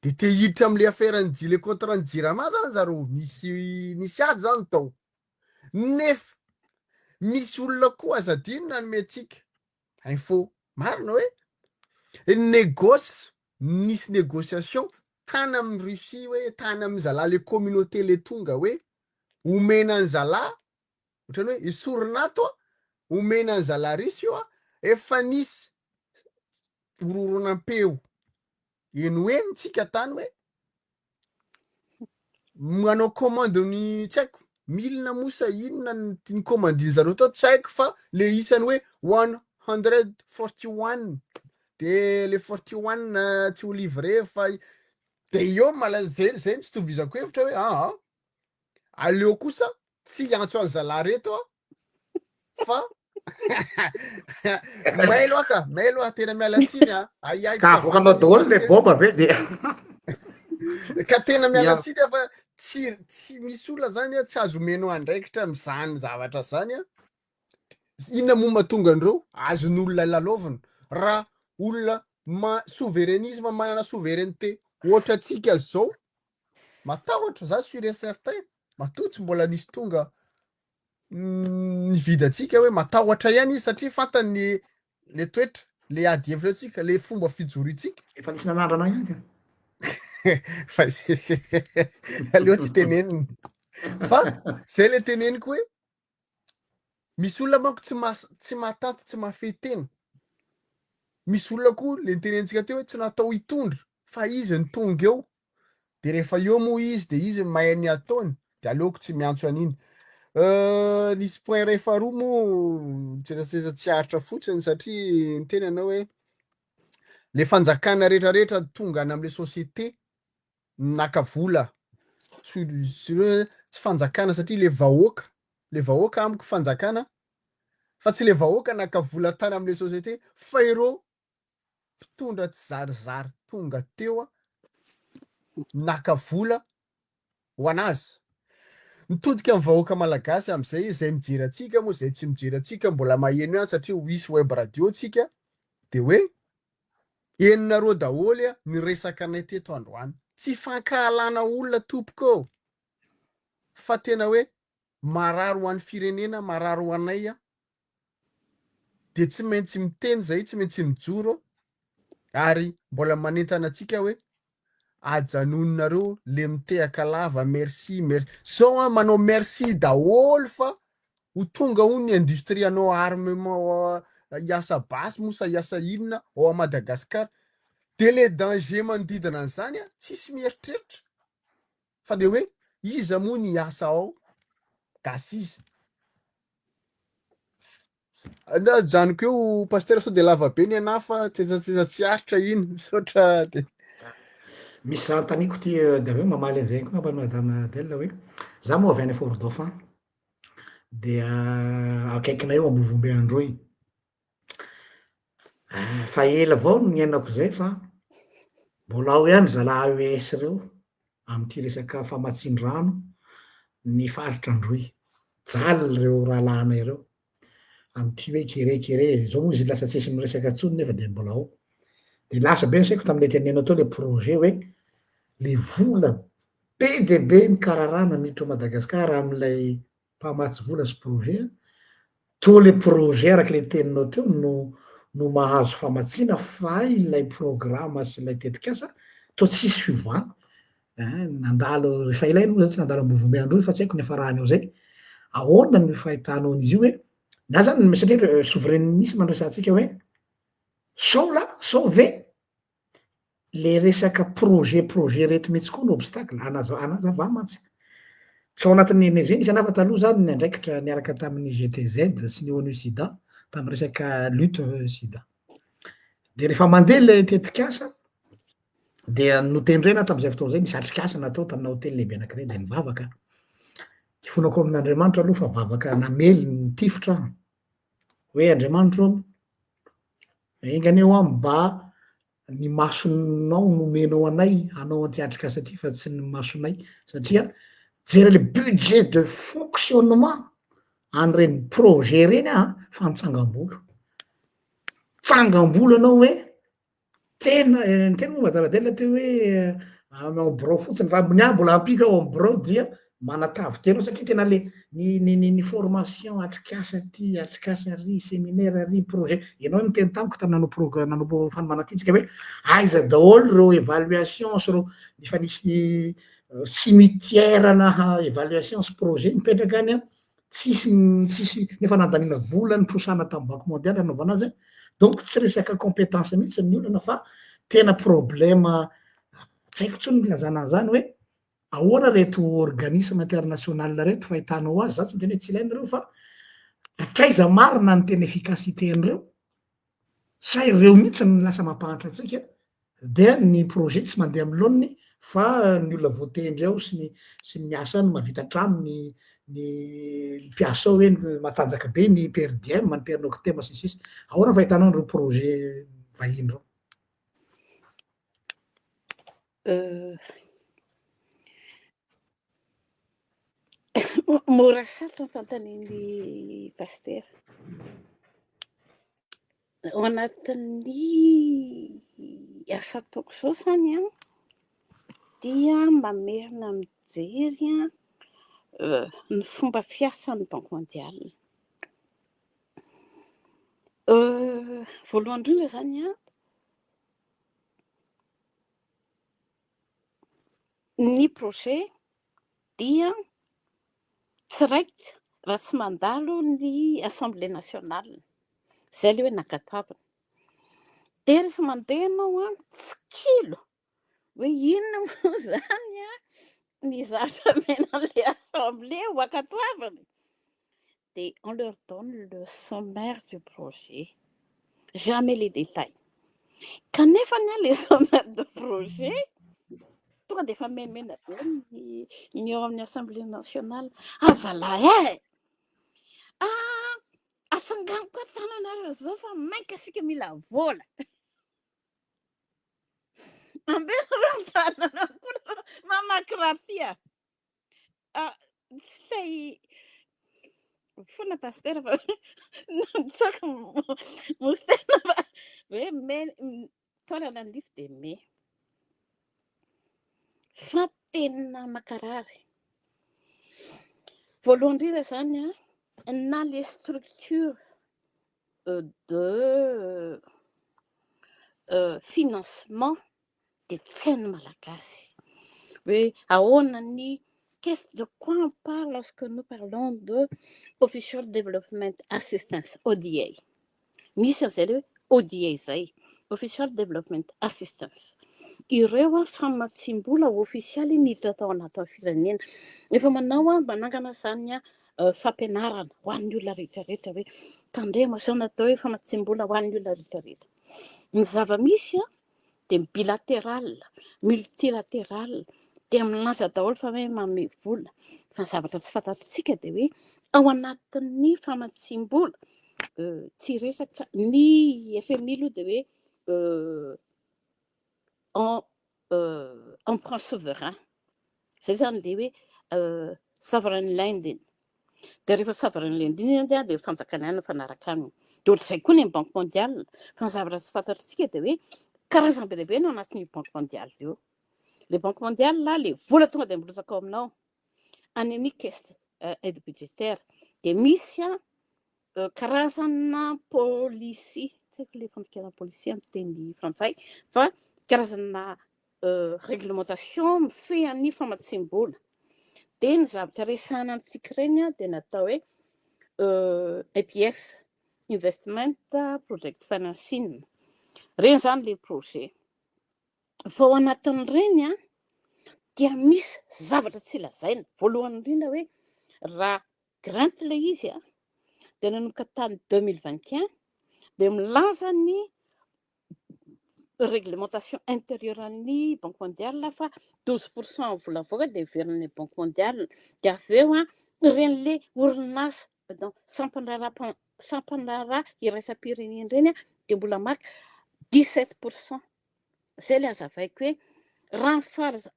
de te hiditra am'le affaire ny le contrat ny jirama zany zareo nisy nisy ady zany tao nefa misy olona koa aza adino nanome antsika info marina hoe négoce nisy négociation tany amin'ny Russie hoe tany amin'ny zalahy le communauté le tonga hoe omena any zalahy ohatrany hoe esorina ato a, omena an'i zalahy io a, efa nisy horohoronam-peo eny ho eny tsika tany hoe manao commande ny tsy haiko milina moa sa inona ny commandin zareo tao tsy haiko fa le isany hoe 141 de le 41 tsy ho livré fa de eo mala zay zay no tsy tovizako hevitra hoe aa aleo kosa tsy hiantso any zalahy reto a fa mailo aka mailo a tena miala tsiny a ahiahy ka avoakanao daholo le bomba ve de ka tena miala tsiny a fa tsy tsy misy olona zany a tsy azo omenao andraikitra am'zany zavatra zany a. Inona moa mahatonga an'ireo azon'olona lalaovina raha olona ma souverainisme manana souveraineté ohatra antsika zao matahotra za sûr et certain matoa tsy mbola nisy tonga nividy antsika hoe matahotra ihany izy satria fantany ny le toetra le ady hevitra antsika le fomba fijoroantsika. Efa nisy nanandrana ihany ka. Fa aleo tsy tenenina fa zay le teneniko hoe misy olona manko tsy ma tsy mahatanty tsy mahafehy tena, misy olona koa le nitenentsika teo hoe tsy natao hitondra fa izy ny tonga eo de rehefa eo moa izy de izy mahay ny ataony de aleoko tsy miantso an'iny. Nisy point iray faharoa moa tsetsatsetsa tsy aritra fotsiny satria niteny ianao hoe le fanjakana rehetrarehetra tonga any am'le société naka vola sur hoe tsy fanjakana satria le vahoaka le vahoaka amiko fanjakana fa tsy le vahoaka naka vola tany am'le société fa ireo mpitondra tsy zarizary tonga teo a naka vola ho anazy. Mitodika amin'ny vahoaka malagasy am'izay izay mijery antsika moa zay tsy mijery antsika mbola maheno ihany satria ho hisy web radio tsika de hoe henonareo daholo a ny resaka anay teto androany. Tsy fankahalana olona tompoko fa tena hoe marary ho an'ny firenena, marary ho anay a de tsy maintsy miteny zay, tsy maintsy mijoro ary mbola manentana antsika hoe ajanononareo le mitehaka lava merci merci zao a manao merci daholo fa ho tonga ho ny industrie anao armement hiasa basy moa sa hiasa inona ao a Madagasikara de le danger manodidina an'izany a tsisy mieritreritra fa de hoe iza moa ny hiasa ao gasy iza. Andao ajanoko eo Pasteur sao dia lava be ny anah fa tsetsatsetsa tsy aritra iny. Misaotra de. Misy anontaniako ty de avy eo mamaly an'izay ihany koa angamba madame Adèle hoe, za moa avy any Fort Dauphin, dia akaikinay eo Ambovombe Androy. Fa ela avao no niainako zay fa mbola ao ihany zalahy AES reo am'ty resaka famatsian-drano ny faritra Androy. Jaly reo rahalahinay reo am'ty hoe kere kere, zao moa izy lasa tsisy miresaka tsony nefa de mbola ao. De lasa be ny saiko tam'le tenenao teo le projet hoe le vola be de be mikararana miditra ao Madagasikara am'lay mpamatsy vola sy projet, toa le projet araky le teninao teo no no mahazo famatsiana fa ilay programa sy ilay tetikasa toa tsisy fiovana, ein nandalo efa ela aloha za tsy nandalo Ambovombe Androy fa tsy haiko ny hafarany ao zay, ahoana ny fahitanao an'izy io hoe na zany satria souverainisme no resahantsika hoe sao la sao ve le resaka projet projet reto mihitsy koa no obstacle, anaza- anazava mantsy. Tsy ao anatin'ny énergie nisy anah fa taloha zany niandraikitra niaraka tamin'ny GTZ sy ny ONU SIDA tamy resaka lutte SIDA. De rehefa mandeha le tetikasa dia notendrena tam'izay fotoana zay nisy atrikasa natao tamina hotely lehibe anakiray de nivavaka. Ifonako amin'Andriamanitra aloha fa vavaka namely ny tifitra aho hoe Andriamanitra ô, enga anie hoa mba ny masonao nomenao anay hanao an'ity atrikasa ty fa tsy ny masonay satria jery le budget de fonctionnement an'ireny projet reny aha fa nitsangam-bolo, tsangam-bolo ianao hoe Tena niteny moa madame Adèle teo hoe ao birao fotsiny fa ny ahy mbola ampiko ao amy birao dia manatavy tena satria tena le ny ny ny ny formation atrikasa aty atrikasa ary seminaire ary projet, ianao niteny tamiko tamy nanao prog- nanao fanomana ty tsika hoe aiza daholo reo évaluation sy reo efa nisy cimetière na évaluation sy projet mipetraka any an, tsisy tsisy nefa nandaniana vola nitrosana tamy banque mondiale nanaovana azy an, donc tsy resaka compétence mihitsy ny olana fa tena problème tsy haiko tsony ny ilazana an'izany hoe ahoana reto organisme international reto fahitanao azy, za tsy miteny hoe tsy ilaina ireo fa hatraiza marina ny tena efficacité an'ireo? Sa ireo mihitsy no lasa mampahantra antsika dia ny projet tsy mandeha amin'ny laoniny fa ny olona voatendry ao sy ny sy ny miasa any mahavita trano ny ny mpiasa ao hoe matanjaka be ny per diem, ny per noctem sy ny sisa. Ahoana ny fahitanao an'ireo projet vahiny ireo? Mora sarotra ny fanontanian'i Pasitera. Ao anatin'ny asa ataoko izao izany an, dia mamerina mijery ny fomba fiasan'ny Banque mondiale. Voalohany indrindra izany an, Ny projet dia tsy raikitra raha tsy mandalo ny assemblée nationale, izay ilay hoe nankatoavina. Dia rehefa mandeha ianao an, tsikilo hoe inona moa izany an ny zavatra omena an'ilay assemblée ho ankatoavina. Dia on leur donne le sommaire du projet, jamais les détails. Kanefa anie le sommaire de projet tonga dia efa menimena be ny ny eo amin'ny assemblée nationale. Azalahy e! Ah, atsangano koa tananareo zao fa mainka isika mila vola. Ambeno reo ny tananareo koa mamaky raha Ah, tsy te fona pasitera fa nitsoaka mositena fa hoe me taolana ny nify dia me. Fa tena makarary. Voalohany indrindra izany an, na les structures de financement dia tsy hain'ny Malagasy hoe ahoana ny qu'est-ce de quoi on parle lorsque nous parlons de Official Development Assistance, ODA. Misy an'izay ilay hoe ODA izay, Official Development Assistance. Ireo an famatsiam-bola ofisialy niditra tao anatin'ny firenena. Efa manao an manangana izany an. fampianarana ho an'ny olona rehetrarehetra hoe tandremo izao no atao hoe famatsiam-bola ho an'ny olona rehetrarehetra. Ny zava-misy dia bilateral, multilateral, dia milaza daholo fa hoe manome vola. Fa ny zavatra tsy fantatsika dia hoe ao anatin'ny famatsiam-bola, tsy resaka ny FMI aloha dia hoe en emprunt souverain. Izay izany ilay hoe sovereign lending. Dia rehefa sovereign lending iny dia fanjakana ihany no mifanaraka aminy. Dia ohatr'izay koa ny amin'ny banque mondiale. Fa ny zavatra tsy fantatritsika dia hoe karazany be dia be no anatin'io banque mondiale io. Ilay banque mondiale, ilay vola tonga dia mirotsaka ao aminao any amin'ny caisse aide budgétaire. Dia misy karazana policy, tsy haiko ilay fandikana policy amin'ny teny frantsay, fa karazana réglementation mifehy ny famatsiam-bola. Dia ny zavatra resahana amintsika ireny dia natao hoe IPF, Investment Project Financing. Ireny izany ilay projet. Fa ao anatin'ireny dia misy zavatra tsy lazaina. Voalohany indrindra hoe raha grant ilay izy dia nanomboka tamin'ny 2021 dia milaza ny réglementation intérieure an'ny Banque mondiale fa 12% amin'ny vola avoaka dia miverina any Banque mondiale. Dia avy eo ireny le orinasa, pardon, sampandraharaha sampandraharaha iraisam-pirenena ireny dia mbola maka 17%. Izay ilay hazavaiko hoe raha ny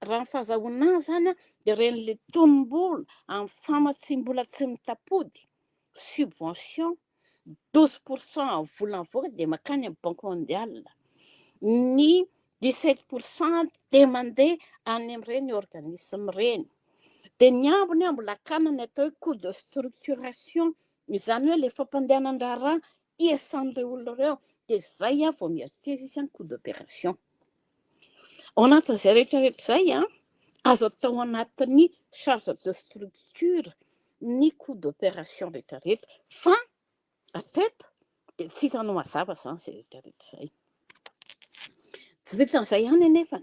raha ny fahazahoana azy izany dia ireny le tonom-bola amin'ny famatsiam-bola tsy mitapody, subvention, 12% amin'ny vola mivoaka dia mankany amin'ny Banque mondiale. Ny 17% dia mandeha any amin'ireny organisme ireny. Dia ny ambiny mbola akana ny atao hoe coût de structuration, izany hoe ilay fampandehanan-draharaha iasan'ireo olona ireo, dia izay vao mieritreritra izy ny coût d'opération. Ao anatin'izay rehetrarehetra izay, azo atao anatin'ny charge de structure ny coût d'opération rehetrarehetra, fa hatreto dia tsy hitanao mazava izany izay rehetrarehetra izay. Tsy vitan'izay ihany anefa,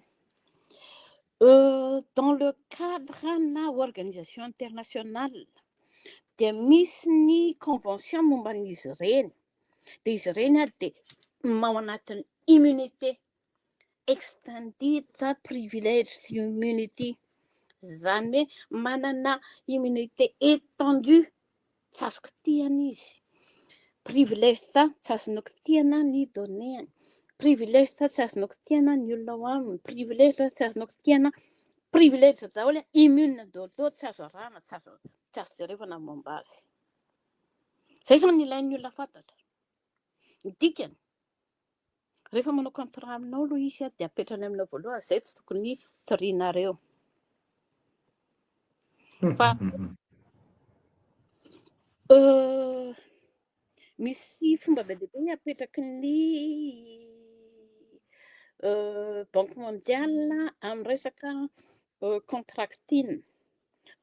dans le cadre na organisation internationale dia misy ny convention momba an'izy ireny, dia izy ireny dia ao anatin'ny immunité, extended privilege immunity, izany hoe manana immunité étendue, tsy azo kitihana izy, privilège tsy azonao kitihana ny données-ny, privilège tsy azonao kitihana ny olona ao aminy, privilège tsy azonao kitihana, privilège daholo, immune daholo, tsy azo arahana, tsy azo tsy azo jerevana ny momba azy. Izay izany ilain'ny olona fantatra. Ny dikany, rehefa manao contrat aminao aloha izy dia apetrany aminao voalohany izay tsy tokony torianareo. Fa misy fomba be dia be apetraky ny Banque mondiale amin'ny resaka contracting.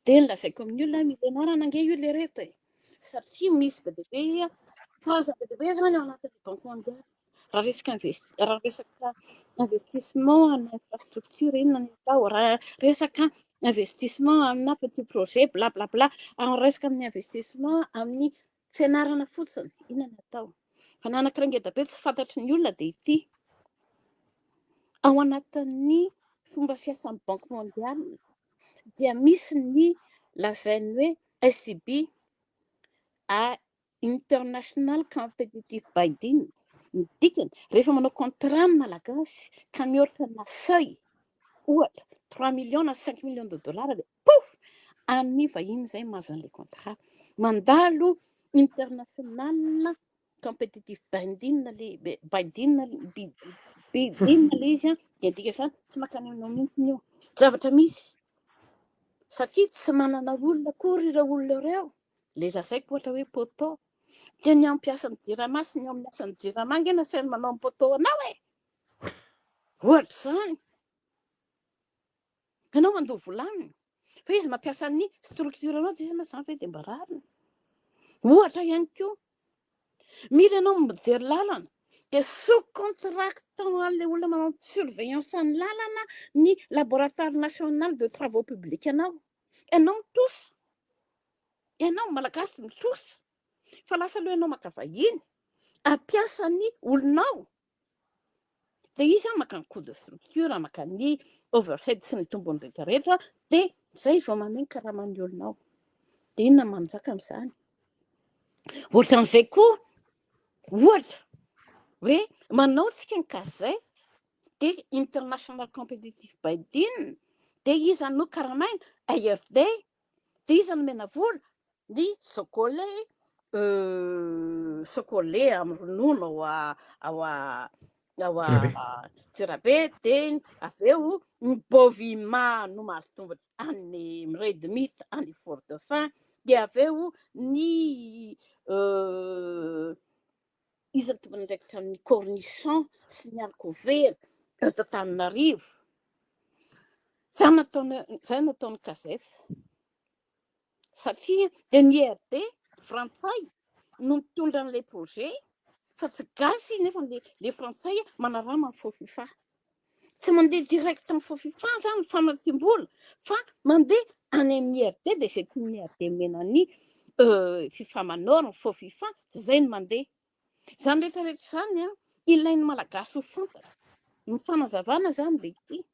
Dia ny lazaiko amin'ny olona mila ianarana ange io le reto e. Satria misy be dia be, karazana be dia be zany ao anatin'ny Banque mondiale. Raha resaka investi raha resaka investissement amin'ny infrastructure inona no atao, raha resaka investissement amina petit projet bla bla bla, raha resaka amin'ny investissement amin'ny fianarana fotsiny inona no atao. Fa ny anankiray ngeda be tsy fantatry ny olona dia ity. Ao anatin'ny fomba fiasan'ny Banque mondiale dia misy ny lazainy hoe ICB, International Competitive Bidding. Ny dikany, rehefa manao contrat ny Malagasy ka mihoatra na seuil, ohatra 3 millions na 5 millions de dollars dia pouf, amin'ny vahiny izay mahazo an'ilay contrat. Mandalo international competitive bidding le bidding bidding le izy dia dika izany tsy mankany aminao mihitsy io. Zavatra misy satria tsy manana olona akory ireo olona ireo. Le lazaiko ohatra hoe poteau dia ny ampiasan'ny Jirama sy ny amin'ny asan'ny Jirama ange nasainy manao ny poteau anao e. Ohatra izany. Ianao mandoa vola aminy fa izy mampiasa ny structure anao dia izany ve dia mba rariny. Ohatra ihany koa, mila ianao mijery lalana dia sous-contractant an'ilay olona manao surveillance ny lalana ny laboratoire national de travaux publics anao. Ianao mitosa. Ianao Malagasy mitrosa fa lasa aloha ianao maka vahiny ampiasa ny olonao dia izy an maka ny coût de structure, maka ny overhead sy ny tombony rehetra rehetra dia zay vao manome ny karaman'ny olonao. Dia inona no manjaka amin'izany? Ohatran'izay koa ohatra hoe manao tsika ny Casef dia international competitive bidding dia iza no karamaina? ARD dia iza no omena vola? Ny Socolé, Socolé amin'ny ronono ao ao ao Antsirabe dia avy eo ny Bovima no mahazo tombony any Red Meat any Fort Dauphin dia avy eo ny iza no tompon'andraikitra amin'ny cornichon sy ny alcovera eto Antananarivo. Zay nataony zay nataon'ny Casef. Satria dia ny IRD frantsay no mitondra an'ilay projet fa tsy gasy nefa le le frantsay manarama ny Fofifa. Tsy mandeha direct amin'ny Fofifa zany ny famatsiam-bola fa mandeha any amin'ny IRD dia izay tian'ny IRD omena ny Fifa Manor ny Fofifa zay no mandeha. Izany rehetra rehetra izany an, ilain'ny Malagasy ho fantatra. Ny fanazavana izany dia ity.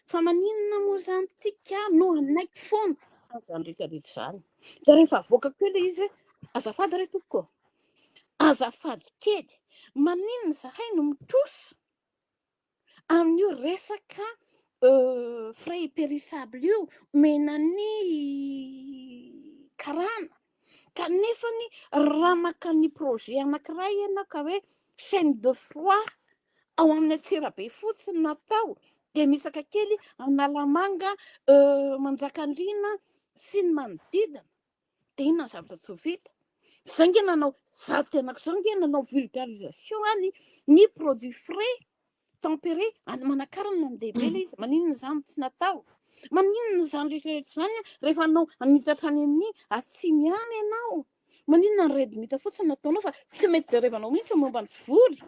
Fa maninona moa izany tsika no hanaiky foana an'izany rehetra rehetra izany? Dia rehefa avoakako eo ilay izy hoe azafady re tompoko ô, azafady kely, maninona izahay no mitrosa amin'io resaka frais périssable io omena ny karana kanefany raha maka ny projet anankiray ianao ka hoe chaîne de froid ao amin'ny Antsirabe fotsiny no atao dia misaka kely Analamanga, Manjakandriana sy ny manodidina dia inona ny zavatra tsy ho vita? Zay nge nanao, za tenako zao nge nanao vulgarisation any ny produit frais tempéré any Manakara no nandeha be ilay izy, maninona izany tsy natao? Maninona izany rehetra rehetra izany rehefa hanao hanitatra any amin'ny atsimo ihany ianao? Maninona ny red meat fotsiny no ataonao fa tsy mety jerevanao mihitsy ny momba ny tsivory?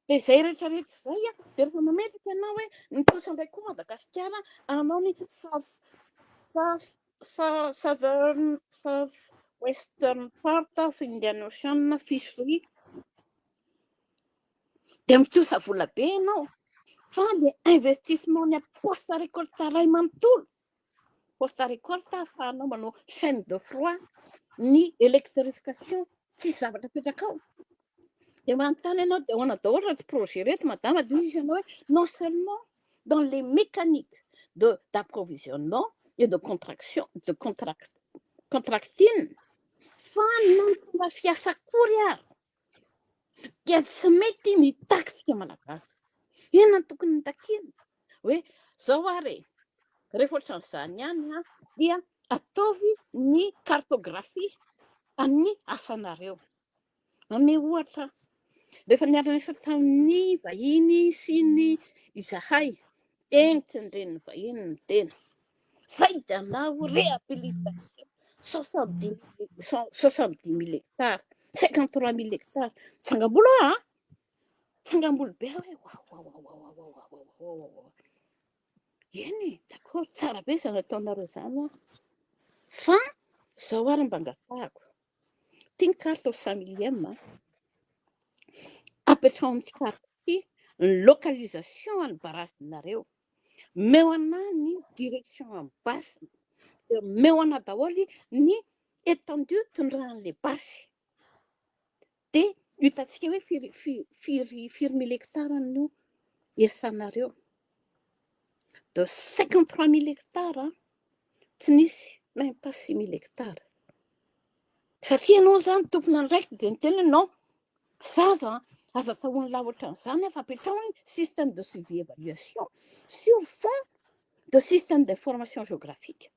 Dia izay rehetra rehetra izay a, dia rehefa mametraka ianao hoe ny trosa indray koa Madagasikara hanao ny south south southern south western part of Indian Ocean fishery dia mitrosa vola be ianao fa le investissement ny post récolte ray manontolo post récolte ahafahanao manao chaîne de froid ny électrification tsisy zavatra apetraka ao dia manontany ianao dia ahoana daholo raha tsy projet reto madama dia izy ianao hoe non seulement dans les mécaniques de d'approvisionnement et de contraction de contract contracting fa na ny fomba fiasa akory ary dia tsy mety mitaky tsika malagasy inona no tokony nitakiana hoe zao ary e rehefa ohatran'izany ihany an dia ataovy ny cartographie amin'ny asanareo Manome ohatra aho, rehefa niara-niasa tamin'ny vahiny sy ny izahay, eny tsindrin'ny vahiny ny tena. Zay dia hanao réhabilitation 70 000 hectares, 53 000 hectares. Tsangam-bolo aho an! Tsangam-bolo be aho hoe wawawawawawawawawawa. Eny e, d'accord, tsara be izany ataonareo izany an! Fa izao ary mba angatahako. Ity ny carte au cent millième a. Apetraho amin'ity carte ity ny localisation an'ny barrage-nareo. Meo anà ny direction amin'ny base. Dia meo anà daholo ny étendue tondrahan'ilay base. Dia hitantsika hoe firy firy firy mille hectares no iasanareo. De 53 000 hectares tsy nisy même pas 6000 hectares. Satria ianao zany tompon'andraikitra dia niteny hoe non, zaza aza atahon'ny lahy ohatran'izany fa apetraho ny système de suivi évaluation sur fond de système d'information géographique.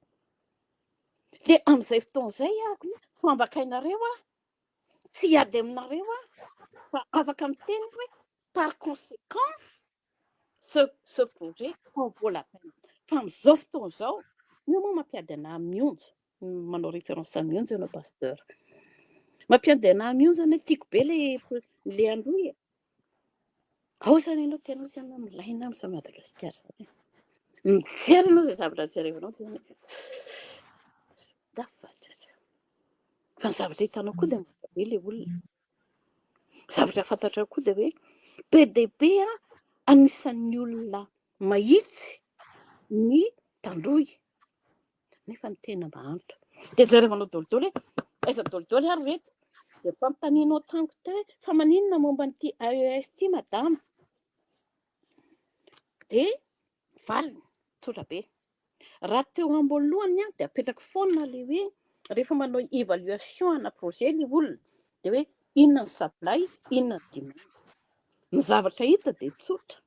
Dia amin'izay fotoana izay aho fambakainareo aho, tsy hiady aminareo aho fa afaka miteny hoe par conséquent ce projet en vaut la peine. Fa amin'izao fotoana izao, io moa mampiady anahy mionjo, manao référence mionjo ianao pasteur. Mampiady anahy mionjo anie tiako be le le androy e. Ao zany ianao tena tsy anao milaina amin'izao Madagasikara zany. Mijery anao izay zavatra jerevanao dia hoe dafatratra. Fa ny zavatra hitanao koa dia mora be ilay olona. Zavatra fantatrao koa dia hoe be dia be anisan'ny olona mahitsy ny tandroy nefa ny tena mahantra. Dia jerevanao daholo hoe aiza daholo ary ireto. Dia fanontanianao tamiko teo hoe fa maninona momba an'ity AES ity madama? Dia valiny tsotra be. Raha teo am-boalohany aho dia apetrako foana ilay hoe rehefa manao évaluation ana projet ilay olona dia hoe inona ny supply, inona ny demand. Ny zavatra hita dia tsotra.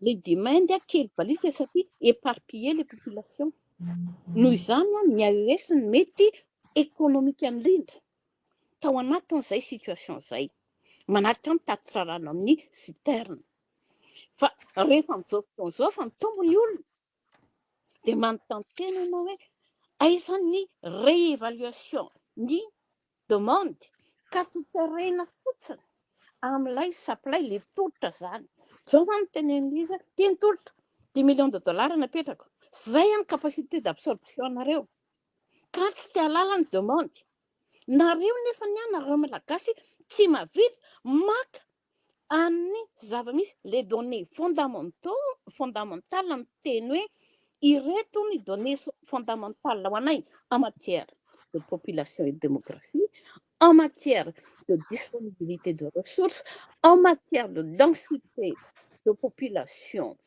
Ilay demand kely balika satria éparpillé les populations. Noho izany ny AES no mety économique indrindra tao anatin'izay situation izay. Manatitra mitatitra rano amin'ny citerne. Fa rehefa amin'izao fotoana izao fa mitombo ny olona dia manontany tena ianao hoe aiza ny réévaluation ny demande ka tsy terena fotsiny amin'ilay supply le tolotra zany. Zao zany no tenenin'izy hoe ty ny tolotra, dix millions de dollars napetrako, zay ny capacité d'absorption anareo ka tsy te halala ny demande. Nareo nefa ny anareo Malagasy tsy mahavita maka amin'ny zava-misy, les données fondamentaux, fondamentales miteny hoe ireto ny données fondamentales ho anay en matière de population et de démographie, en matière de disponibilité de ressources, en matière de densité de population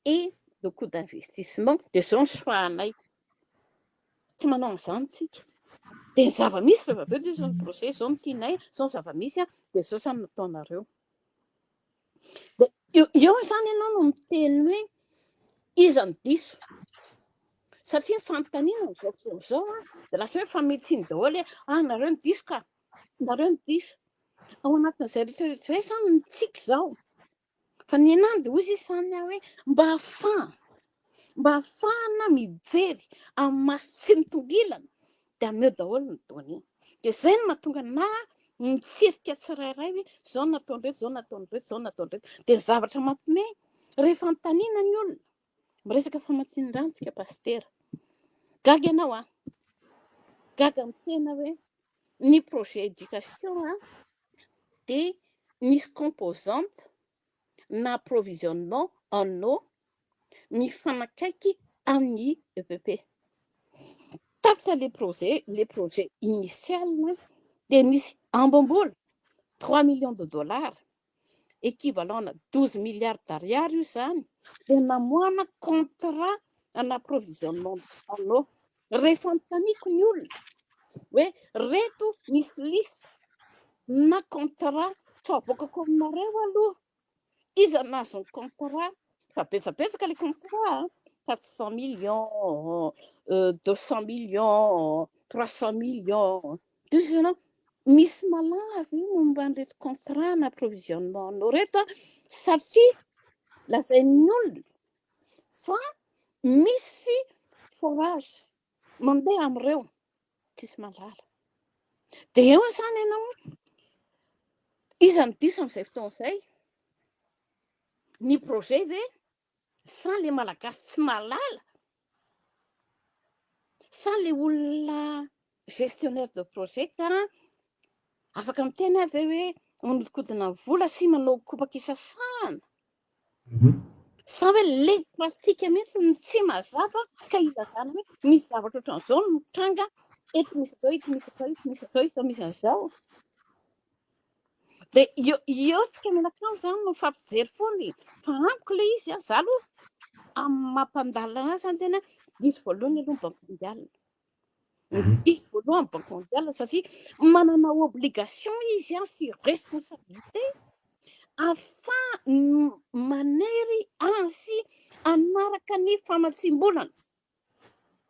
et de coût d'investissement, dia izao ny choix-nay. Tsy manao an'izany tsika. Dia ny zava-misy rehefa avy eo dia izao ny projet, izao no tianay, izao ny zava-misy, dia izao izany no ataonareo. Dia eo izany ianao no miteny hoe iza no diso. Satria ny fanontaniana amin'izao fotoana izao dia lasa hoe fametsiana daholo hoe ah nareo no diso ka, nareo no diso. Ao anatin'izay rehetra rehetra izay izany ny tsika izao. Fa ny anah dia hoy izy izany aho hoe mba ahafahana, mba ahafahana mijery amin'ny maso tsy mitongilana dia ameo daholo ny données. Dia izay no mahatonga anah mitsirika tsirairay hoe izao no nataon'ireto, izao no nataon'ireto, izao no nataon'ireto. Dia ny zavatra mampiomehy, rehefa anontaniana ny olona, miresaka famatsian-drano tsika pasitera, gaga ianao an, gaga amin'ny tena hoe ny projet éducation an, dia misy composante na approvisionnement en eau mifanakaiky amin'ny EPP. Tapitra le projet, le projet initial dia nisy ambom-bola 3 millions de dollars équivalent na 12 milliards d'ariary io izany dia namoahana contrat en approvisionnement en eau. Rehefa anontaniako ny olona hoe reto misy liste na contrat tsy avoakako aminareo aloha, iza nahazo ny contrat fa betsabetsaka le contrat 400 millions, 200 millions, 300 millions. Dia hoy izy ianao, misy malala ve momba an'ireto contrat na approvisionnement anao reto satria lazain'ny olona fa misy forage mandeha amin'ireo, tsisy mahalala. Dia eo izany ianao, iza no diso amin'izay fotoana izay? Ny projet ve sa le Malagasy tsy mahalala? Sa le olona gestionnaire de projet ka afaka miteny aho ve hoe manodikodina ny vola sy manao kopaka isasahana? Sa hoe le pratique mihitsy no tsy mazava ka ilazana hoe misy zavatra ohatran'izao no mitranga, eto misy an'izao, eto misy an'izao, eto misy an'izao, eto misy an'izao. Dia eo eo tsika mianakavy izany no mifampijery foana e. Fa amiko ilay izy an, za aloha amin'ny maha mpandalina anazy zany tena diso voalohany aloha ny banque mondiale. Diso voalohany ny banque mondiale satria manana obligation izy an sy responsabilité ahafahany manery azy hanaraka ny famatsiam-bolana.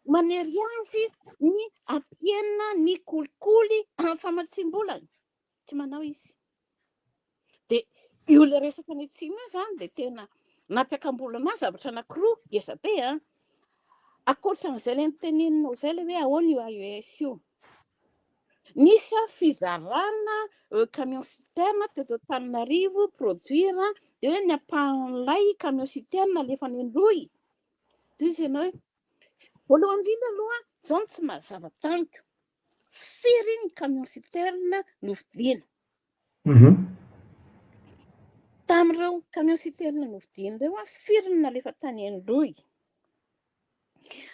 Manery azy ny hampihena ny kolikoly amin'ny famatsiam-bolana. Tsy manao izy. Dia io ilay resaka any atsimo io izany dia tena nampiakam-bola anahy zavatra anankiroa ngeza be an. Ankoatran'izay ilay noteneninao izay ilay hoe ahoana io AES io. Nisy fizarana camion citerne teto Antananarivo produire dia hoe ny ampahan'ilay camion citerne alefa any Androy. Dia hoy izy ianao hoe voalohany indrindra aloha izao no tsy mazava tamiko. Firy ny camion citerne novidiana? Tamin'ireo camion citerne novidiana ireo an, firy no nalefa tany Androy?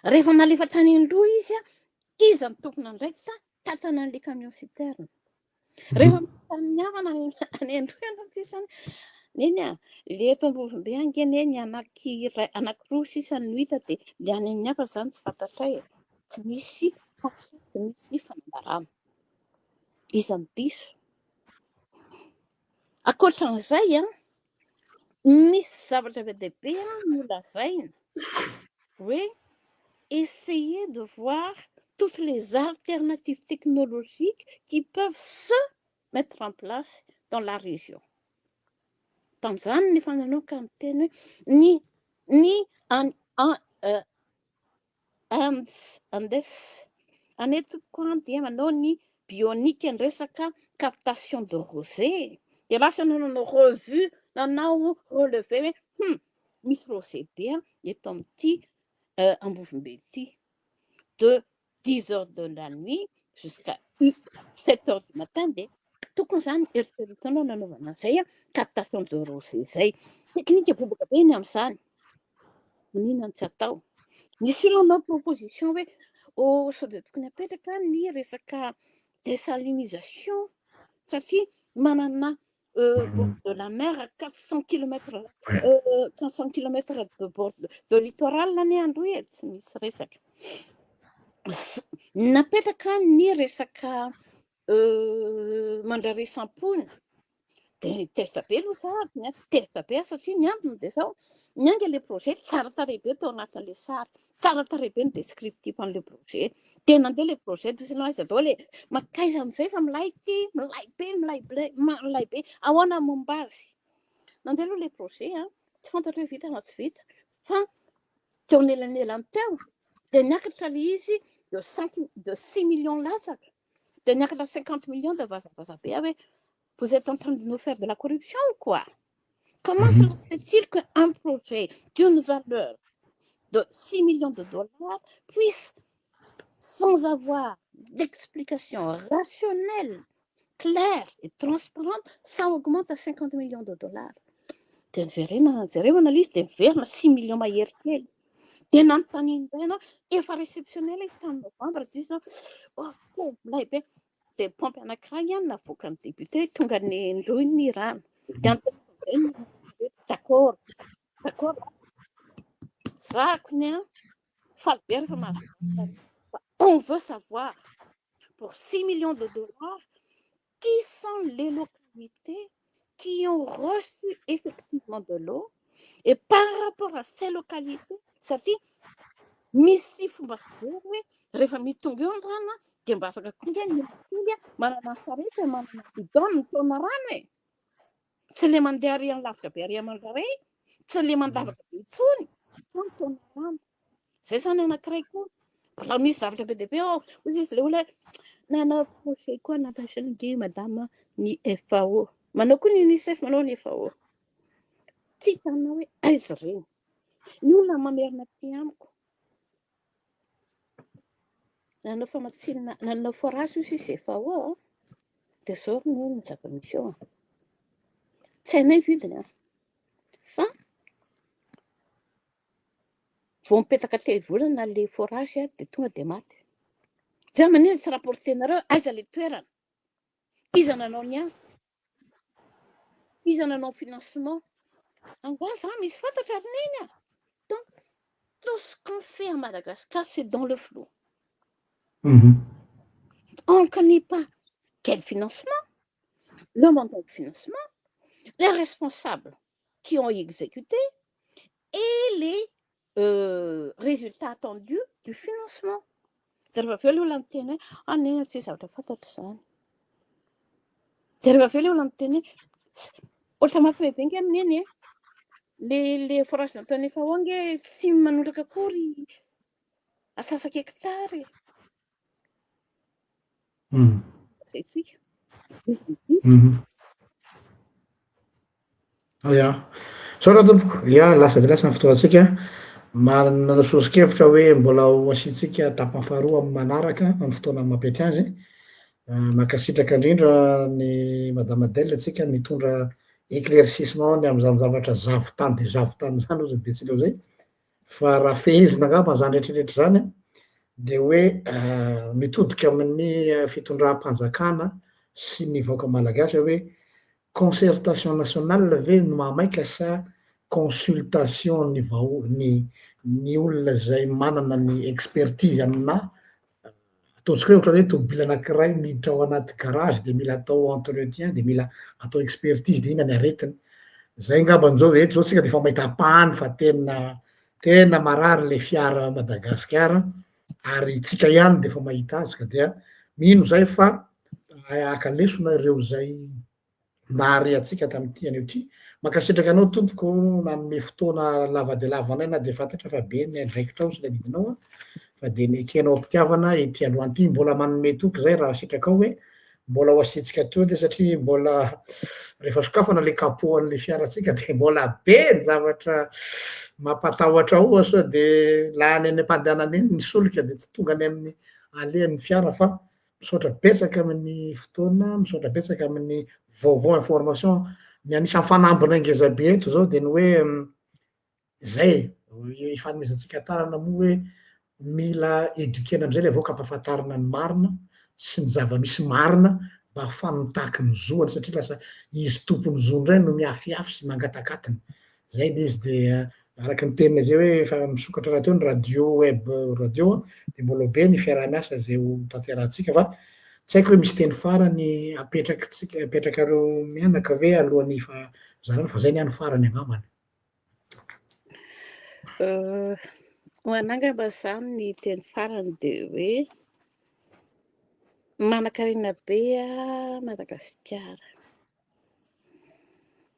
Rehefa nalefa tany Androy izy an, iza no tompon'andraikitra tantana an'ilay camion citerne? Rehefa manontany havana any any Androy ianao sisa neny a, le eto Ambovombe ange neny anankiray anankiroa sisa no hita dia le any amin'ny hafa izany tsy fantatray e. Tsy misy tatitra, tsy misy fanambarana. Iza no diso? Ankoatran'izay an, misy zavatra be dia be nolazaina hoe essayer de voir toutes les alternatives technologiques qui peuvent se mettre en place dans la région. Tamin'izany ny efa nanomboka niteny hoe ny ny any an Andes, Andes. Any tompoko an dia manao ny bionique ny resaka captation de rosée. Dia lasa ianao nanao revue, nanao relevé hoe hum misy rosée be an eto amin'ity Ambovombe ity. De dix heures de la nuit jusqu'à sept heures du matin dia tokony izany eritreretinao nanaovana an'izay captation de rosée izay. Teknika bobaka be ny amin'izany. Maninona no tsy atao? Nisy olona nanao proposition hoe oh sao dia tokony apetraka ny resaka désalinisation satria manana bord de la mer à 400 kilomètres 400 kilomètres de bord de littoral anie Androy e, tsy misy resaka. Napetraka ny resaka mandraresampoina dia tezitra be aloha za ny ahy, tezitra be aho satria ny antony dia zao, niainga ilay projet tsara tarehy be tao anatin'ilay sary, tsara tarehy be ny descriptif an'ilay projet, dia nandeha ilay projet dia hoy ianao aiza daholo e, mankaiza amin'izay fa milay ity, milay be, milay be, milay be, ahoana ny momba azy? Nandeha aloha ilay projet an, tsy fantatro hoe vita na tsy vita, fa teo anelanelany teo dia niakatra ilay izy de cinq, de six millions latsaka, dia niakatra 50 millions dia vazavaza be aho hoe vous êtes en train de nous faire de la corruption ou quoi? Comment cela se fait-il qu'un projet d'une valeur de 6 millions de dollars puisse, sans avoir d'explication rationnelle, claire et transparente, ça augmente à 50 millions de dollars? Dia niverena, jereo analyse, dia niverina 6 millions mahery kely. Dia nanontaniany indray ianao, efa réceptionné ilay izy tamin'ny novembre, dia izy ok, milay be. Dia pompe anankiray ihany navoakan'ny député, tonga ny indroy ny rano. Dia anontaniako amin'izay ny hoe d'accord, d'accord. Zahako ny an, faly be rehefa mahazo fa on veut savoir pour 6 millions de dollars qui sont les localités qui ont reçu effectivement de l'eau et par rapport à ces localités satria misy fomba fijery hoe rehefa mitonga eo ny rano a, dia mba afaka koa nge ny olon-kely a, manana sarety manana bidon mitaona rano e, tsy le mandeha ary amin'ny lavitra be ary aman-dray, tsy le mandavaka be intsony fa mitaona rano. Zay zany anankiray koa mbola misy zavatra be dia be ao. Hoy izy le olona hoe nanao projet koa natasan'ny madama ny FAO, manao koa ny UNICEF, manao ny FAO. Tsy hitanao hoe aiza ireny. Ny olona mamerina aty amiko nanao famatsiana, nanao forage hoy izy FAO a, dia zao no ny zava-misy eo a. Tsy hainay ny vidiny a, fa vao mipetaka telo volana le forage dia tonga dia maty. Za manina tsy rapporter-nareo aiza le toerana? Iza nanao ny asa? Iza nanao financement? Angaha za misy fantatra ry neny a! Donc tout ce qu'on fait à Madagascar c'est dans le flou. On ne connaît pas quel financement, le montant du financement, les responsables qui ont exécuté et les résultats attendus du financement. Dia rehefa avy eo ilay olona miteny hoe ah neny tsy zavatra fantatro izany. Dia rehefa avy eo ilay olona miteny hoe ohatra mampiomehy be nge neny e. Le le forage nataon'ny FAO nge tsy manondraka akory asasaka hectare e. Zay tsika. Iza no diso? Ya. Misaotra tompoko. Ya, lasa dia lasa ny fotoantsika. Manana soso-kevitra hoe mbola ho asiantsika tapany faharoa amin'ny manaraka, amin'ny fotoana mampety azy. Mankasitraka indrindra ny Madame Adèle antsika nitondra éclaircissement ny amin'izany zavatra zavon-tany dia zavon-tany izany hozy ny Betsileo zay. Fa raha fehezina angamba zany rehetrarehetra zany an, de hoe mitodika amin'ny fitondram-panjakana sy ny vahoaka malagasy hoe concertation nationale ve no mahamaika sa consultation ny vaho- ny ny olona zay manana ny expertise aminà Ataontsika hoe ohatran'ny hoe tômôbila anakiray miditra ao anaty garage de mila atao entretien de mila atao expertise de inona ny aretiny. Zay angambany zao eto zao tsika de efa mahita ampahany fa tena tena marary le fiara ao Madagasikara ary tsika ihany de efa mahita azy ka dia mino zay fa haka lesona ireo zay nahare antsika tamin'ity anio ity. Mankasitraka anao tompoko nanome fotoana lava dia lava anay na dia fantatra fa be ny andraikitrao sy ny adidinao fa dia nekenao am-pitiavana ity androany ity. Mbola manome toky izay raha sitrakao hoe mbola ho asiantsika teo dia satria mbola rehefa sokafana le capot an'le fiarantsika dia mbola be ny zavatra mampatahotra ao sao dia lany any am-pandehanana eny ny solika dia tsy tonga any amin'ny alehan'ny fiara fa Misaotra betsaka amin'ny fotoana, misaotra betsaka amin'ny vaovao information. Ny anisan'ny fanambina ngeza be eto zao de ny hoe zay e, ifanomezantsika tanana moa hoe mila eduquer-na amizay le vahoaka ampahafantarina ny marina sy ny zava-misy marina mba ahafahany mitaky ny zoany satria lasa izy tompon'ny zo ndray no miafiafy sy mangatakatiny. Zay le izy de araka ny teninay zay hoe efa misokatra rahateo ny radio web radio de mbola ho be ny fiaraha-miasa zay ho tanterahantsika fa tsy haiko hoe misy teny farany apetrakitsika apetrakareo mianaka ve alohan'ny hifazarana fa zay ny ahy no farany angambany. Ho anah angamba zany ny teny farany de hoe manankarena be Madagasikara.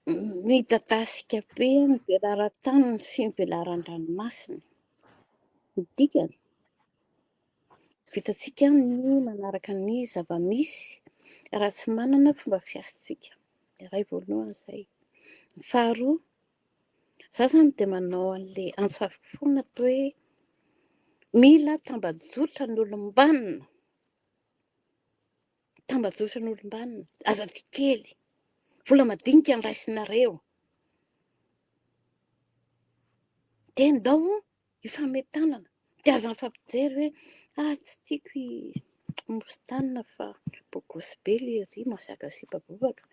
Midadasika be ny velaran-taniny sy ny velaran-dranomasiny. Ny dikany, tsy vitantsika ny manaraka ny zava-misy raha tsy manana fomba fiasantsika. Iray voalohany izay. Ny faharoa, za zany dia manao an'ilay antso avo foana hoe mila tambajotra ny olom-banona. Tambajotran'olom-banona, aza tia kely, vola madinika no raisinareo. Dia ndao hifanome tanana, dia aza mifampijery hoe ah tsy tiako i Mostana fa bogosy be le ry mahazaka sipa bobaka,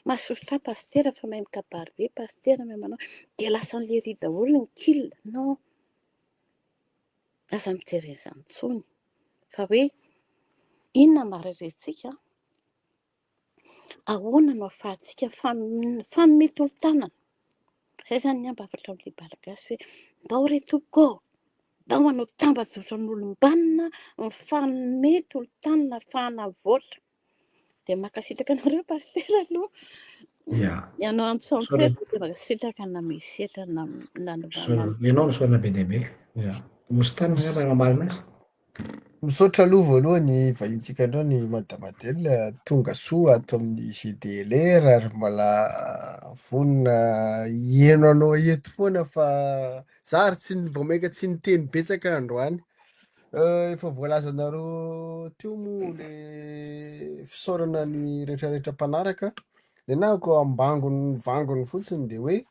mahasosotra ahy pasitera fa mahay mikabary be pasitera, mahay manao, dia lasan'le ry daholo ny kil, non. Aza mijery an'izany intsony fa hoe inona no maharary-antsika, ahoana no ahafahantsika mifanome tolo-tanana. Izay izany ny hafatra amin'ilay Malagasy hoe ndao re tompoko ô, ndao hanao tambajotran'olom-banona mifanome tolo-tanana ahafahana mivoatra. Dia mankasitraka anareo Pasitera aloha. Ya. Ianao antso antso Misaotra. eto dia mankasitraka na setra na Misaotra. Ianao misaotra be dia be. Ya. Mostany angamba mamaly anazy. Misaotra aloha voalohany vahintsika androany Madame Adèle, tonga soa ato amin'ny GDLR ary mbola vonona hihaino anao eto foana fa za ary tsy vao mainka tsy niteny betsaka androany. Efa voalazanareo teo moa le fisaorana ny rehetrarehetra mpanaraka, ny anah ko ambangony vangony fotsiny de hoe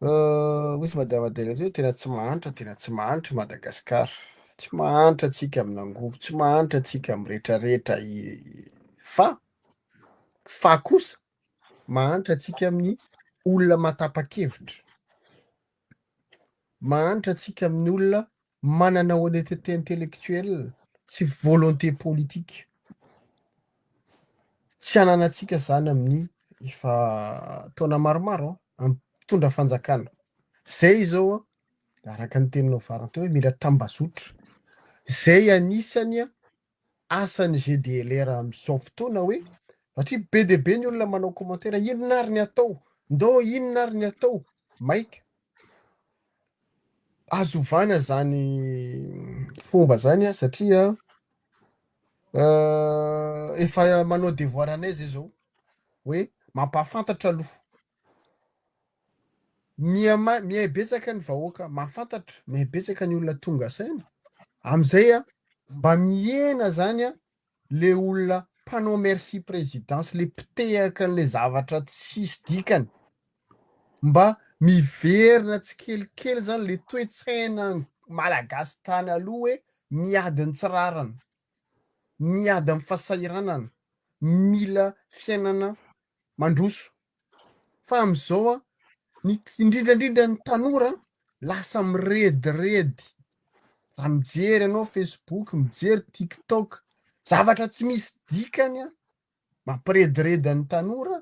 hoy izy madame Adèle teo hoe tena tsy mahantra tena tsy mahantra i Madagasikara, tsy mahantra tsika amin'ny angovo, tsy mahantra tsika amin'ny rehetrarehetra fa fa kosa mahantra tsika amin'ny olona mahatapa-kevitra. Mahantra tsika amin'ny olona manana honnêteté intellectuelle sy volonté politique. Tsy ananantsika zany amin'ny efa taona maromaro an, amin'ny mpitondra fanjakana. Zay izao an, araka ny teninao farany teo hoe mila tambazotra. Zay anisany an, asan'ny GDLR amin'izao fotoana hoe satria be dia be ny olona manao commentaire inona ary ny atao, ndao inona ary ny atao, maika. Azo ovana zany fomba zany an satria efa manao devoir anay zay zao hoe mampahafantatra aloha. Miha miha betsaka ny vahoaka mahafantatra, miha betsaka ny olona tonga saina, amizay a mba mihena zany a le olona mpanao merci président sy le mpitehaka an'le zavatra tsisy dikany, mba miverina tsikelikely zany le toe-tsaina malagasy tany aloha hoe miady ny tsy rariny, miady amin'ny fahasahiranana, mila fiainana mandroso. Fa amin'izao an, ny indrindra indrindra ny tanora lasa mirediredy. Raha mijery ianao Facebook, mijery TikTok, zavatra tsy misy dikany an, mampirediredy an'ny tanora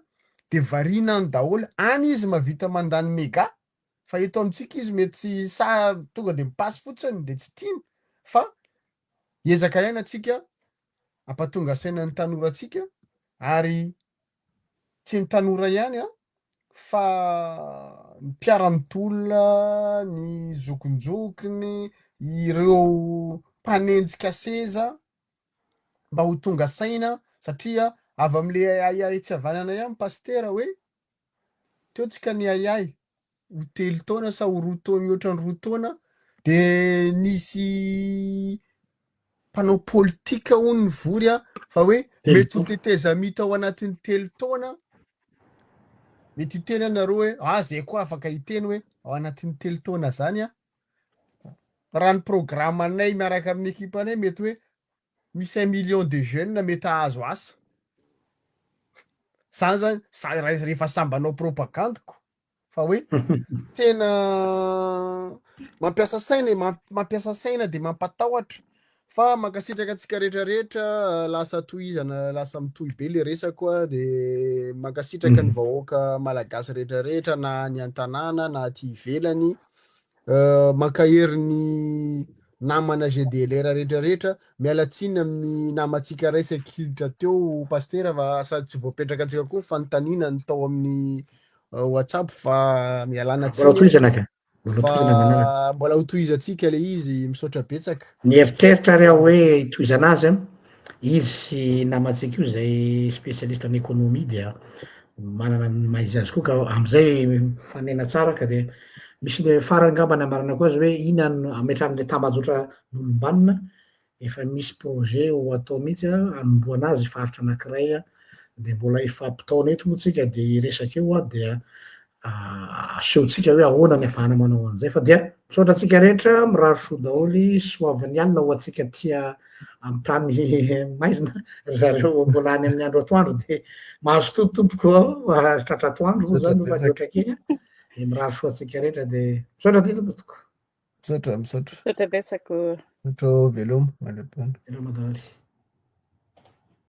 de variana any daholo, any izy mahavita mandany mega fa eto amintsika izy mety sa tonga de mipasy fotsiny de tsy tiany fa hiezaka ihany antsika hampatonga saina ny tanorantsika ary tsy ny tanora ihany an, fa ny mpiara-mitolona, ny zokinjokiny, ireo mpanenjika seza mba ho tonga saina satria avy amle ahiahy tsy havanana ihany pasitera hoe teo tsika niahiahy ho telo taona sa ho roa taona mihoatra ny roa taona de nisy mpanao politika hono nivory a fa hoe mety ho tetezamita ao anatin'ny telo taona mety hiteny ianareo hoe ah zay koa afaka hiteny hoe ao anatin'ny telo taona zany a raha ny programanay miaraka amin'ny ekipanay mety hoe misy un million de jeunes mety hahazo asa zany zany za raha rehefa samby hanao propagande ko fa hoe tena mampiasa saina e, mampiasa saina de mampatahotra fa mankasitraka antsika rehetrarehetra lasa tohizana lasa mitohy be le resako a de mankasitraka ny vahoaka malagasy rehetrarehetra na any an-tanàna na aty ivelany Mankahery ny namana GDLR rehetra rehetra, miala tsiny amin'ny namantsika iray saika hiditra teo Pasitera fa sady tsy voapetraka antsika koa ny fanontaniana ny tao amin'ny WhatsApp fa mialana Mbola ho tsiny tohizana ka. Mbola ho tohizana manaraka. fa mbola ho tohizantsika le izy, misaotra betsaka. Nieritreritra ary aho hoe hitohizana azy an, izy sy namantsika io izay spécialiste en économie dia manana ny maha izy azy koa ka amizay mifanena tsara ka de misy le farany angamba ny amaranako azy hoe ina no ametrahana le tambajotra n'olom-banona, efa misy projet ho atao mihitsy an hanombohana azy faritra anakiray an, de mbola hifampitaona eto moa tsika de hiresaka eo an dia asehontsika hoe ahoana ny afahana manao an'izay fa dia misaotra antsika rehetra, mirary soa daholo, soavin'ny alina ho antsika aty amin'ny tany maizina, ry zareo mbola any amin'ny andro atoandro dia mazotoa tompoko tratra atoandro moa zany fa mihoatra kely an, dia mirary soa antsika rehetra dia misaotra ty tompoko. Misaotra, misaotra. Misaotra betsaka ô. Misaotra ô, veloma, mandra-pihaona. Veloma daholo.